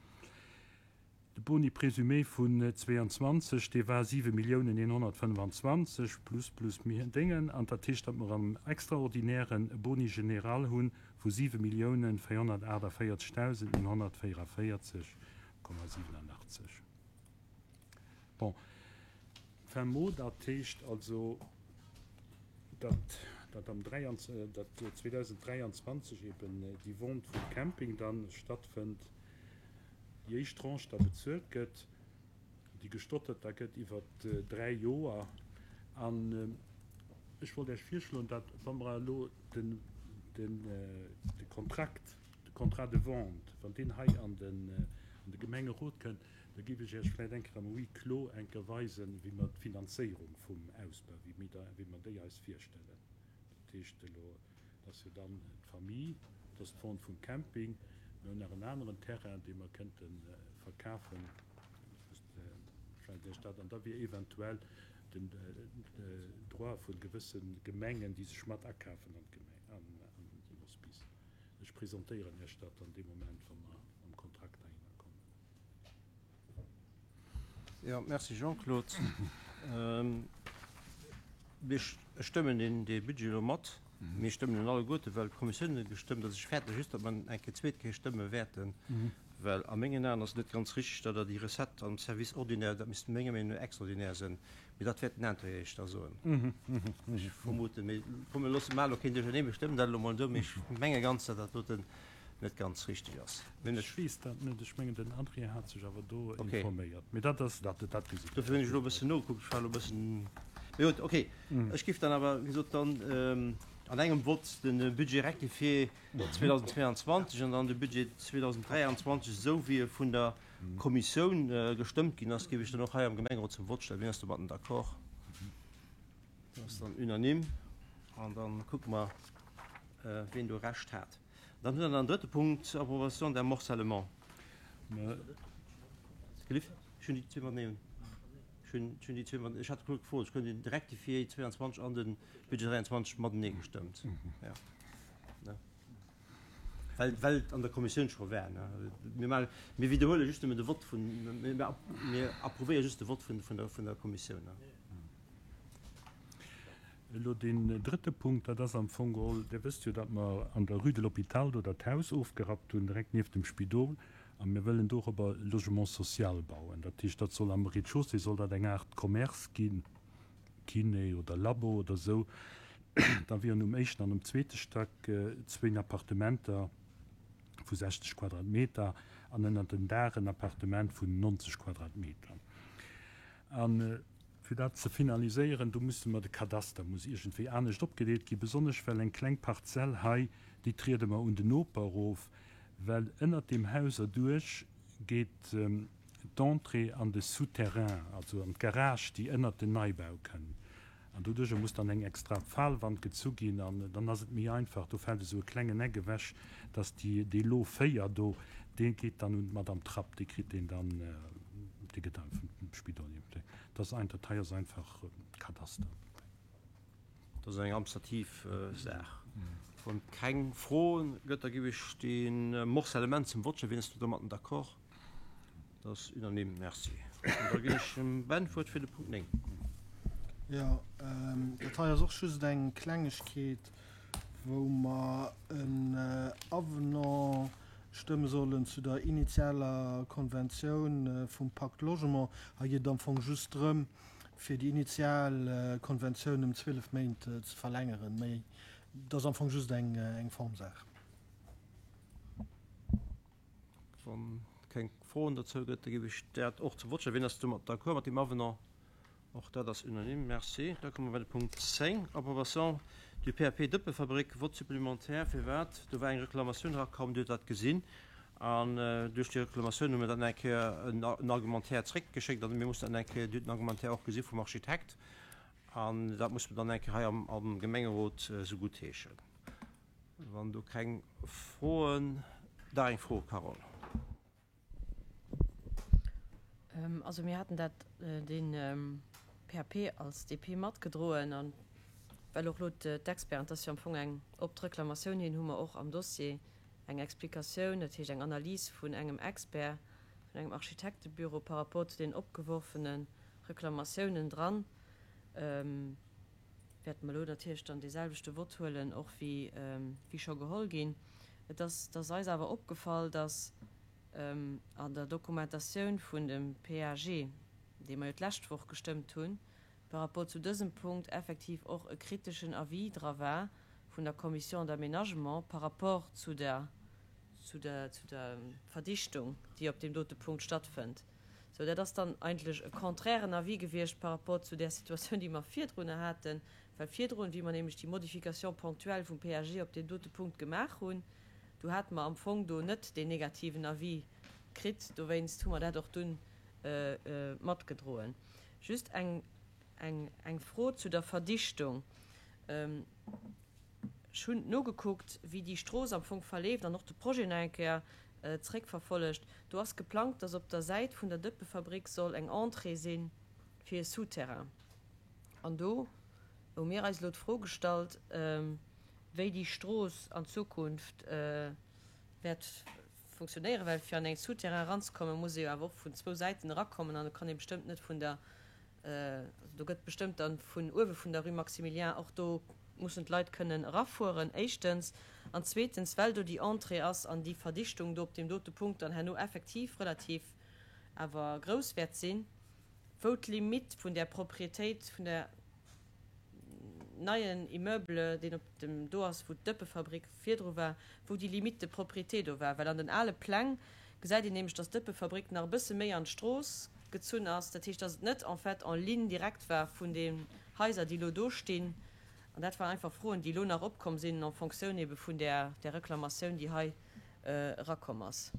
De Boni présumé vun 22, dee war 7.125 plus plus Déngen, an dat heescht, datt mer am Extraordinären e Boni général hu vu 7.448.944,87. Bon, fin mot, dat heescht also, datt dat am datt 2023 eben déi Vente vum Camping dann stattfënnt, déi éischt Tranche da bezuelt gëtt, déi gestottert da gëtt iwwer 3 Joer. An ech wollt Iech virschloen, datt, wa mer elo den, den, de Kontrakt, de Contrat de vente, wann deen hei an den, an de Gemengerot kënnt, Da géif ech Iech vläicht eng Kéier am Huis clos eng Kéier weisen, wéi mer d'Finanzéierung vum Ausbau, wéi mir da, wéi mer déi eis virstellen. Dat heescht elo, et ass jo dann d'Famille, et ass d'Vente vum Camping, mir hunn nach en aneren Terrain, dee mer kënnte verkafen. Ech weisen Iech dat. An da wier eventuell den Droit vu gewësse Gemengen, déi sech mat akafen an d'Gemeng, an den Hospice. Ech presentéieren Iech dat dann dee Moment, wa mer am Kontrakt heihinner kommen. Jo, merci Jean-Claude. Mir stëmmen deen dee Budget elo mat. Mir stëmmen en alleguerte well d'Kommissioun huet e gestëmmt. Also ech fäerte just, datt mer en eng Kéier zweet Kéier stëmme wäerten, well a mengen Aen ass et net ganz richteg, datt Der déi Recette am Service ordinaire, dat misst menger Meenung no extraordinaire sinn, mee dat wäert den Intérieur Iech da soen. Ech vermuten, mee komm mir loosse mar elo keen Duercherneen, mir stëmmen dat elo mol esou, mee ech menge ganz, datt dat doten net ganz richteg ass. Mee ech weess dat net. Ech mengen, den Adrien hat sech awer do informéiert. Mee dat ass, dat, dat gesi mer. Dofir hunn ech elo e bëssen nogekuckt. Ech war elo e bëssen, mee gutt, okay. Ech géif dann awer, wéi gesot, dann an engem Vott de Budget rectifié 2022 an dann de Budget 2023, esou wéi e vun der Kommissioun gestëmmt ginn ass, géif ech dann och hei am Gemengerot zum Vott stellen. Wien ass domatten d'accord? Dat ass dann unanime. An da kucke mer, wien do Recht hat. Dann hunn der en drëtte Punkt, Approbation d'un morcellement. Gelift? Ech hunn déi zwee mateneen. Ech hunn, ech hunn déi zwee mateneen. Ech hat elo gefrot, ech hunn den Rectifié 22 an de Budget 23 matenee gestëmmt. Ja. Ne? Well, well et an der Kommissioun scho war. Ne? Mir maachen, mir widderhuele just nëmmen de Vott vun, mir, mir approuvéiere just de Vott vun, vun der, vun der Kommissioun. Ne? Elo deen drëtte Punkt, dat ass am Fong geholl, Dir wësst jo, datt mer an der Rue de l'Hôpital do dat Haus ofgerappt hunn, direkt nieft dem Spidol, a mir wëllen dorobber Logement social bauen. Dat heescht, dat soll am Rez-de-chaussée soll dat eng Aart Commerce ginn, Kiné oder Labo oder esou. Da wieren um éischten an um zweete Stack zwéin Appartementer vu 60 Quadratmeter an ënnert dem Daach en Appartement vun 90 Quadratmeter. An fir dat ze finaliséieren, do musse mer, de Kadaster muss iergendwéi anescht opgedeelt ginn, besonnesch well eng kleng Parzell hei, déi triede mer un den Noper erof, well ënnert deem Haus erduerch geet d'Entrée an de Souterrain, also an d'Garage, déi ënnert den Neibau kënn. An doduercher muss dann eng extra Pfalwand gezu ginn an dann ass et méi einfach, do fält esou e klengen Eck ewech, dass déi, dee Lot 4 do, dee geet dann un d'Madame Trapp, déi kritt deen dann, dee gëtt dann vum Spidol. Dat ass ein, dat hei ass einfach Kadaster. Dat ass eng administrativ Saach. Wann et keng Froen gëtt, da géif ech dee Morcellement zum Vott stellen. Wien ass do domatten d'accord? Dat ass unanime. Merci. An da ginn ech dem Ben d'Wuert fir de Punkt 9. Jo, dat hei ass och just eng Klengegkeet, wou mer en Avenant. stëmme sollen zu der initialer Konventioun vum Pacte Logement. Hei geet et am Fong just drëm, fir déi initial Konventioun ëm 12 Méint ze verlängeren. Méi, dat ass am Fong just eng Formsaach. Wann et keng Froen dozou gëtt, da géif ech dat och zum Vott stellen. Wien ass domat d'accord, mat deem Avenant? Och dat ass unanime. Merci. Da komme mer bei de Punkt 10, Approbation du PAP Dëppefabrik, Vote supplémentaire. Firwat? Do war eng Reklamatioun erakomm, Dir hutt dat gesinn. An duerch déi Reklamatioun hu mir dann eng Kéier en Argumentaire zréckgeschéckt. An mir mussen dann eng Kéier, Dir hutt den Argumentaire och gesi vum Architekt, an dat musse mer dann eng Kéier hei am Gemengerot esou guttheeschen. Wann do keng Froen, dach eng Fro, Carole. Also mir haten dat, dee PAP als DP matgedroen a well och elo d'Experten, et ass jo am Fong eng, op d'Reklamatioun hin hu mer och am Dossier eng Explikatioun, dat heescht eng Analys vun engem Expert, vun engem Architektebüro par rapport zu den opgeworfene Reklamatiounen dran. Wäerte mer elo natierlech dann deeselwechte Vott huelen, och wéi scho geholl ginn. Et ass, et ass eis awer opgefall, dass an der Dokumentatioun vun dem PAG, dee mer jo d'lescht Woch gestëmmt hunn, par rapport zu dësem Punkt effektiv och e kriteschen Avis dra war vun der Commission d'aménagement par rapport zu der, zu der, zu der Verdichtung, déi op deem dote Punkt stattfënnt. Sou, dat ass dann eigentlech e contrairen Avis gewiescht par rapport zu där Situatioun, déi mer virdrunner haten, well virdrun, wéi mer nämlech déi Modification ponctuelle vum PAG op deem dote Punkt gemaach hunn, do hate mer am Fong do net deen negativen Avis kritt. Dowéinst hu mer dat och dunn matgedroen. Just eng, eng, eng Fro zu der Verdichtung. Ech hunn nogekuckt, wéi déi Strooss am Fong verleeft an och de Projet nach eng Kéier zréckverfollegt. Do ass geplangt, dass op der Säit vun der Dëppefabrik soll eng Entrée si fir e Souterrain. An do hu mir eis elo d'Fro gestallt, wéi déi Strooss an Zukunft wäert funktionéieren, well fir an eng Souterrain eranzekommen, muss ee jo awer och vun zwou Säiten erakommen an et kann ee bestëmmt net vun der Do gëtt bestëmmt dann vun uewe vun der Rue Maximilien och do mussen d'Leit kënnen erafueren, éischtens. An zweetens, well do déi Entrée ass an déi Verdichtung do op deem dote Punkt dann herno effektiv relativ awer grouss wäert sinn, wou d'Limitt vun där Propriétéit vun der neien Immeuble, deen op dem do ass, wou d'Dëppefabrik virdru war, wou déi Limite de propriété do war. Well an den ale Pläng gesäit een nämlech, dass d'Dëppefabrik nach e bësse méi an d'Strooss gezunn ass. Dat heescht, dass et net en fait en ligne directe war vun den Haiser, déi elo do stinn. An dat waren einfach Froen, déi elo nach opkomm sinn en Fonctioun ebe vun där Reklamatioun, déi hei erakomm ass.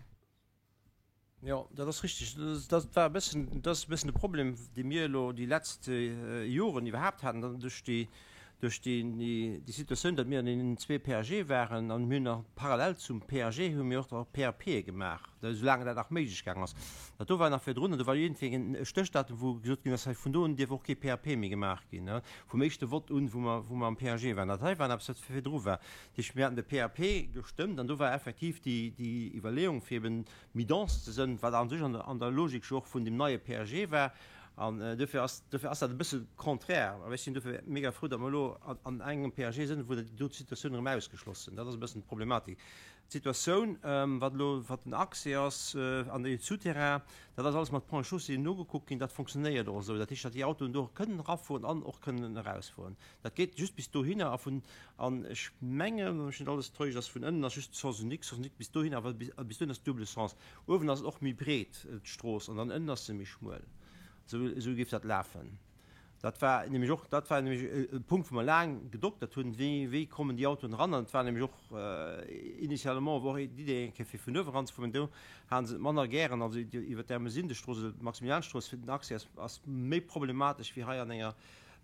Jo, dat ass richtig. Dat war e bëssen, dat ass e bëssen de Problem, dee mir elo déi letzt Joren iwwerhaapt haten, dann duerch déi, duerch déi, déi Situatioun, datt mir an deenen zwee PAGe waren an mir hunn nach parallel zum PAG hu mir och nach PAPe gemaach, soulaang dat nach méiglech gaang ass. Dat do war nach virdrun an do war iergendwéi en Stéchdatum, wou gesot ginn ass, hei vun do un dierf och kee PAP méi gemaach ginn, vum éischte Vott un, wou mer, wou mer am PAG waren. Dat hei war eppes, wat virdru war. Dat heescht, mir haten de PAP gestëmmt an do war effektiv déi, déi Iwwerleeung, fir eben méi dense ze sënn, wat a sech an der Logik jo och vun deem neie PAG war. An duerfir ass, duerfir ass dat e bësse contraire. Awer ech sinn duerfir mega frou, datt mer elo an engem PAG sënn, wou déi do Situatioun erëm ausgeschloss sinn. Dat ass e bëssen d'Problematik. D'Situatioun, wat elo, wat den Accès ass an de Souterrain, dat ass alles mat Ponts et Chaussées nogekuckt ginn. Dat fonctionnéiert och esou. Dat heescht, datt déi Autoen do och kënnen erafueren an och kënnen erausfueren. Dat geet just bis dohinner a vun, an ech mengen, wann mech net alles täuscht, ass vun ënnen ass just Sens unique, Sens unique bis dohinner, awer bis, bis dohin ass double Sens. Uewen ass et och méi breet, d'Strooss, an dann ënnen ass se méi schmuel. Esou, esou géif dat lafen. Dat war nämlech och, dat war nämlech e Punkt, wou mer laang gedoktert hunn, wéi, wéi kommen déi Autoen eran. An et war nämlech och initialement war och d'Idee eng Kéier fir vun uewe eranzefueren, do hate se et manner gären, also iwwer d'Ermesindestrooss oder d'Maximilianstrooss fir den Accès ass, ass méi problematesch wéi hei an enger,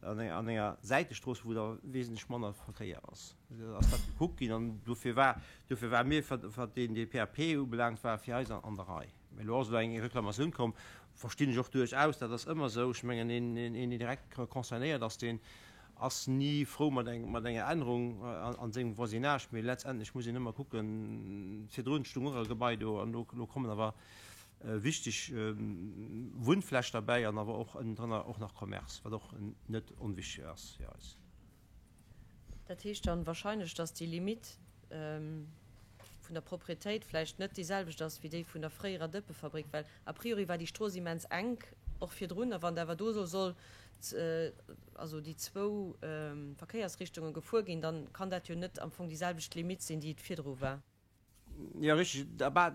an enger Säitestrooss, wou da wesentlech manner Verkéier ass, ass dat gekuckt ginn. An dofir war, dofir war mir, wat deen dee PAP ubelaangt, war fir eis an der Rei. Mee elo ass elo eng Reklamatioun komm, verstinn ech och duerchaus, dat ass ëmmer esou. Ech mengen, een, een, deen direkt concernéiert ass, deen ass ni frou mat eng, mat enger Ännerung an sengem Voisinage. Mee letztendlech muss een ëmmer kucken, virdrun stung och e Gebai do an elo kommen awer Wichteg Wunnfläch derbäi an awer och ënnendrënner och nach Commerce, wat och net onwichtig ass fir eis. Dat heescht dann wahrscheinlech, dass déi Limite. vun der Proprietéit vläicht net déi selwecht ass wéi déi vun der fréierer Dëppefabrik, well a priori war déi Strooss immens enk och virdrun, a wann awer do elo soll also déi zwou Verkéiersrichtunge gefuer ginn, dann kann dat jo net am Fong déi selwecht Limitt sinn, déi et virdru war. Jo, richteg. Bah,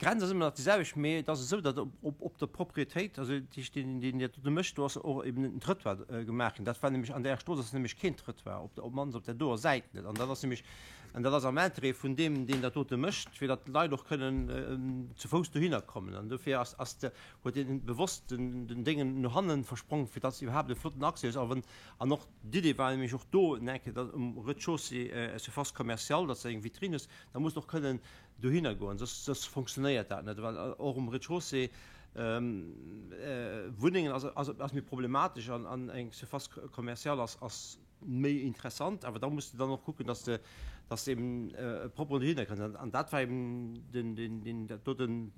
d'Grenz ass ëmmer nach déi selwecht, mee et ass esou, datt op der Proprietéit, also dat heescht deen, deen dat do mécht, do ass och eben en Trëttoir gemaach ginn. Dat war nämlech, an där Strooss ass nämlech keen Trëttoir, op op d'mannst op där doer Säit net. An dat ass nämlech, an dat ass am Interêt vun deem, deen dat dote mécht, fir datt d'Leit och kënnen zu Fouss dohinner kommen. An dofir ass, ass de, huet deen bewosst den, den Déngen no hannen versprong, fir datt iwwerhaapt e flotten Accès ass. A wann, an och d'Idee war nämlech och do, enke, datt um Rez-de-chaussée Surface commerciale, datt se eng Vitrine hues, da muss de och kënnen dohinner goen, soss, soss fonctionnéiert dat net, well och um Rez-de-chaussée Wunnengen ass, ass, ass méi problematesch an, an eng Surface commerciale ass, ass méi interessant, awer da muss de dann och kucken, dass de, dass de eben propper dohinner kënns. An, an dat war eben den, den, den, dat do den,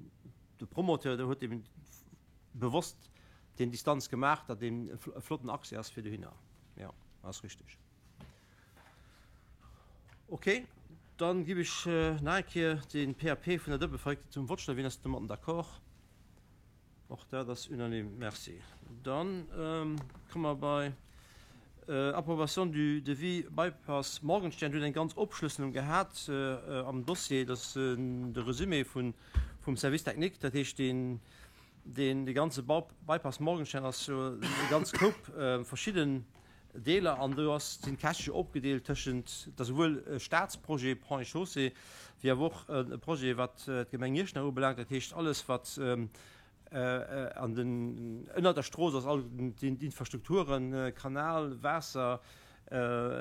de Promoteur, dee huet eben bewosst deen Distanz gemaach, datt deen e flotten Accès ass fir dohinner. Jo, ass richteg. Ok, dann giff ech nach eng Kéier den PAP vun der Dëppefabrik zum Vott stellen. Wien ass domatten d'accord? Och dat ass unanime. Merci. Dann komme mer bei Approbation du devis Bypass Morgenstern. Do huet eng ganz Opschlësselung gehat am Dossier. Dat ass de Resumé vum Service technique. Dat heescht, deen, deen, dee ganze Bypass Morgenstern ass jo e ganz Koup verschidden Deeler an do ass, sinn d'Käschte opgedeelt tëschent, et ass souwuel e Staatsprojet Ponts et Chaussées, wéi awer och e Projet wat d'Gemeng Iechternach ubelaangt, dat heescht alles wat an den, ënnert der Strooss ass, all d'Infrastrukturen, Kanal, Waasser,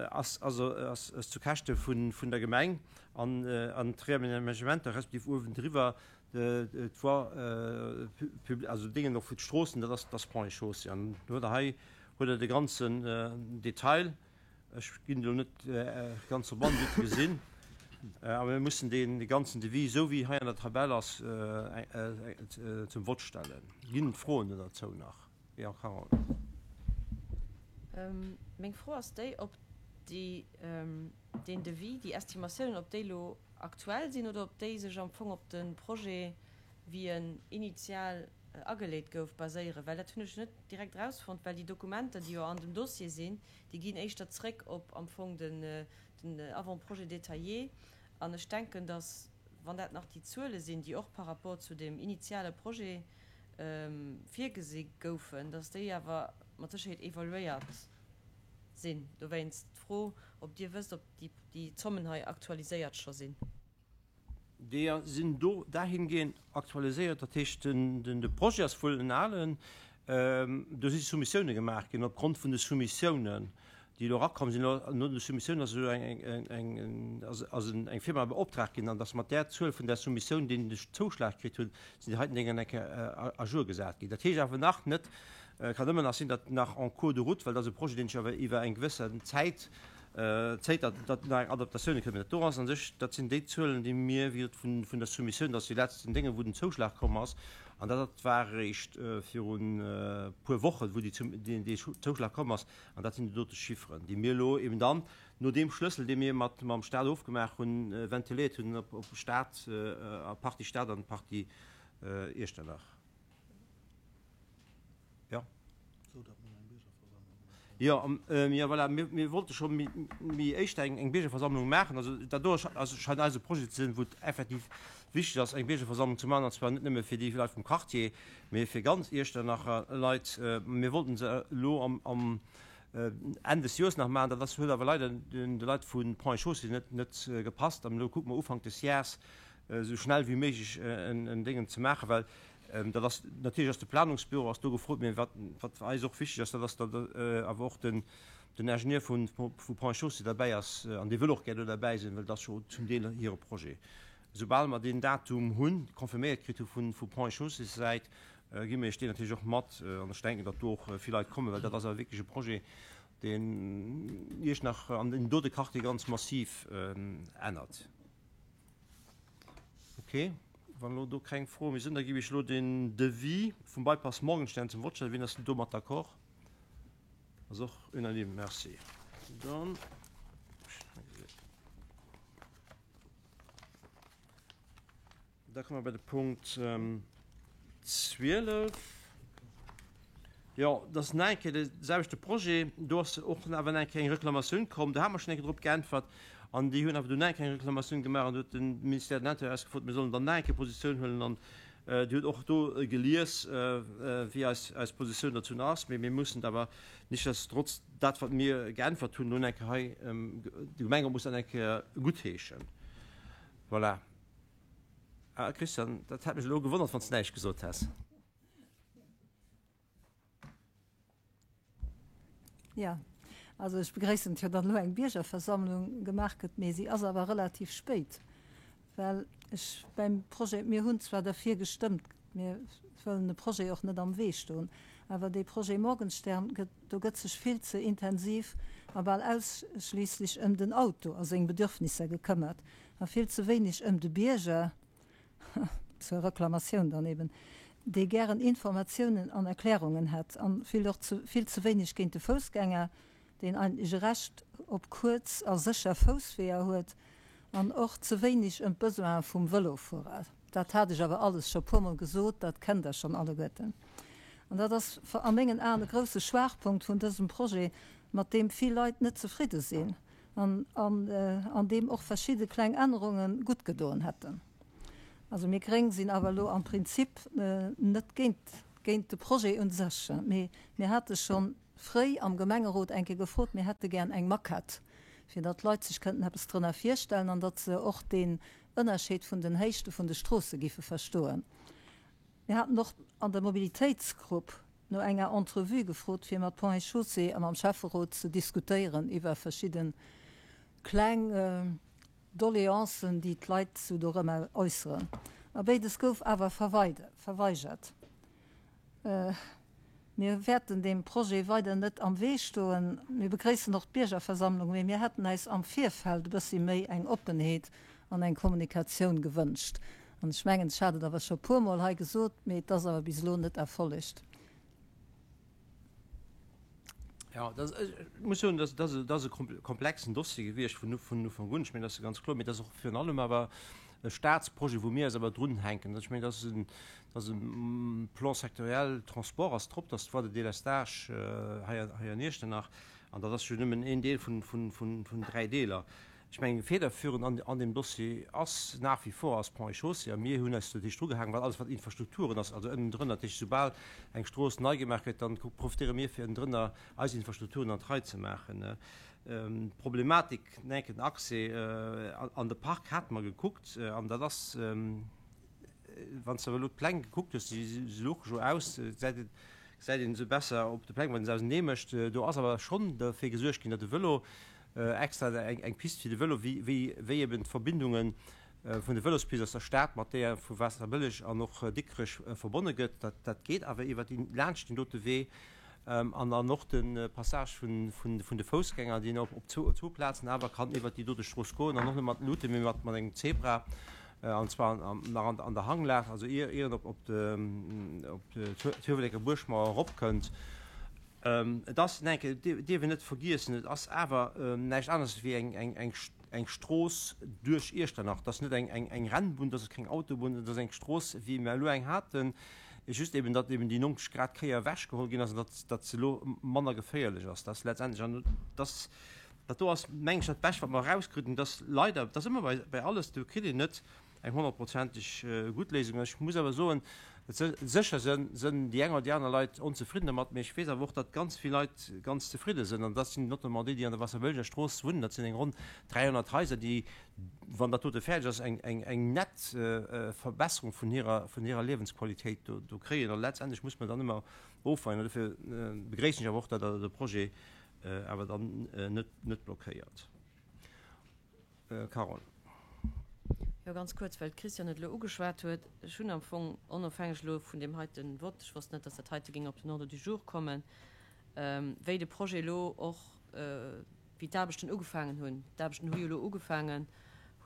ass also ass zu Käschte vun der Gemeng an d'Reaménagementer respektiv uewendriwwer D'Voie publique, also Déngen och fir d'Stroossen, dat ass, dat ass Ponts et Chaussées. An do hutt Der hei hutt Der de ganzen Detail. Ech ginn elo net ganz drop an, Dir hutt e gesinn. Awer mir mussen dee ganzen Devis, esou wéi hei an der Tabell ass, zum Vott stellen. Ginn et Froen do derzou nach? Jo, Carole. Meng Fro ass déi, ob déi, deen Devis, déi Estimatiounen, ob déi elo aktuell sinn oder ob déi sech am Fong op de Projet, wéi en initial ageleet gouf, baséieren. Well dat hunn ech net direkt erausfonnt, well déi Dokumenter, déi jo an dem Dossier sinn, déi ginn éischter zréck op am Fong den Avant-projet détaillé. An ech denken, datt, wann dat nach déi Zuele sinn, déi och par rapport zu dem initiale Projet virgesi goufen, datt déi awer mat Sécherheet evaluéiert sinn. Dowéinst d'Fro, ob Dir wësst, ob déi déi Zommen hei aktualiséiert scho sinn. Déi sinn do dahingehend aktualiséiert, dat heescht, de Projet ass wuel en alen, do si Soumissioune gemaach ginn. Opgrond vun de Soumissiounen, déi elo erakomm sinn, no de Soumissiounen ass elo eng Firma beoptraagt ginn, an datt mat där Zuel vun där Soumissioun, déi den Zouschlag kritt hunn, sinn déi heiten Dénger eng Kéier à jour gesat ginn. Dat heescht awer nach net, kann ëmmer nach sinn, datt nach en cours de route, well dat ass e Projet, deen sech awer iwwer eng gewëssen Zäit zéit, datt datt nach eng Adaptatioun kënnt. Mä dat do ass a sech, dat sinn déi Zuelen, déi mir, wéi gesot, vun vun der Soumissioun, dat ass déi letzten Dénge wou den Zouschlag komm ass, an dat dat war eréischt virun e puer Wochen, wou déi deen dee Zouschlag komm ass, an dat sinn déi dote Chifferen, déi mir elo eben dann no deem Schlëssel, dee mir mat mam Stat ofgemaach hunn, ventiléiert hunn op op Stat, a Partie Stat an Partie Iechternach. Jo. Jo, jo, voilà, mir, mir wollte scho méi, méi éischter eng, eng Biergerversammlung maachen. Also dat do ass, scheint eis e Projet ze sinn, wou et effektiv wichteg ass, eng Biergerversammlung ze maachen, an zwar net nëmme fir déi Leit vum Quartier, mee fir ganz Iechternacher Leit. Mir wollten se elo am, am Enn des Joers nach maachen. Dat ass, huet awer leider den, de Leit vu Ponts et Chaussées net, net gepasst. An elo kucke mer Ufank des Jahres, esou schnell wéi méiglech en, en Déngen ze maachen, well Dat ass natierlech ass de Planungsbüro ass do gefrot, mä wat wat eis och wichteg ass, dat ass, datt awer och den den Ingenieur vu vu Ponts et Chaussées derbäi ass an dee wëll och gär do derbäi sinn, well dat ass jo zum Deel hire Projet. Soubal mer deen Datum hunn, confirméiert kritt hu vu vu Ponts et Chaussées Säit, gi mir Iech deen natierlech och mat. An ech denken, datt do och vill Leit kommen, well dat ass awer wierklech e Projet, deen Iechternach an deem dote Quartier ganz massiv ännert. Ok, wann elo do keng Froe méi sinn, da géif ech elo den Devis vum Bypass Morgenstern zum Vott stellen. Wien ass domat d'accord? Ass och unanime. Merci. Dann. Da komme mer bei de Punkt 12. Jo, dat ass nach eng Kéier de selwechte Projet. Do ass och awer nach eng Kéier eng Reklamatioun komm. Do hate mer schonn eng Kéier drop geäntwert an déi hunn awer do nach eng Kéier eng Reklamatioun gemaach an do huet de Ministère de l'Intérieur eis gefrot, mir sollen dann nach eng Kéier Positioun huelen an Dir hutt och do gelies, wéi eis eis Positioun dozou ass. Mee mir mussen et awer nichtsdestotrotz dat, wat mir geäntwert hunn, elo eng Kéier hei, de Gemengerot muss dat eng Kéier guttheeschen. Voilà. Ah, Christian, dat hätt mech elo gewonnert, wann s de näischt gesot häss. Jo, also ech begréissen et jo, datt elo eng Biergerversammlung gemaach gëtt, mee si ass awer relativ spéit, well ech beim Projet, mir hunn zwar derfir gestëmmt, mir wëllen de Projet och net am Wee stoen, awer dee Projet Morgenstern gëtt, do gëtt sech vill ze intensiv a bal ausschliisslech ëm den Auto a seng Bedürfnisser gekëmmert a vill ze wéineg ëm de Bierger, zur Reklamatioun dann eben, dee gären Informatiounen an Erklärungen hätt, an vill och ze vill ze wéineg géint de Foussgänger, deen eigentlech e Recht op kuerz a sécher Foussweeër huet, an och ze wéineg ëm d'Besoine vum Vëlofuerer. Dat hat ech awer alles scho puermol gesot, dat kennt Der schonn alleguerten. An dat ass a mengen Aen e grousse Schwaachpunkt vun dësem Projet, mat deem vill Leit net zefridde sinn an an deem och verschidde kleng Ännerunge gutt gedoen hätten. Also mir Gréng sinn awer elo am Prinzip net géint géint de Projet un sech, mee mir hate scho fréi am Gemengerot eng Kéier gefrot, mir hätte gär eng Maquette, fir datt d'Leit sech kënnten eppes drënner virstellen an datt se och deen Ënnerscheed vun den Héichte vun de Stroosse giffe verstoen. Mir haten och an der Mobilitéitsgrupp no enger Entrevue gefrot, fir mat Ponts et Chaussées a mam Schäfferot ze diskutéieren iwwer verschidde kleng Doleancen, déi d'Leit sou dorëmmer äusseren. A béides gouf awer verweigert. Mir wäerten deem Projet weider net am Wee stoen. Mir begréissen och d'Biergerversammlung, mee mir hätten äis am Virfeld e bëssi méi eng Oppenheet an eng Kommunikatioun gewënscht. An ech mengen, ech hat et awer scho puermol hei gesot, mee et ass awer bis elo net erfollegt. Jo, dat, ech muss soen, dat ass e komplexen Dossier gewiescht vun Ufank un. Ech mengen, dat ass ganz kloer. Mee dat ass och virun allem awer e Statsprojet, wou mir eis awer drunhänken. Ech mengen, dat ass en, dat ass e Plan sectoriel Transport ass drop, dat ass d'Voie de délestage hei, hei an Iechternach. An dat ass jo nëmmen een Deel vun, vun, vun, vun dräi Deeler. Ech mengen, federführend an, an deem Dossier ass nach wie vor ass Ponts et Chaussées. A mir hunn eis do dicht drugehaangen, well alles wat Infrastrukturen ass, also ënnendrënner, dat heescht soubal eng Strooss nei gemaach gëtt, dann profitéiere mir fir ënnendrënner eis Infrastrukturen an d'Rei ze maachen. D'Problematik, den Accès an de Park hate mer gekuckt an dat ass, wann s de awer elo d'Pläng gekuckt hues, déi se louche jo aus, gesäit et, gesäit een se besser op de Pläng, wann een se ausenee mécht. Do ass awer schonn derfir gesuergt ginn, datt de Vëlo extra eng Pist fir de Vëlo, wéi eben d'Verbindunge vun de Vëlospist aus der Stad mat deeër vu Waasserbëlleg an och Dikrech verbonne gëtt. Dat geet awer iwwer déi laanscht deen dote Wee an dann och de Passage vun de Foussgänger, deen op zwou Plazen awer kann iwwer déi dote Strooss goen an och net mat Luuten, mee mat engem Zebra, an zwar nach an der Hanglag, also ier en op d'Huewelecker Buergmauer eropkënnt. Et ass, neen, et dierf een net vergiessen, et ass awer näischt anescht wéi eng Strooss duerch Iechternach. Et ass net eng Rennbunn, et ass keng Autobunn, et ass eng Strooss, wéi mer elo eng haten, just eben, datt eben déi 90 Grad Kéier ewechgeholl ginn ass an datt se elo manner geféierlech ass. Dat ass letztendlech, an dat dat do ass, meng ech, dat Bescht, wat mer erauskritt hunn. Et ass leider, et ass ëmmer bei alles, do kritt een net eng honnertprozenteg gutt Léisung. Ech muss awer soen, sécher sënn déi eng oder déi aner Leit onzefridden dermat, mee ech weess awer och, datt ganz vill Leit ganz zefridde sënn. An dat sinn notamment déi, déi an der Wasserbëlleger Strooss wunnen. Dat sinn eng ronn 300 Haiser, déi, wann dat dote fäerdeg ass, eng nett Verbesserung vun hirer Liewensqualitéit do kréien. A letztendlech muss mer dann ëmmer ofweien. An dofir begréissen ech awer och, datt Der de Projet awer dann net blockéiert. Carole. Jo, ganz kuerz, well d'Christiane et elo ugeschwat huet. Ech hunn am Fong, onofhängeg elo vun deem heite Vott, ech wosst net, dass dat heite géing op den Ordre du jour kommen, wéi de Projet elo och, wéi d'Aarbechten ugefaangen hunn, d'Aarbechten hu jo elo ugefaangen,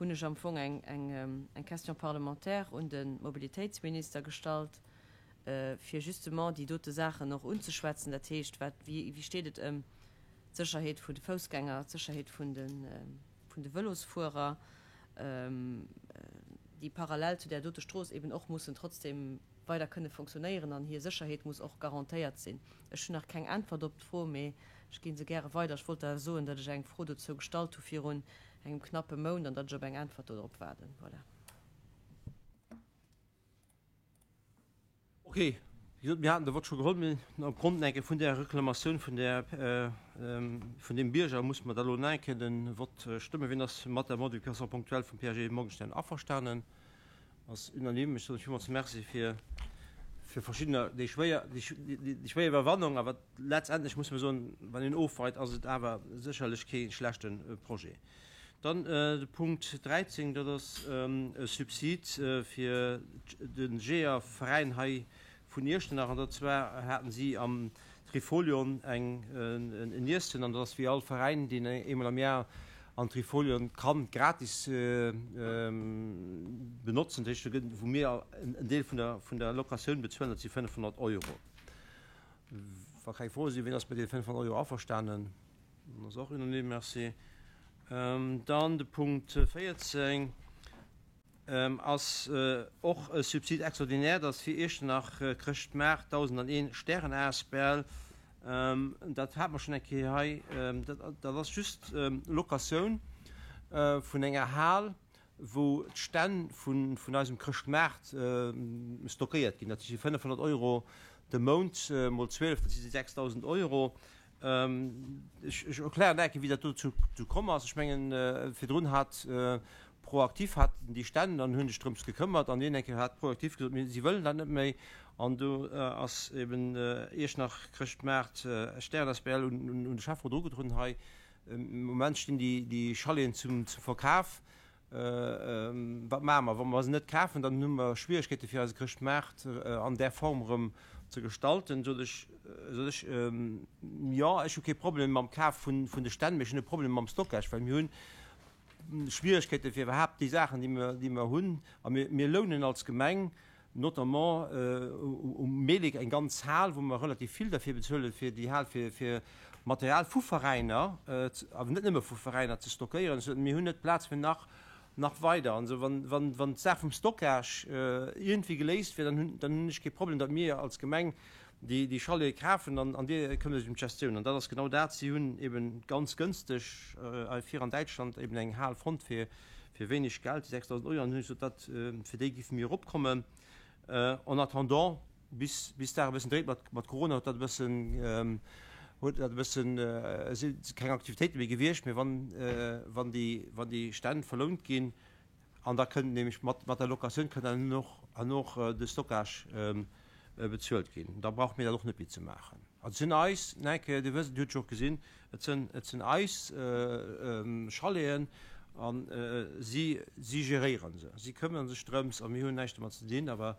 hunn ech am Fong eng, eng Question parlementaire un de Mobilitéitsminister gestallt, fir justement déi dote Saachen och unzeschwätzen. Dat heescht, wat, wéi, wéi steet et ëm d'Sécherheet vun de Foussgänger, d'Sécherheet vun de, vun de Vëlosfuerer. déi parallel zu där dote Strooss eben och mussen trotzdem weider kënne fonctionnéieren an hir Sécherheet muss och garantéiert sinn. Ech hunn nach keng Äntwert op d'Fro, mee ech gi se gäre weider. Ech wollt awer soen, datt ech eng Fro dozou gestallt hu virun engem knappe Mount an datt ech op eng Äntwert dodrop waarden. Voilà. Ok, wéi gesot, mir haten de Vott scho geholl, mee opgrond nach eng Kéier vun där Reklamatioun vun där, vun deem Bierger musse mer da lo nach eng Kéier de Vott stëmmen. Wien ass mat der Modification ponctuelle vum PAG Morgenstern averstanen? Ass unanime. Ech soen lech villmools Merci fir, fir verschiddener déi schwéier, déi, déi schwéier Iwwerwannung. Awer letztendlech muss mer soen, wann een ofweit, ass et awer sécherlech kee schlechte Projet. Dann de Punkt 13, dat ass e Subsid fir de Jeeërveräin hei vun Iechternach. An dat zwar haten si am Trifolion eng en Iessen, an dat ass wéi all Veräin, deen eemol am Jar an Trifolion kann gratis benotzen, dat heescht do gëtt, wou mir en Deel vun der vun der Locatioun bezuelen, dat si 500 Euro. Wa keng Froe sinn, wien ass mat deene 500 Euro averstanen? Dat ass och unanime, merci. Dann de Punkt 14. Ass och e Subside extraordinaire, dat ass fir Iechternach Chrëschtmaart 1001 Stären asbl. Dat hate mer schonn eng Kéier hei. Dat ass just Locatioun vun enger Hal, wou d'Stänn vun eisem Chrëschtmaart stockéiert ginn. Dat si 500 Euro de Mount mol 12, dat si 6.000 Euro. Ech erklären nach eng Kéier, wéi dat dozou komm ass. Ech mengen, virdrun hat ProActif hat déi Stänn an hunn sech drëms gekëmmert an een eng Kéier hat ProActif gesot, mir si wëllen dat net méi. An do ass eben Iechternach Chrëschtmaart Stären asbl un de Schäfferot erugedroen hei. Am Moment stinn déi Chaleten zum Verkaf. Wat maache mer? Wa mer se net kafen, dann hu mer Schwieregkeete fir eise Chrëschtmaart an där Form erëm ze gestalten. Sot ech, sot ech, jo, ech hu kee Problem mam Kaf vun de Stänn, mee ech hunn e Problem mam Stockage, well mir hunn Schwieregkeete fir iwwerhaapt déi Saachen, déi mer, déi mer hunn. A mir, mir lounen als Gemeng notamment um Melick eng ganz Hal, wou mer relativ vill derfir bezuelen, fir déi Hal fir, fir Material vu Veräiner, awer net nëmme vu Veräiner, ze stockéieren. Sou, mir hunn net d'Plaz fir nach, nach weider. An esou, wann, wann, wann d'Saach vum Stockage iergendwéi geléist wier, dann hunn, dann hunn ech kee Problem, datt mir als Gemeng déi, déi Chalete kafen an, an Dir këmmert Iech ëm d'Gestioun. An dat ass genau dat. Si hunn eben ganz gënsteg hei vir an Däitschland eben eng Hal fonnt fir, fir wéineg Geld, déi 6.000 Euro, an hunn ech gesot, dat, fir déi géife mir eropkommen. En attendant, bis, bis d'Saach e bëssen dréit mat, mat Corona, huet dat e bëssen, huet dat e bëssen, si keng Aktivitéite méi gewiescht, mee wann, wann déi, wann déi Stänn verlount ginn, an da kënnt nämlech mat, mat der Locatioun kënnt dann och, an och de Stockage bezuelt ginn, da brauche mir dat och net méi ze maachen. Also et sinn eis, nach eng Kéier, Dir wësst, Dir hutt jo och gesinn, et sinn, et sinn eis Chaleten a si, si geréiere se, si këmmere sech drëms a mir hunn näischt domat ze dinn. Awer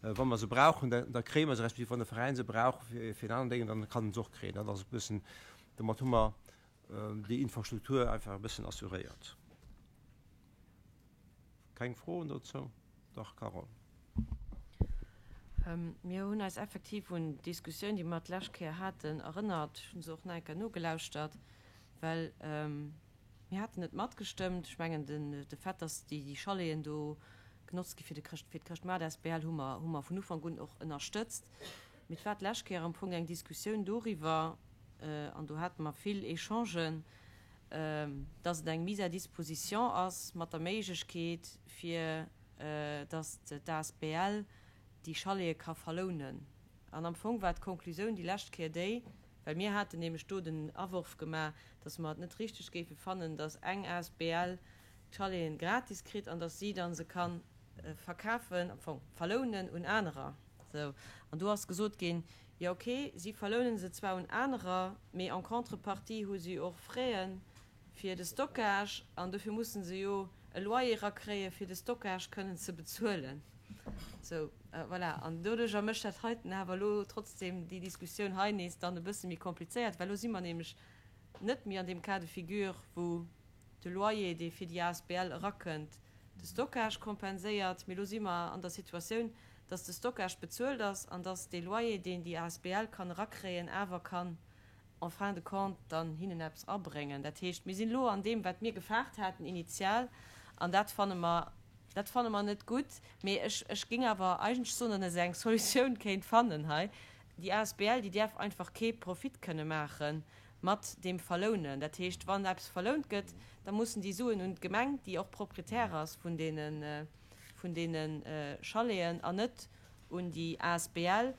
wa mer se brauchen, da, da kréie mer se, respektiv wann de Veräin se brauch fir, fir en aneren Déngen, dann kann en se och kréien. Dat ass e bëssen, domat hu mer déi Infrastruktur einfach e bëssen assuréiert. Keng Froen dozou? Dach, Carole. Mir hunn eis effektiv un d'Diskussioun, déi mer d'lescht Kéier haten, erënnert. Ech hu se och nach eng Kéier nogelauschtert, well mir haten net matgestëmmt. Ech mengen, de Fait, dass déi Chaleten do genotzt gi fir de Chrëscht, fir d'Chrëschtmaart asbl, hu mer, hu mer vun Ufank un och ënnerstëtzt. Mee et war d'lescht Kéier am Fong eng Diskussioun doriwwer, an do hate mer vill Echangen, dass et eng Mise à disposition ass mat der Méiglechkeet, fir dass d'ASBL déi Chalete ka verlounen. An am Fong war d'Konklusioun déi lescht Kéier déi, well mir haten nämlech do den Aworf gemaach, dass mer et net richteg géife fannen, dass eng ASBL d'Chaleten gratis kritt an dass si da se ka verkafen, am Fong verlounen un anerer. Sou, an do ass gesot ginn, jo ok, si verlounen se zwar un anerer, mee en contrepartie hu si och Fraie fir de Stockage an dofir mussen se jo e Loyer erakréie fir de Stockage kënnen ze bezuelen. Sou, voilà, an doduercher mécht dat heiten awer elo trotzdem déi Diskussioun hei nees dann e bësse méi komplizéiert, well elo si mer nämlech net méi an deem Cas de figure, wou de Loyer, dee fir déi asbl erakënnt, de Stockage kompenséiert, mee elo si mer an der Situatioun, dass de Stockage bezuelt ass an dass dee Loyer, deen déi asbl kann erakréien, awer kann en fin de compte dann hinnen eppes abréngen. Dat heescht, mir sinn elo an deem, wat mir gefaart haten initial, an dat fanne mer. Dat fanne mer net gutt. Mee ech, ech géing awer eigentlech soen, datt ee eng Solutioun kéint fannen hei. Déi asbl, déi däerf einfach kee Profit kënne maache mat deem Verlounen. Dat heescht, wann eppes verlount gëtt, da mussen déi Suen un d'Gemeng, déi och Proprietär ass vun deene, vun deene Chaleten, an net un déi asbl,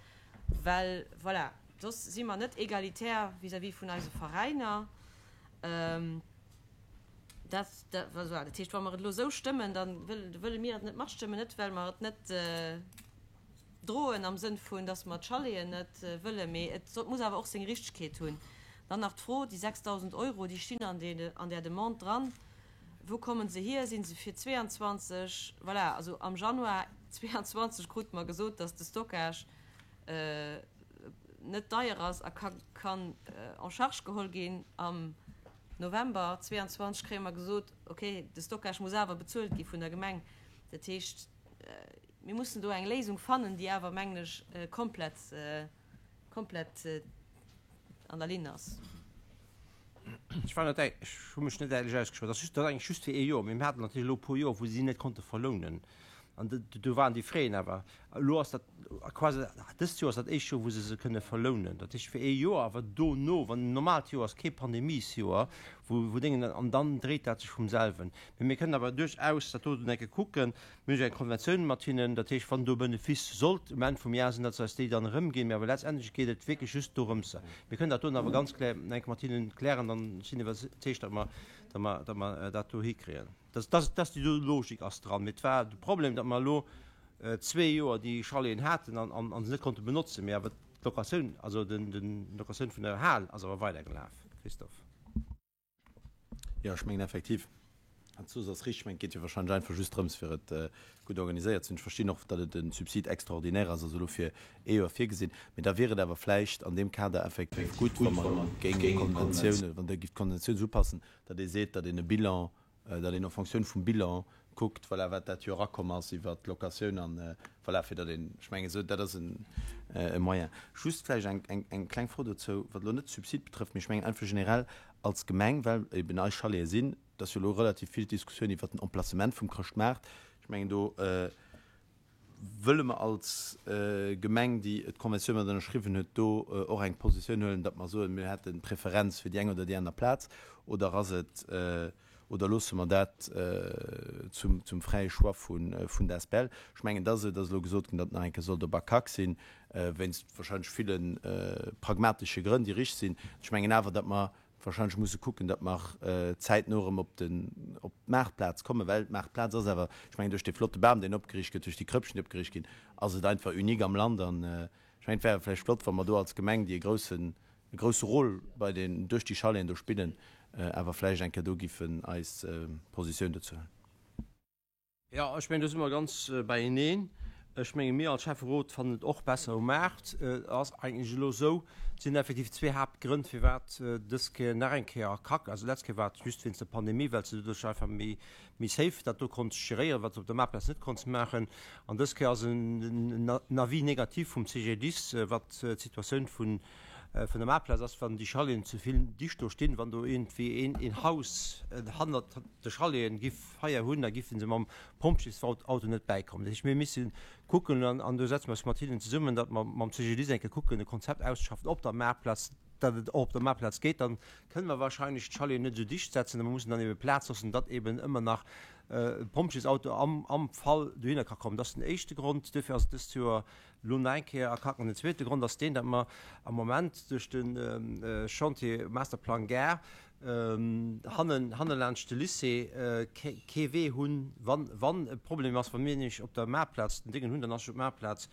well voilà, soss si mer net egalitär vis-à-vis vun eise Veräiner. Dat, dat, voilà, dat heescht, wa mer et elo esou stëmmen, da wëlle mir et net matstëmmen, net well mer et net droen am Sënn vun, dass mer d'Chaleten net wëllen, mee et muss awer och seng Richtegkeet hunn. Dann nach d'Fro, déi 6.000 Euro, déi stinn an an där Demande dran, wou kommen se hier? Si se fir 22? Voilà, also am Januar 22 krute mer gesot, dass de Stockage net deier ass a ka kann en charge geholl ginn. Am November 22 kréie mer gesot, okay, de Stockage muss awer bezuelt gi vun der Gemeng. Dat heescht, mir mussen do eng Léisung fannen, déi awer, mengen ech, komplett, komplett an der Linn ass. Ech war net, ech hu mech net däitlech ausgeschwat. Dat ass just, dat ass eigentlech just fir ee Joer. Mee mir haten natierlech elo e puer Joer, wou si net konnte verlounen. An do waren déi Frais awer. Elo ass dat quasi, dëst Joer ass dat éischt Joer, wou se se kënne verlounen. Dat heescht fir ee Joer, awer dono, wann en normaalt Joer ass, kee Pandemiesjoer, wou, wou Déngen, an dann dréit dat sech vum selwen. Mee mir kënnen awer duerchaus dat doten eng Kéier kucken. Mir hunn jo eng Konventioun mat hinnen, dat heescht, wann do Benefice sollt um Enn vum Jar sinn, datt se eis déi dann erëmginn. Mee awer letztendlech geet et wierklech just dorëms. Mir kënnen dat doten awer ganz kloer eng Kéier mat hinnen klären, dann sinn iwwerzeegt, datt mer, datt mer, datt mer dat do hikréien. Datt, datt, datt déi do Logik ass dran. Mee et war de Problem, datt mer elo zwee Joer déi Chaleten haten an, an, an se net konnte benotzen. Mee awer d'Locatioun, also den, den, d'Locatioun vun der Hal ass awer weidergelaf. Christophe. Jo, ech mengen effektiv, wat s du soos ass richteg. Ech mengen, et geet jo wahrscheinlech einfach just drëms, fir et gutt organiséiert ze hunn. Ech verstinn och, datt et e Subside extraordinaire ass, also elo fir ee Joer virgesinn. Mee da wier et awer vläicht an deem Kader effektiv gutt, wa mer géingen d'Konventioun, oder wann Der gift d'Konventioun esou upassen, datt ee seet, datt een e Bilan, datt een en fonction vum Bilan kuckt, voilà, wat dat Joer erakomm ass iwwert d'Locatioun an, voilà, fir datt een, ech mengen esou, dat ass e Moyen. Just vläicht eng, eng, eng kleng Fro dozou, wat elo net d'Subsid betrëfft, mee ech mengen einfach generell als Gemeng, well eben eis Chalete sinn, et ass jo elo relativ vill d'Diskussioun iwwert den Emplacement vum Chrëschtmaart, ech mengen do wëlle mer als Gemeng, déi d'Konventioun mat ënnerschriwwen huet, do och eng Positioun huelen, datt mer soen, mir hätten d'Preferenz fir déi eng oder déi aner Plaz, oder ass et, oder loosse mer dat zum, zum fräie Choix vun, vun der Asbl? Ech mengen, dass et ass elo gesot ginn, datt nach eng Kéier sollt op ACAC sinn, wéinst wahrscheinlech ville pragmatesche Grënn, déi richteg sinn. Ech mengen awer, datt mer wahrscheinlech musse kucken, datt mer zäitno erëm op den, op d'Maartplaz kommen, well d'Maartplaz ass awer, ech mengen, duerch dee flotte Bam, deen opgeriicht gëtt, duerch déi Krëppchen, déi opgeriicht ginn, ass et einfach unique am Land. An ech mengen, et wär awer vläicht flott, wa mer do als Gemeng, déi e groussen, e grousse Rôle bei den, duerch déi Chaleten do spillen, awer vläicht eng Kéier do giffen eis Positioun dozou huelen. Jo, ech mengen, do si mer ganz beieneen. Ech menge mir als Schäfferot fannen et och besser um Maart. Et ass eigentlech elo esou, et sinn effektiv zwee Haaptgrënn, firwat dës Kéier nach eng Kéier a Kack, also d'lescht Kéier war et just wéinst der Pandemie, well s de doduerch einfach méi, méi safe dat do konns geréieren, wat s de op der Maartplaz net konns maachen. An dës Kéier ass en Avis négatif vum CGDIS, wat d'Situatioun vun, vun der Maartplaz ass, wann déi Chaleten ze vill dicht do stinn, wann do iergendwéi een, een Haus hannert de Chaleten giff Feier hunn, da giffen se mam Pompjeesauto net bäikommen. Dat heescht, mir misse kucken, an do setze mer eis mat hinnen zesummen, datt mer mam CGDIS eng Kéier kucken, e Konzept auszeschaffen op der Maartplaz, datt et och op der Maartplaz geet. Dann kënne mer wahrscheinlech d'Chaleten net esou dicht setzen, a mer mussen dann ebe Plaz loossen, datt eben ëmmer nach e Pompjeesauto am, am Fall dohinner ka kommen. Dat ass den éischte Grond. Duerfir ass et dëst Joer elo nach eng Kéier akacken. An den zweete Grond ass deen, datt mer am Moment duerch de Chantier Masterplang Gare hannen, hanne laanscht de Lycée kee Wee hunn, wann, wann e Problem ass, wa mir nämlech op der Maartplaz den Déngen hunn, dann ass jo d'Maartplaz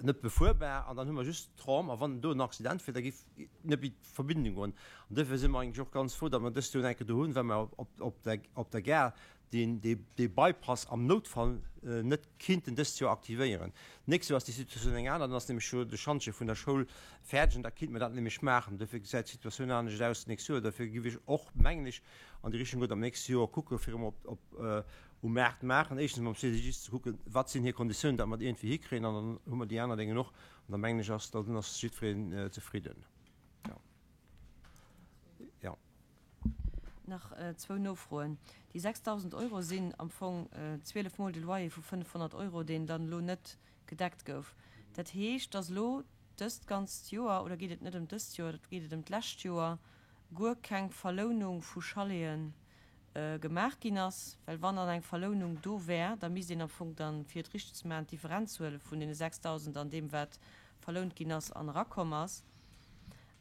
net befuerbar an dann hu mer just d'Tram a wann do en Accident wier, da géif net méi d'Verbindung goen. An duerfir si mer eigentlech och ganz frou, datt mer dëst Joer eng Kéier do hunn, well mer op, op der, op der Gare deen dee Bypass am Noutfall net kinnten dëst Joer aktivéieren. D'nächst Joer ass déi Situatioun eng aner, dann ass nämlech jo de Schantje vun der Schoul fäerdeg an da kinnte mer dat nämlech maachen. Dofir gesäit d'Situatioun anescht aus d'nächst Joer. Dofir giff ech och, mengen ech, an déi Richtung goen, am nächste Joer kucke fir erëm op, op um Maart maachen, éischtens mam CGDIS ze kucken, wat sinn hir Konditiounen, datt mer et iergendwéi hikréien an dann hu mer déi aner Déngen och an da mengen ech ass, dann ass jiddwereen zefridden. Jo. Jo. Nach zwou Nofroen. Déi 6.000 Euro sinn am Fong 12 mol de Loyer vu 500 Euro, deen dann elo net gedeckt gouf. Dat heescht, dass elo dëst ganzt Joer, oder geet et net ëm dëst Joer, geet et ëm d'lescht Joer, guer keng Verlounung vu Chaleten gemaach ginn ass? Well wann dann eng Verlounung do wär, da misst een am Fong dann, fir et richteg ze maachen, d'Differenz huele vun deene 6.000 an deem, wat verlount ginn ass an erakomm ass.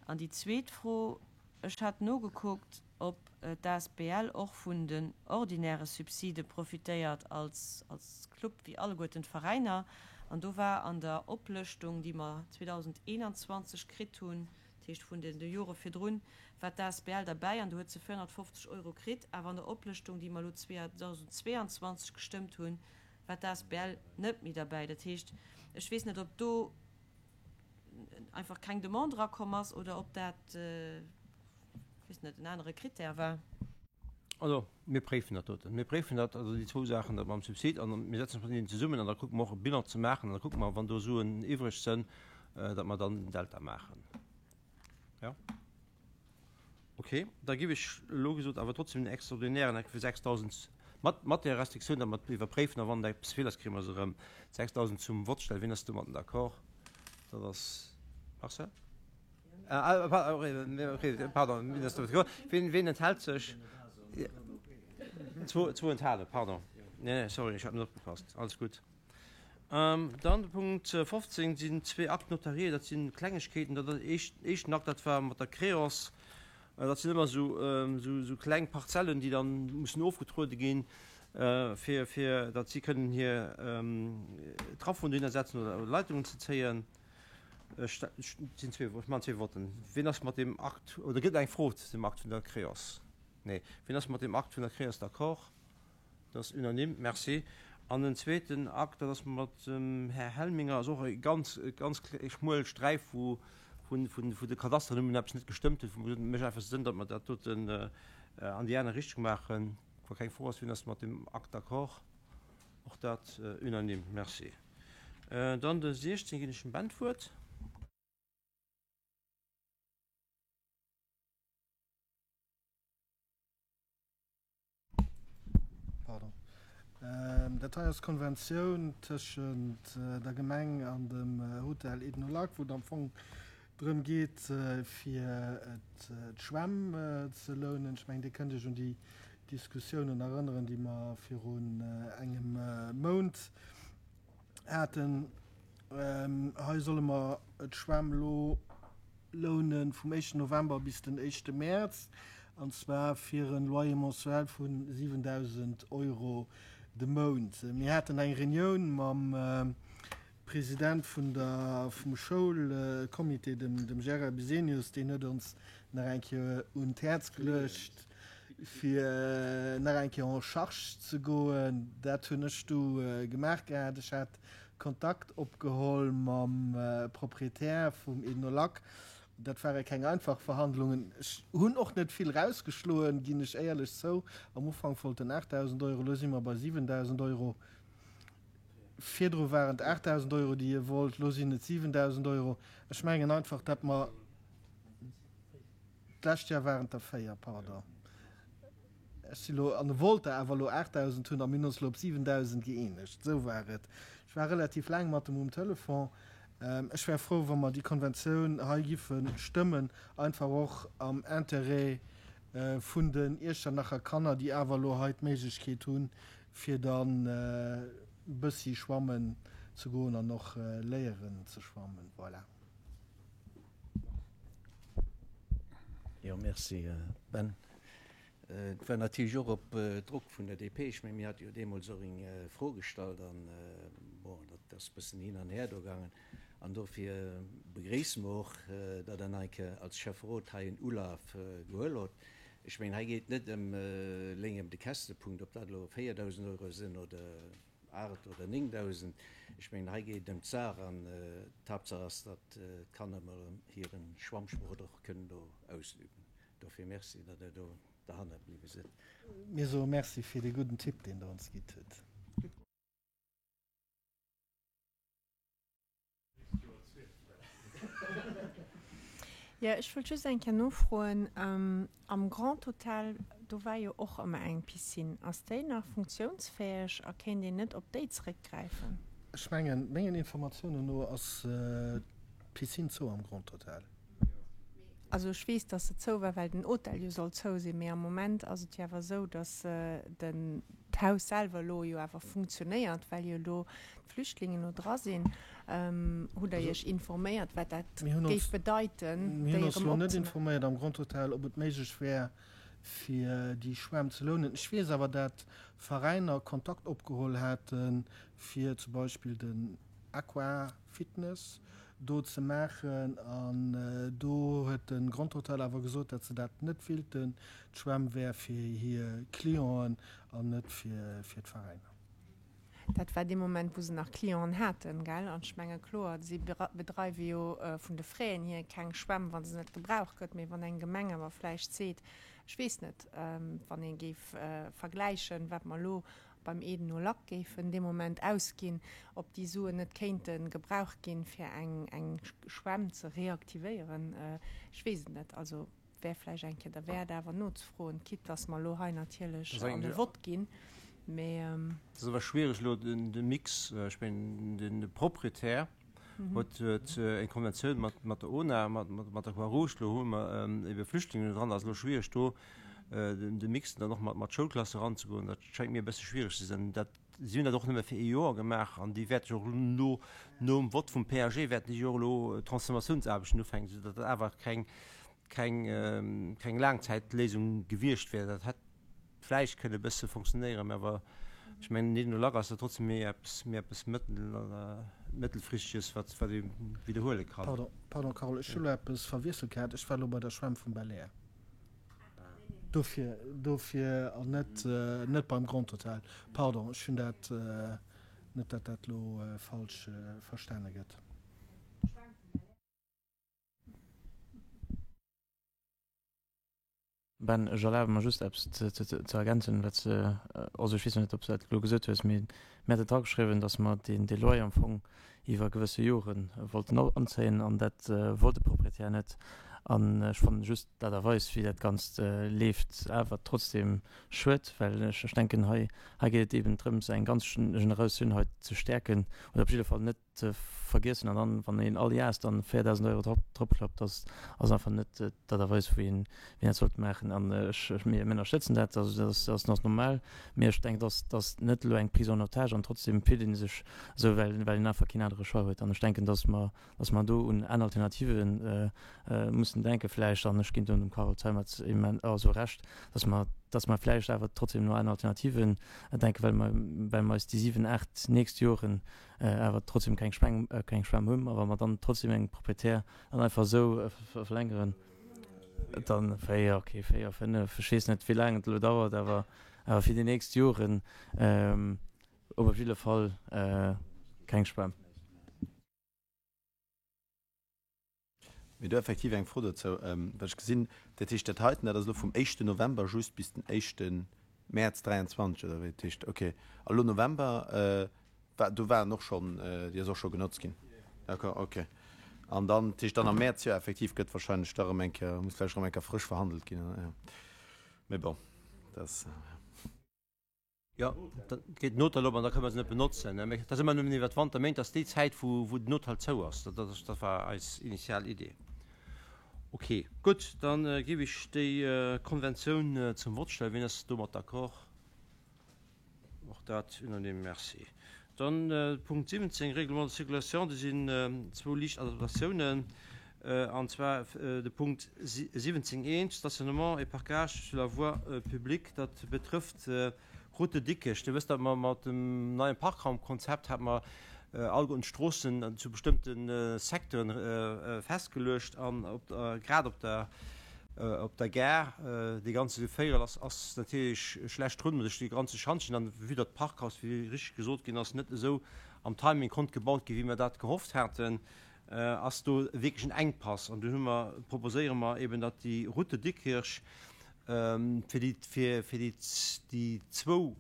An déi zweet Fro, Ech hat nogekuckt, ob d'ASBL och vun den ordinäre Subside profitéiert als als Club wéi alleguerten d'Veräiner. An do war an der Oplëschtung, déi mer 2021 kritt hunn, dat heescht vun den de Jore virdrun, war d'ASBL derbäi an do huet se 450 Euro kritt. Awer an der Oplëschtung, déi mer elo 2022 gestëmmt hunn, war d'ASBL net méi derbäi. Dat heescht, ech weess net, ob do einfach keng Demande erakomm ass oder ob dat, weess net, en anere Critère war. Also, mir préifen dat doten. Mir préifen dat, also déi zwou Saachen, dat mam Subsid, an mir setzen eis mat hinnen zesummen an da kucke mer och e Bilan ze maachen an da kucke mer, wann do Suen iwwreg sënn, datt mer dann den Delta maachen. Jo? Ok, da giff ech elo gesot awer trotzdem den extraordinären Eck fir 6.000, mat, mat där Restriktioun, datt mer et iwwerpréifen a wann et eppes ze vill ass, kréie mer se erëm, 6.000 zum Vott stellen. Wien ass domatten d'accord? Dat ass Marcel? Ah, ah, pardon, wien ass domat d'accord? Wien, wien enthält sech? Zwou, zwou enthalen, pardon. Nee, nee, sorry, ech hat net opgepasst. Alles gutt. Dann de Punkt 15 sinn zwee Actes notariés, dat si Klengegkeeten. Dat ass éischt, éischten Akt, dat war mat der Creos. Dat sinn ëmmer esou, esou kleng Parzellen, déi dann mussen ofgetruede ginn, fir, fir datt si kënnen hir Trafoen dohinner setzen oder Leitungen ze zéien. Ech sinn zwee, ech maachen zwee Votten. Wien ass mat deem Akt, oder gëtt et eng Fro zu dem Akt vun der Creos? Nee. Wien ass mat deem Akt vun der Creos d'accord? Dat ass unanime. Merci. An en zweeten Akt, dat ass mat dem Här Helminger, ass och e ganz, ganz schmuel Sträif, wou vun de Kadasternummen eppes net gestëmmt huet, wou et mécht einfach Sënn, datt mer dat doten an déi aner Richtung maachen. Wa keng Fro ass, wien ass mat deem Akt d'accord? Och dat unanime. Merci. Dann de 16 ginn ech dem Ben d'Wuert. Pardon. Dat hei ass d'Konventioun tëschent der Gemeng an dem Hotel Eden au Lac, wou et am Fong drëm geet, fir d'Schwämm ze lounen. Ech mengen, Dir kënnt Iech un déi Diskussiounen erënneren, déi mer virun engem Mount haten. Hei solle mer d'Schwämm elo lounen vum éischten November bis den éischte Mäerz, an zwar fir en Loyer mensuel vu 7.000 Euro de Mount. Mir haten eng Reunioun mam President vun der vum Schoulcomité, dem dem Gérard Bisenius, deen huet ons nach eng Kéier un d'Häerz geluecht, fir nach eng Kéier en charge ze goen. Dat hunn ech du gemaach gehat. Ech hat Kontakt opgeholl mam Proprietär vum Ethno-Lac. Dat ware keng einfach Verhandlungen. Ech hunn och net vill rausgeschloen, ginn ech éierlech zou. Am Ufank wollt en 8.000 Euro, elo si mer bei 7.000 Euro. Virdru waren et 8.000 Euro, déi e wollt, elo sinn et 7.000 Euro. Ech mengen einfach, datt mer. D'lescht Joer waren et der 4, pardon. Ech si lo, an e wollt der awer elo 8.000 hunn a mir hunn ons elo op 7.000 gëeenegt. Esou war et. Ech war relativ laang mat em um Telefon. Ech wär frou, wa mer déi Konventioun hei giffe stëmmen, einfach och am Intérêt vun den Iechternacher Kanner, déi awer elo hei d'Méiglechkeet hunn, fir dann e bëssi schwammen ze goen an och léieren ze schwammen. Voilà. Jo, merci Ben. Et war natierlech och op Drock vun der DP. Ech mengen, mir hate jo deemools och eng Fro gestallt an, bon, dat ass e bëssen hin an her do gaangen. An dofir begréisse mer och, datt Der nach eng Kéier als Schäfferot hei en Ulaf gehuel hutt. Ech mengen, hei geet et net ëm eleng ëm de Käschtepunkt, ob dat elo 4.000 Euro sinn oder 8 oder 9.000. Ech mengen, hei geet et ëm d'Saach an d'Haaptsaach ass, datt d'Kanner emol hire Schwammsport och kënnen do ausüben. Dofir Merci, datt Der do derhanner bliwwe sidd. Mir soe Merci fir dee gudden Tipp, deen Der ons gitt hutt. Jo, ech wollt just eng Kéier nofroen, Am Grand Hotel, do war jo och ëmmer eng Piscine. Ass déi nach funktiounsfäeg a kéint een net op déi zeréckgräifen? Ech mengen, mengen Informatiounen no ass d'Piscine zou am Grand Hotel. Also ech weess, dass se zou war, well den Hotel jo sollt zou sinn. Mee am Moment ass et jo awer esou, dass den d'Haus selwer elo jo awer funktionéiert, well jo elo d'Flüchtlingen elo dra sinn. Hutt Der Iech informéiert, wat dat géif bedeiten, Mir hunn ons elo net informéiert am Grand Hotel, ob et méiglech wär, fir déi Schwämm ze lounen. Ech weess awer, dat Veräiner Kontakt opgeholl haten, fir zum Beispill den Aqua-Fitness do ze maachen. An do huet de Grand Hotel awer gesot, dat se dat net willten. D'Schwämm wär fir hir Clienten an net fir d'Veräiner. Dat war dee Moment, wou se nach Clienten haten, gell? An ech menge kloer, si bedreiwe jo vun de Fräen hier keng Schwämm, wa se net gebraucht gëtt. Mee wann eng Gemeng awer vläicht seet, ech weess net, wann ee géif vergläichen, wat mer elo beim Eden au Lac géifen dee Moment ausginn, ob déi Suen net kéinte gebraucht ginn, fir eng Schwämm ze reaktivéieren, ech weess et net. Also Wär vläicht eng Kéier derwäert awer nozefroen, quitte dass mer elo hei natierlech an e Vott ginn, mee. Dat ass awer schwierig elo de Mix. Ech mengen, de Proprietär huet eng Konventioun mat der ONA, mat der Croix-Rouge. Elo hu mer ebe Flüchtlingen do dran. Dat ass elo schwierig do de Mix dann och mat Schoulklasse eranzegoen. Dat schengt mir e bësse schwierig ze sinn. Dat, si hunn dat och nëmme fir ee Joer gemaach an déi wäerte jo och elo nom Vott vum PAG wäerten déi jo och elo Transformatiounsaarbechten ufänken, soudatt dat awer keng keng keng Laangzäitléisung gewiescht wär. Dat hätt vläicht kënne e bësse funktionéieren, mä awer ech mengen, den Eden au Lac ass da trotzdem méi eppes méi eppes mëttel mëttelfristeges, wat wat ee widderhuele kann. Pardon, pardon Carole, ech hu lo eppes verwiesselt gehat. Ech war elo bei der Schwämm vum Belair. Dofir, dofir an net net beim Grand Hotel. Pardon, ech hunn dat, net dat dat lo falsch verstane gëtt. Ben, ech erlabe mer just eppes ze ergänzen, wat s de, also ech weess net, ob s de dat elo gesot hues, mee mir haten drageschriwwen, datt mer deen dee Loyer am Fong iwwer gewësse Jore wollten anzéien an dat wollt de Proprietär net. An ech fannen just d'Aart a Weis, wéi dat Ganzt leeft, awer trotzdem schued, well ech denken, hei hei geet et eben drëms, eng ganz Generatioun hei ze stäerken oder op jidde Fall net ze vergiessen an dann wann een all Jahrs dann 4.000 Euro drop drop klappt, ass ass einfach net d'Art a Weis wéi een wéi een dat sollt maachen an ech ech mir ënnerstëtzen dat, also dat ass ass ass normal, mee ech denken dass dass net elo eng Prise en otage an trotzdem fillt ee sech esou well well een einfach keen anere Choix huet an ech denken dass mer dass mer do un aner Alternativen mussen denke vläicht an ech ginn do dem Carole Zeimetz immen also Recht, dass mer dass mer vläicht awer trotzdem no aner Alternativen denken, well mer well mer eis déi 7, 8 nächst Joren awer trotzdem keng Schwämm, keng Schwämm hunn, a wa mer dann trotzdem engem Proprietär dann einfach esou verlängeren, dann 4, okay, 4, 5, ech weess net wéi laang et elo dauert, awer awer fir déi nächst Joren op jidde Fall keng Schwämm. Mee do effektiv eng Fro dozou, well ech gesinn, dat heescht dat heiten, dat ass elo vum éischten November just bis den éischte Mäerz 23, oder wéi? Dat heescht, okay, a lo November, war, do waren och schonn, déi ass och scho genotzt ginn? D'accord, okay. An dann, dat heescht dann am Mäerz, jo effektiv, gëtt wahrscheinlech da erëm eng Kéier, muss vläicht erëm eng Kéier frësch verhandelt ginn, jo. Mee bon, dat ass. Jo, da geet den Hotel op an da kënne mer se net benotzen. Mä dat ass ëmmer nëmmen iwwer d'Wanterméint, dat ass déi Zäit, wou, wou den Hotel zou ass. Dat ass, dat war eis initial Idee. Ok, gutt, da géif ech déi Konventioun zum Vott stellen. Wien ass domat d'accord? Och dat unanime. Merci. Dann de Punkt 17, Règlement de circulation. Do sinn zwou liicht Adaptatiounen, an zwar de Punkt 17 eent, Stationnement et parcage sur la voie publique. Dat betrëfft d'Route de Dikkech. Dir wësst, datt mer mat dem neie Parkraumkonzept hate mer alleguerten d'Stroossen zu bestëmmte Secteuren festgeluecht an op der, grad op der, op der Gare, dee ganze Véierel ass, ass natierlech schlecht drun, duerch dee ganze Schantjen an vue datt d'Parkhaus, wéi richteg gesot ginn ass, net esou am Timing konnt gebaut ginn, wéi mer dat gehofft haten. Ass do wierklech en Enkpass. An dunn hu mer, proposéiere mer eben, datt déi Route de Diekirch fir déi, fir, fir déi, déi zwou.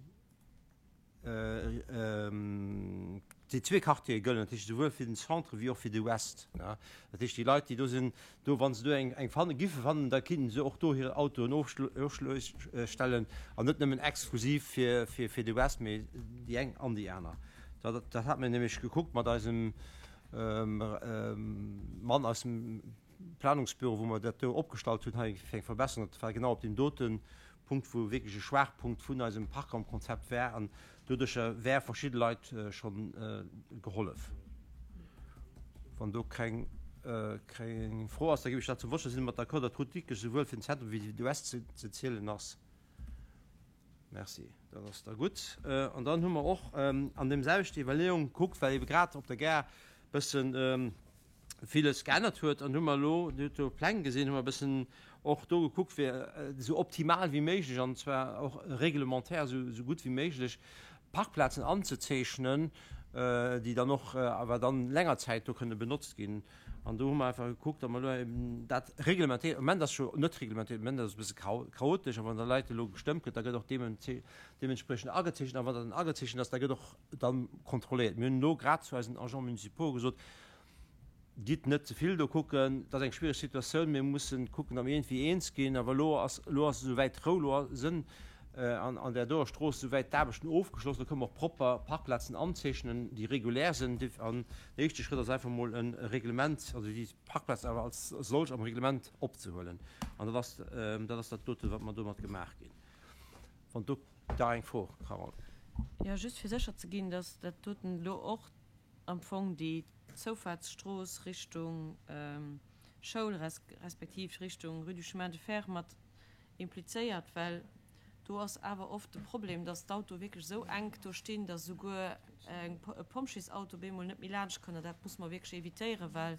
Déi zwee Quartiere gëllen, dat heescht esouwuel fir den Centre wéi och fir de West. Dat heescht, déi Leit, déi do sinn, do, wa se do eng eng fanne giffe fannen, da kinnten se och do hir Autoen ofstellen an net nëmmen exklusiv fir fir fir de West, mee déi eng an déi aner. Dat dat hat mir nämlech gekuckt mat eisem Mann aus dem Planungsbüro, wou mer dat do opgestallt hunn hei fir eng Verbesserung. Dat war genau op deem dote Punkt, wou wierklech e Schwaachpunkt vun eisem Parkraumkonzept war an doduercher wär verschidde Leit scho gehollef. Wann do keng Fro ass, da ginn ech dat zum Vott. Da si mer d'accord, datt d'Route Dikrech esouwuel fir den Zentrum wéi de West ze zielen ass. Merci, dat ass da gutt. An dann hu mer och an deem selwechte Iwwerleeung gekuckt, well ebe grad op der Gare bëssen villes geännert huet an hu mer elo, Dir hutt do Pläng gesinn, hu mer e bëssen och do gekuckt fir esou optimal wéi méiglech an zwar och réglementaire esou gutt wéi méiglech Parkplazen anzezeechnen, déi dann och awer dann länger Zäit do kënne benotzt ginn. An do hu mer einfach gekuckt, datt mer elo eben dat reglementéiert, am Moment ass jo net reglementéiert, am Moment ass et e bësse chaotesch, a wann da Leit elo gestëmmt gëtt, da gëtt och deementspriechend agezeechent a wann dat dann agezeechent ass, da gëtt och dann kontrolléiert. Mir hunn elo grad zu eisen Agents municipaux gesot, Gitt net ze vill do kucken, et ass eng schwiereg Situatioun, mir mussen kucken, datt mir iergendwéi eens ginn. Awer elo ass, elo ass esouwäit Rou, elo sënn an där doer Strooss esouwäit d'Aarbechten ofgeschloss, elo kënne mer och propper Parkplazen anzeechnen, déi regulär sinn. An den éischte Schrëtt ass einfach emol e Reglement, also déi Parkplazen awer als solch am Reglement opzehuelen. An dat ass, dat ass dat dote wat mer domat gemaach ginn. Wann do nach eng Fro, Carole. Jo, just fir sécher ze ginn, datt dat doten elo och am Fong déi Zoufaartsstrooss Richtung Schoul respektiv Richtung Rue du Chemin de Fer mat implizéiert, well do ass awer oft de Problem, dass d'Autoe wierklech esou enk do stinn, dass esouguer e Pompjeesauto bemol net méi laanscht kënn. An dat muss mer wierklech évitéieren, well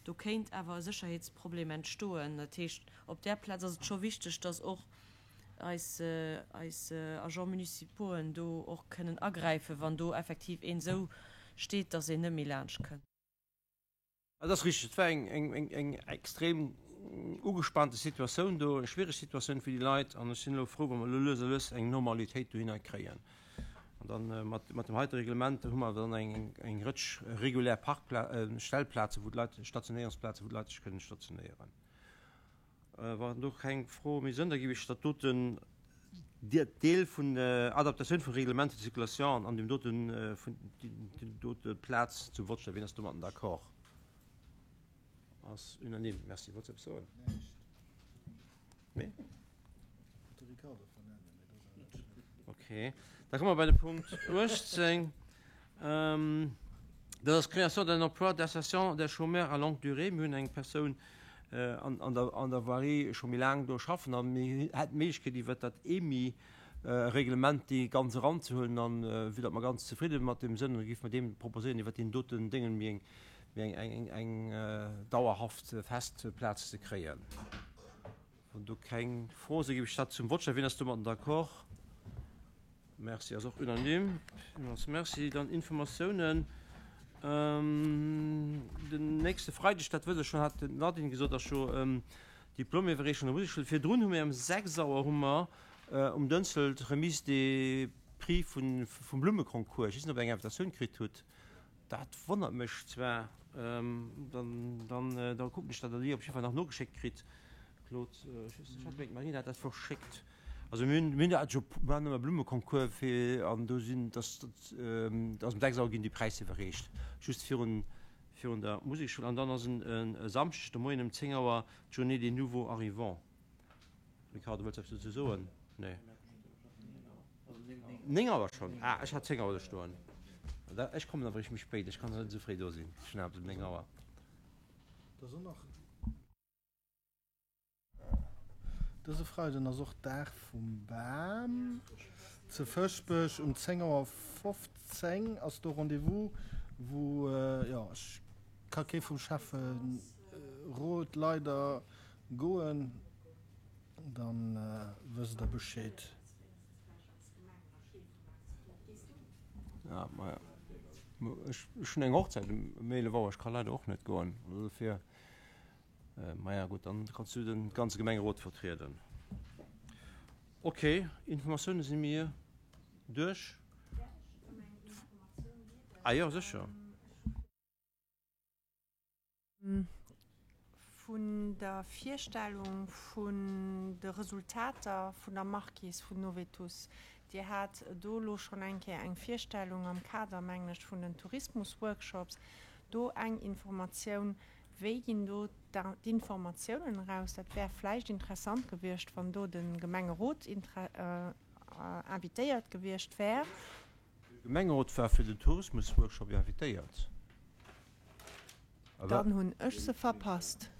do kéint awer e Sécherheetsproblem entstoen. Dat heescht, op där Plaz ass et scho wichteg, dass och eis eis Agents municipauxen do och kënnen agräifen, wann do effektiv een esou steet, dass een net méi laanscht kënnt. Et ass richteg, et war eng extrem ugespaante Situatioun do, eng schwiereg Situatioun fir déi Leit. An ech sinn elo frou, wa mer elo lues a lues eng Normalitéit dohinner kréien. An dann mat dem heite Reglement hu mer dann eng Rëtsch regulär Parkpla-, Stellplazen, wou d'Leit, Stationéierungsplazen, wou d'Leit sech kënnen stationéieren. Wann do keng Froe méi sënn, da géif ech dat doten Deel vun Adaptatioun vum Règlement de circulation an deem doten, vun deem dote Plaz zum Vott stellen. Wien ass domatten d'accord? Ass unanime. Merci. Wollt s de eppes soen? Nee? Okay. Da komme mer bei de Punkt 18. Dat ass d'Création d'un emploi d'insertion des chômeurs à longue durée. Mir hunn eng Persoun an der Voirie scho méi laang do schaffen a mir hätten d'Méiglechkeet iwwert dat EMI-Reglement déi ganz eranzehuelen. An vue datt mer ganz zefridde mat deem sënn, géife mer deem proposéieren iwwert deen doten Déngen méi eng dauerhaft fest Plaz ze kréien. Wann do keng Froe sinn, géif ech dat zum Vott stellen. Wien ass domatten d'accord? Merci, ass och unanime. Villmools Merci. Dann Informatiounen. Den nächste Freideg, dat wësst Der schonn, hat d'Nadine gesot, ass jo Diplomiwwerreechung an der Musekschoul. Virdrun hu mir ëm 6 Auer hu mer um Dënschel d'Remise des Prix vun, vum Blummeconcours. Ech weess net, ob Der eng Invitatioun kritt hutt. Dat wonnert mech zwar. Dann, dann, da kucken ech, datt Der déi op jidde Fall nach nogeschéckt kritt, Claude. Ech hat gemengt, d'Marina hat dat verschéckt. Also mir hunn, mir hunn dat jo, mir haten ëmmer Blummeconcours fir, an do sinn, dass, dass um 6 Auer ginn déi Präisser iwwerreecht, just virun, virun der Musekschoul. An dann ass en e Samschdeg de Moien ëm 10 Auer d'Journée des nouveaux arrivants. Ricardo, wëlls du eppes dozou soen? Nee. 9 Auer schonn? Ah, ech hat 10 Auer do stoen. Da, ech kommen awer eréischt méi spéit, ech kann net esou fréi do sinn. Ech hunn Aarbecht um 9 Auer. Dëse Freiden ass och Dag vum Bam ze Fëschbech. Um 10 Auer 15 ass do Rendez-vous, wou, jo, ech ka kee vum Schäfferot leider goen, dann wësst der Bescheed. Ja, maja. Ech hunn eng Hochzäit um 11 Auer, ech ka leider och net goen. Dofir. Maja gutt, dann kanns du den ganze Gemengerot vertrieden. Ok, Informatioune si mir duerch. Ah jo, sécher. Vun der Virstellung vun de Resultater vun der Marquise vun Novetus. Dir hat do elo schonn eng Kéier eng Virstellung am Kader, mengen ech, vun den Tourismusworkshops. Do eng Informatioun, Wéi ginn do d'Informatiounen eraus? Dat wär vläicht interessant gewiescht, wann do de Gemengerot invitéiert gewiescht wär. De Gemengerot war fir den Tourismusworkshop invitéiert. Dann hunn ech se verpasst.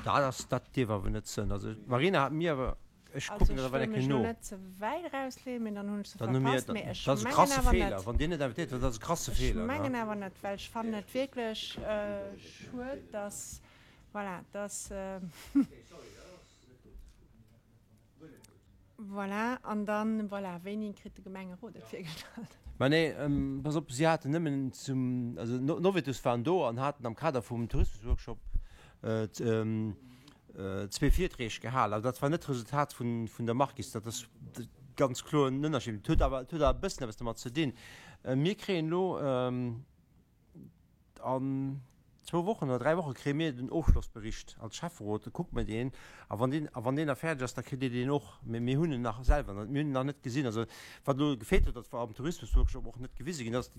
Dat ass, dat dierf awer net sënn. Also d'Marina hat mir awer, ech kucken dat awer eng Kéier no. Also ech wëll mech elo net ze wäit erausleeën, mee dann hunn ech se Dann hu mir, verpasst. Mee ech dat ass e mengen krasse awer Feeler. net. Wann dir net invitéiert waart, dat ass e krasse Ech Feeler, ne? mengen awer net, well ech fannen et wierklech schued, dass, voilà, dass. Voilà, an dann, voilà, wéini kritt de Gemengerot et virgestallt? Mä nee, pass op, si haten nëmmen zum, also Novetus waren do an haten am Kader vum Tourismusworkshop zwee Virträg gehal. Also dat war net d'Resultat vun der Marquise, dat ass ganz kloer en Ënnerscheed. Et huet awer, et huet awer e bëssen eppes domat ze dinn. Mir kréien elo, An zwou Wochen oder 3 Woche kréie mir den Ofschlossbericht als Schäfferot, da kucke mir deen a wann deen, a wann deen da fäerdeg ass, da kritt Dir deen och. Mee mir hunn en nach selwer net, mir hunn en nach net gesinn. Also wat elo gefeelt huet, dat war am Tourismusworkshop och net gewise ginn, dat ass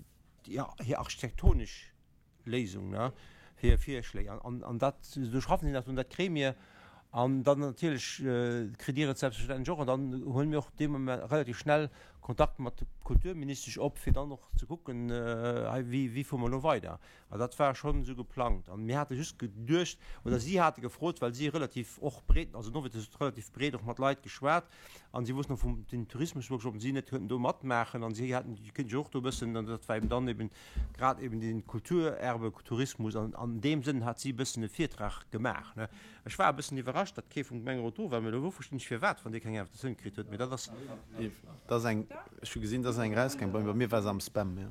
déi hir architektonesch Léisung, ne, hir Virschléi. An, an dat, do schaffen si nach drun, dat kréie mir. An dann natierlech kritt Dir et selbstverständlech och. An dann huele mir och dee Moment relativ schnell Kontakt mat der Kulturministesch op, fir dann och ze kucken, hei, wéi, wéi fuere mer elo weider. An dat war schonn esou geplangt. An mir hate just geduecht, oder si hate gefrot, well si relativ och breet, also Novetus huet relativ breet och mat Leit geschwat, an si wossten och vum den Tourismusworkshop, si net könnten do matmaachen an si haten, si kéinten sech och do e bëssen, an dat war eben dann eben grad eben den Kulturerbe-Tourismus, an an deem Sënn hat si e bëssen e Virtrag gemaach, ne. Ech war e bëssen iwwerrascht, datt kee vum Gemengerot do war, mä elo verstinn ech firwat, wann dee keng Invitatioun kritt huet. Mee dat ass. Yves, dat ass eng, ech hu gesinn, dat ass eng erausgaang, bei mir war se am Spam, jo.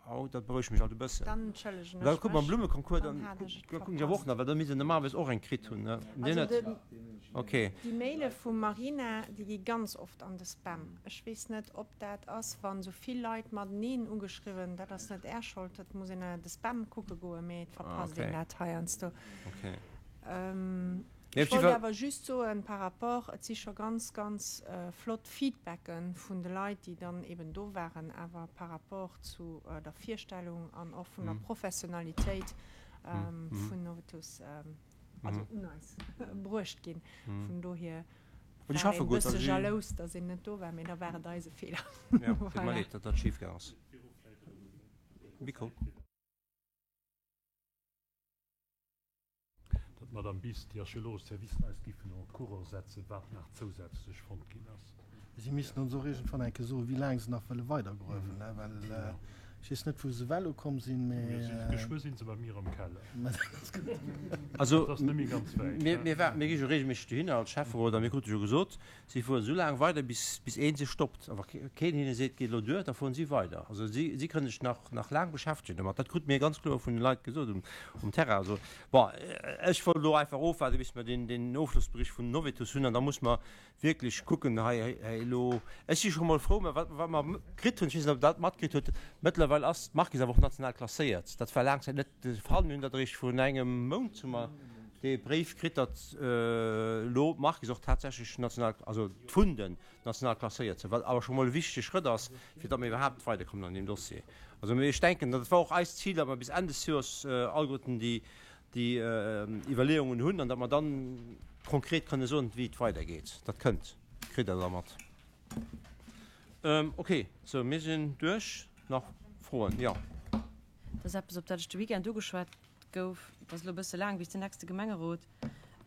Oh, dat berouegt mech alt e bëssen. Dann entschëllegen Da ech kucke mer am mech, Blummeconcours, dann dann hat ech et kucken ech awer och verpasst. nach, well da misst een normalerweis och eng kritt hunn, ne? Dir Also net? den, Okay. déi Maile vum Marina, déi gi ganz oft an de Spam. Ech weess net, ob dat ass, wann esou vill Leit mateneen ugeschriwwen, dat ass net Är Schold, dat muss een an de Spam kucke goen, mee et Ah, verpasst een okay. dat heiansdo. Okay. Nee, Ech op wollt jiddwer. awer just soen, par rapport, et si scho ganz, ganz flott Feedbacke vun de Leit, déi dann eben do waren, awer par rapport zu der Virstellung an och vun der Professionalitéit vun Novetus, also un eis bruecht ginn. Vun dohier war een e bësse jalous, datt een net do war, mee da war et eise Feeler. Jo, deet mer leed, datt dat schif gaang ass. Mikro. Datt d'Madame Biss déi archeologesch Servicen eis giffen au courant setzen, wat nach zousätzlech fonnt ginn ass. Si missten ons och iergendwann eng Kéier soen, wéi laang se nach wëlle weidergruewen, well ech weess net, wou se ewell ukomm sinn, mee. Geschwë sinn se bei mir am Keller. Also, Dat ass net méi ganz wäit. mir war, mir gi jo regelméisseg dohinner als Schäfferot a mir krute jo gesot, Si fueren esou laang weider, bis, bis ee se stoppt. A wa keen hinne seet, geet elo duer, da fueren si weider. Also si, si kënnen sech nach, nach laang beschäftegen domat. Dat krute mir ganz kloer vun de Leit gesot um, um Terrain. Also, bon, ech wollt elo einfach ofwaarden, bis mer deen, deen Ofschlossbericht vun Novetus hunn an da muss mer wierklech kucken hei, hei elo. Ech si scho mol frou, mä wat, wat mer kritt hunn, ech weess net, ob Der dat matkritt hutt, mëttlerweil ass d'Marquise awer och national klasséiert. Dat war laang Zäit net de Fall. Mir hunn dat eréischt vrun engem Mount hu mer dee Bréif kritt, datt elo d'Marquise och tatsächlech national, also d'Funden national klasséiert sinn, wat awer scho mol e wichtege Schrëtt ass, fir datt mir iwwerhaapt weiderkommen an deem Dossier. Also mee ech denken, dat war och eist Zil, datt mer bis Enn des Joers alleguerten déi, déi Iwwerleeungen hunn an datt mer dann konkret kënne soen, wéi et weidergeet. Dat kënnt, kritt Der da mat. Okay, sou mir sinn duerch. Nach Froen? Jo. Dat ass eppes, op dat ech de Weekend ugeschwat gouf. Et ass elo e bësse laang bis den nächste Gemengerot.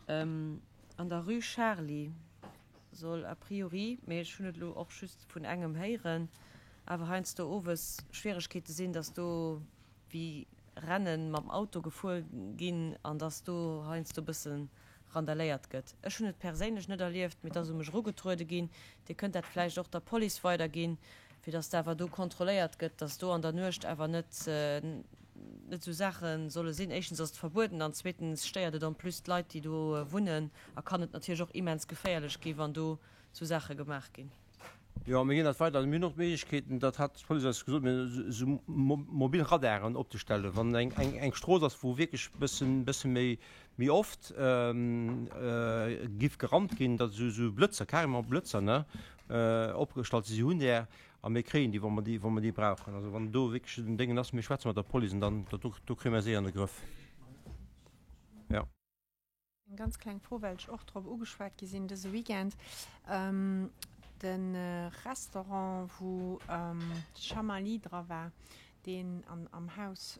An der Rue Charly soll a priori, mee ech hunn et elo och just vun engem héieren, awer heiansdo owes Schwieregkeete sinn, datt do wéi Renne mam Auto gefuer ginn an datt do heiansdo e bësse randaléiert gëtt. Ech hunn et perséinlech net erlieft, mee et ass u mech erugetruede ginn. Dir kënnt dat vläicht och der Police weiderginn, fir datt awer do kontrolléiert gëtt, datt do an der Nuecht awer net net esou Saache solle sinn. Éischtens ass et verbueden an zweetens stéiert et en plus d'Leit, déi do wunnen a kann et natierlech och immens geféierlech gi wann do esou Saache gemaach ginn. Jo, mir ginn dat weider. Mir hunn och d'Méiglechkeeten, dat hat d'Police eis gesot, mir esou mobil Radaren opzestellen, wann eng eng Strooss ass, wou wierklech e bëssen bësse méi méi oft giff gerannt ginn, datt esou esou Blëtzer, carrément Blëtzer, ne, opgestallt sinn. Si hunn där a mir kréien déi, wa mer déi wa mer déi brauchen. Also wann do wierklech en Déngen ass, mir schwätze mat der Police an dann dat do do kréie mer séier an de Grëff. Jo. Eng ganz kleng Fro, well ech och drop ugeschwat gi sinn dëse Weekend. De Restaurant, wou Chamali dra war, deen am Haus,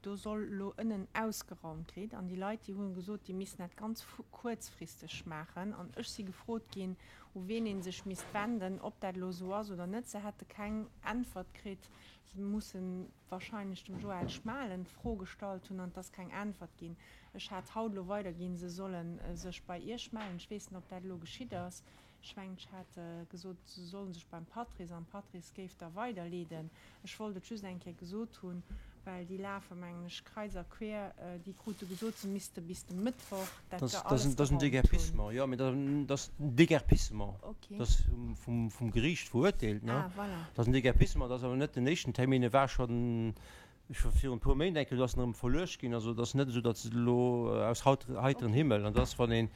do soll elo ënnen ausgeraumt kritt. An déi Leit, déi hu gesot, déi missten dat ganz kuerzfristeg maachen. An ech si gefrot ginn, u ween ee sech misst wenden, ob dat elo esou ass oder net. Se hätte keng Äntwert kritt. Se mussen wahrscheinlech dem Joël Schmalen d'Fro gestallt hunn an et ass keng Äntwert ginn. Ech hat haut elo weiderginn, se solle sech bei Iech mellen. Ech weess net, ob dat elo geschitt ass. Ech mengen, ech hat gesot, se solle sech beim Patrice an Patrice géif da weiderleeden. Ech wollt et just eng Kéier gesot hunn, well déi lafe mengen ech kreis a quer. Déi krute gesot, se misste bis de Mëttwoch dat da alles geraumt hunn. Dat ass en Déguerpissement, jo, mee dat ass en Déguerpissement. Dat ass vum Geriicht verurteelt. Ah, voilà. Dat ass en Déguerpissement, dat ass awer net den éischten Termin, e war schonn virun e puer Méint eng Kéier, do ass en erëm verluecht ginn. Also et ass net esou, datt et elo aus heiterem Himmel, an dat ass, wann een,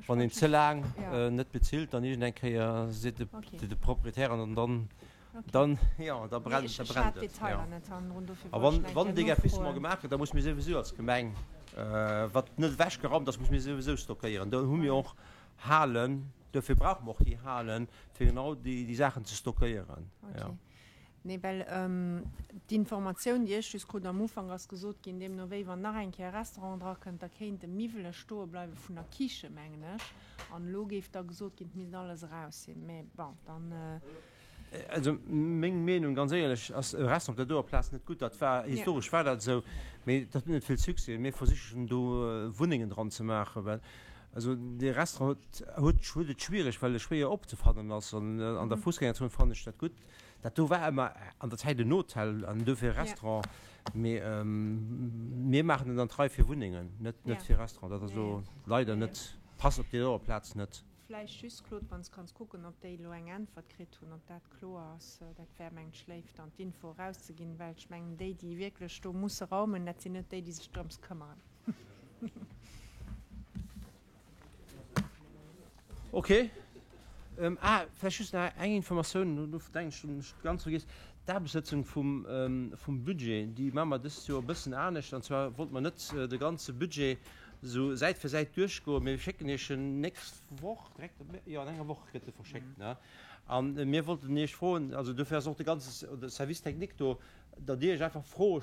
wann een ze laang net bezilt, dann iergend eng Kéier seet de Proprietär an dann, dann, jo, da brennt, da brennt et. Jo. A wann, wann en Déguerpissement gemaach gëtt, da musse mir souwisou als Gemeng, wat net ewechgeraumt ass, musse mir souwisou stockéieren. Do hu mir och Halen. Duerfir brauche mer och déi Halen, fir genau déi Saachen ze stockéieren. Okay. Nee, well d'Informatioun, déi ech just krut am Ufank, ass gesot ginn, deemno wéi wann nach eng Kéier e Restaurant drakënnt, da kéinte Miwwele stoe bleiwe vun der Kiche, mengen ech. An elo géif da gesot ginn, et misst alles eraus sinn. Mä bon, dann. Also meng Meenung, ganz éierlech, ass e Restaurant op der doer Plaz net gutt. Dat war, historesch war dat esou, mee dat huet net vill Succès. Mir versichen do Wunnengen dran ze maachen, well also dee Restaurant huet huet et schwiereg, well e schwéier opzefannen ass. An an der Fussgängerzon fannen ech dat gutt. Dat do war ëmmer an der Zäit en Hotel an duerfir e Restaurant, mee mir maachen en dann d'Rei fir Wunnengen, net net fir Restaurant. Dat ass elo leider net, passt op déi doer Plaz net. Vläicht just, Claude, wann s kanns kucken, ob déi elo eng Äntwert kritt hunn, ob dat kloer ass. Dat wär, mengt ech, léif, dann d'Info erauszeginn, well ech mengen, déi, déi wierklech do musse raumen, dat sinn net déi, déi sech drëms këmmeren. Ok. Ah, vläicht just nach eng Informatioun, do denken ech, hunn ech ganz vergiess, D'Aarbechtssëtzung vum, vum Budget, déi maache mer dëst Joer e bëssen anescht. An zwar wollte mer net de ganze Budget esou Säit fir Säit duerchgoen. Mir schécken Iech en nächst Woch, direkt, jo an enger Woch gëtt e verschéckt, ne? A mir wollten Iech froen, also dofir ass och de ganze Service technique do, datt Dir Iech einfach Froe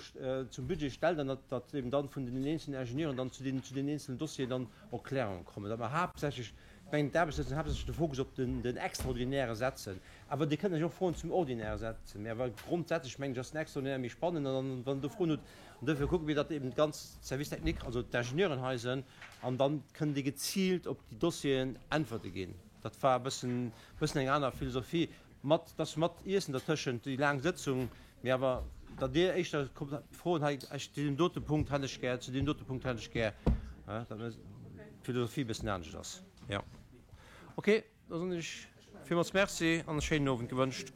zum Budget stellt an datt datt eben dann vun den eenzelnen Ingenieuren dann zu den zu den eenzelnen Dossieren dann och Klärunge kommen, datt mer haaptsächlech, ech mengen d'Aarbechtssëtzung haaptsächlech de Fokus op den den Extraordinäre setzen. Awer Dir kënnt natierlech och Froen zum Ordinäre setzen, mä awer grondsätzlech mengen ech ass den Extraordinär méi spannend an dann, wann Der do Froen hutt, an dofir kucke mir, datt eben d'ganz Service technique, also d'Ingenieuren hei sinn an dann kënnen déi geziilt op déi Dossieren Äntwerte ginn. Dat war e bëssen bëssen eng aner Philosophie. Mat, dass mat Iessen dertëschent, déi laang Sëtzung, mee awer datt Dir éischter kommt froen, hei, ech, zu deem dote Punkt hätt ech gär, zu deem dote Punkt hätt ech gär, datt mir d'Philosophie e bëssen anescht ass. Jo. Okay, da soen ech villmools Merci an e schéinen Owend gewënscht.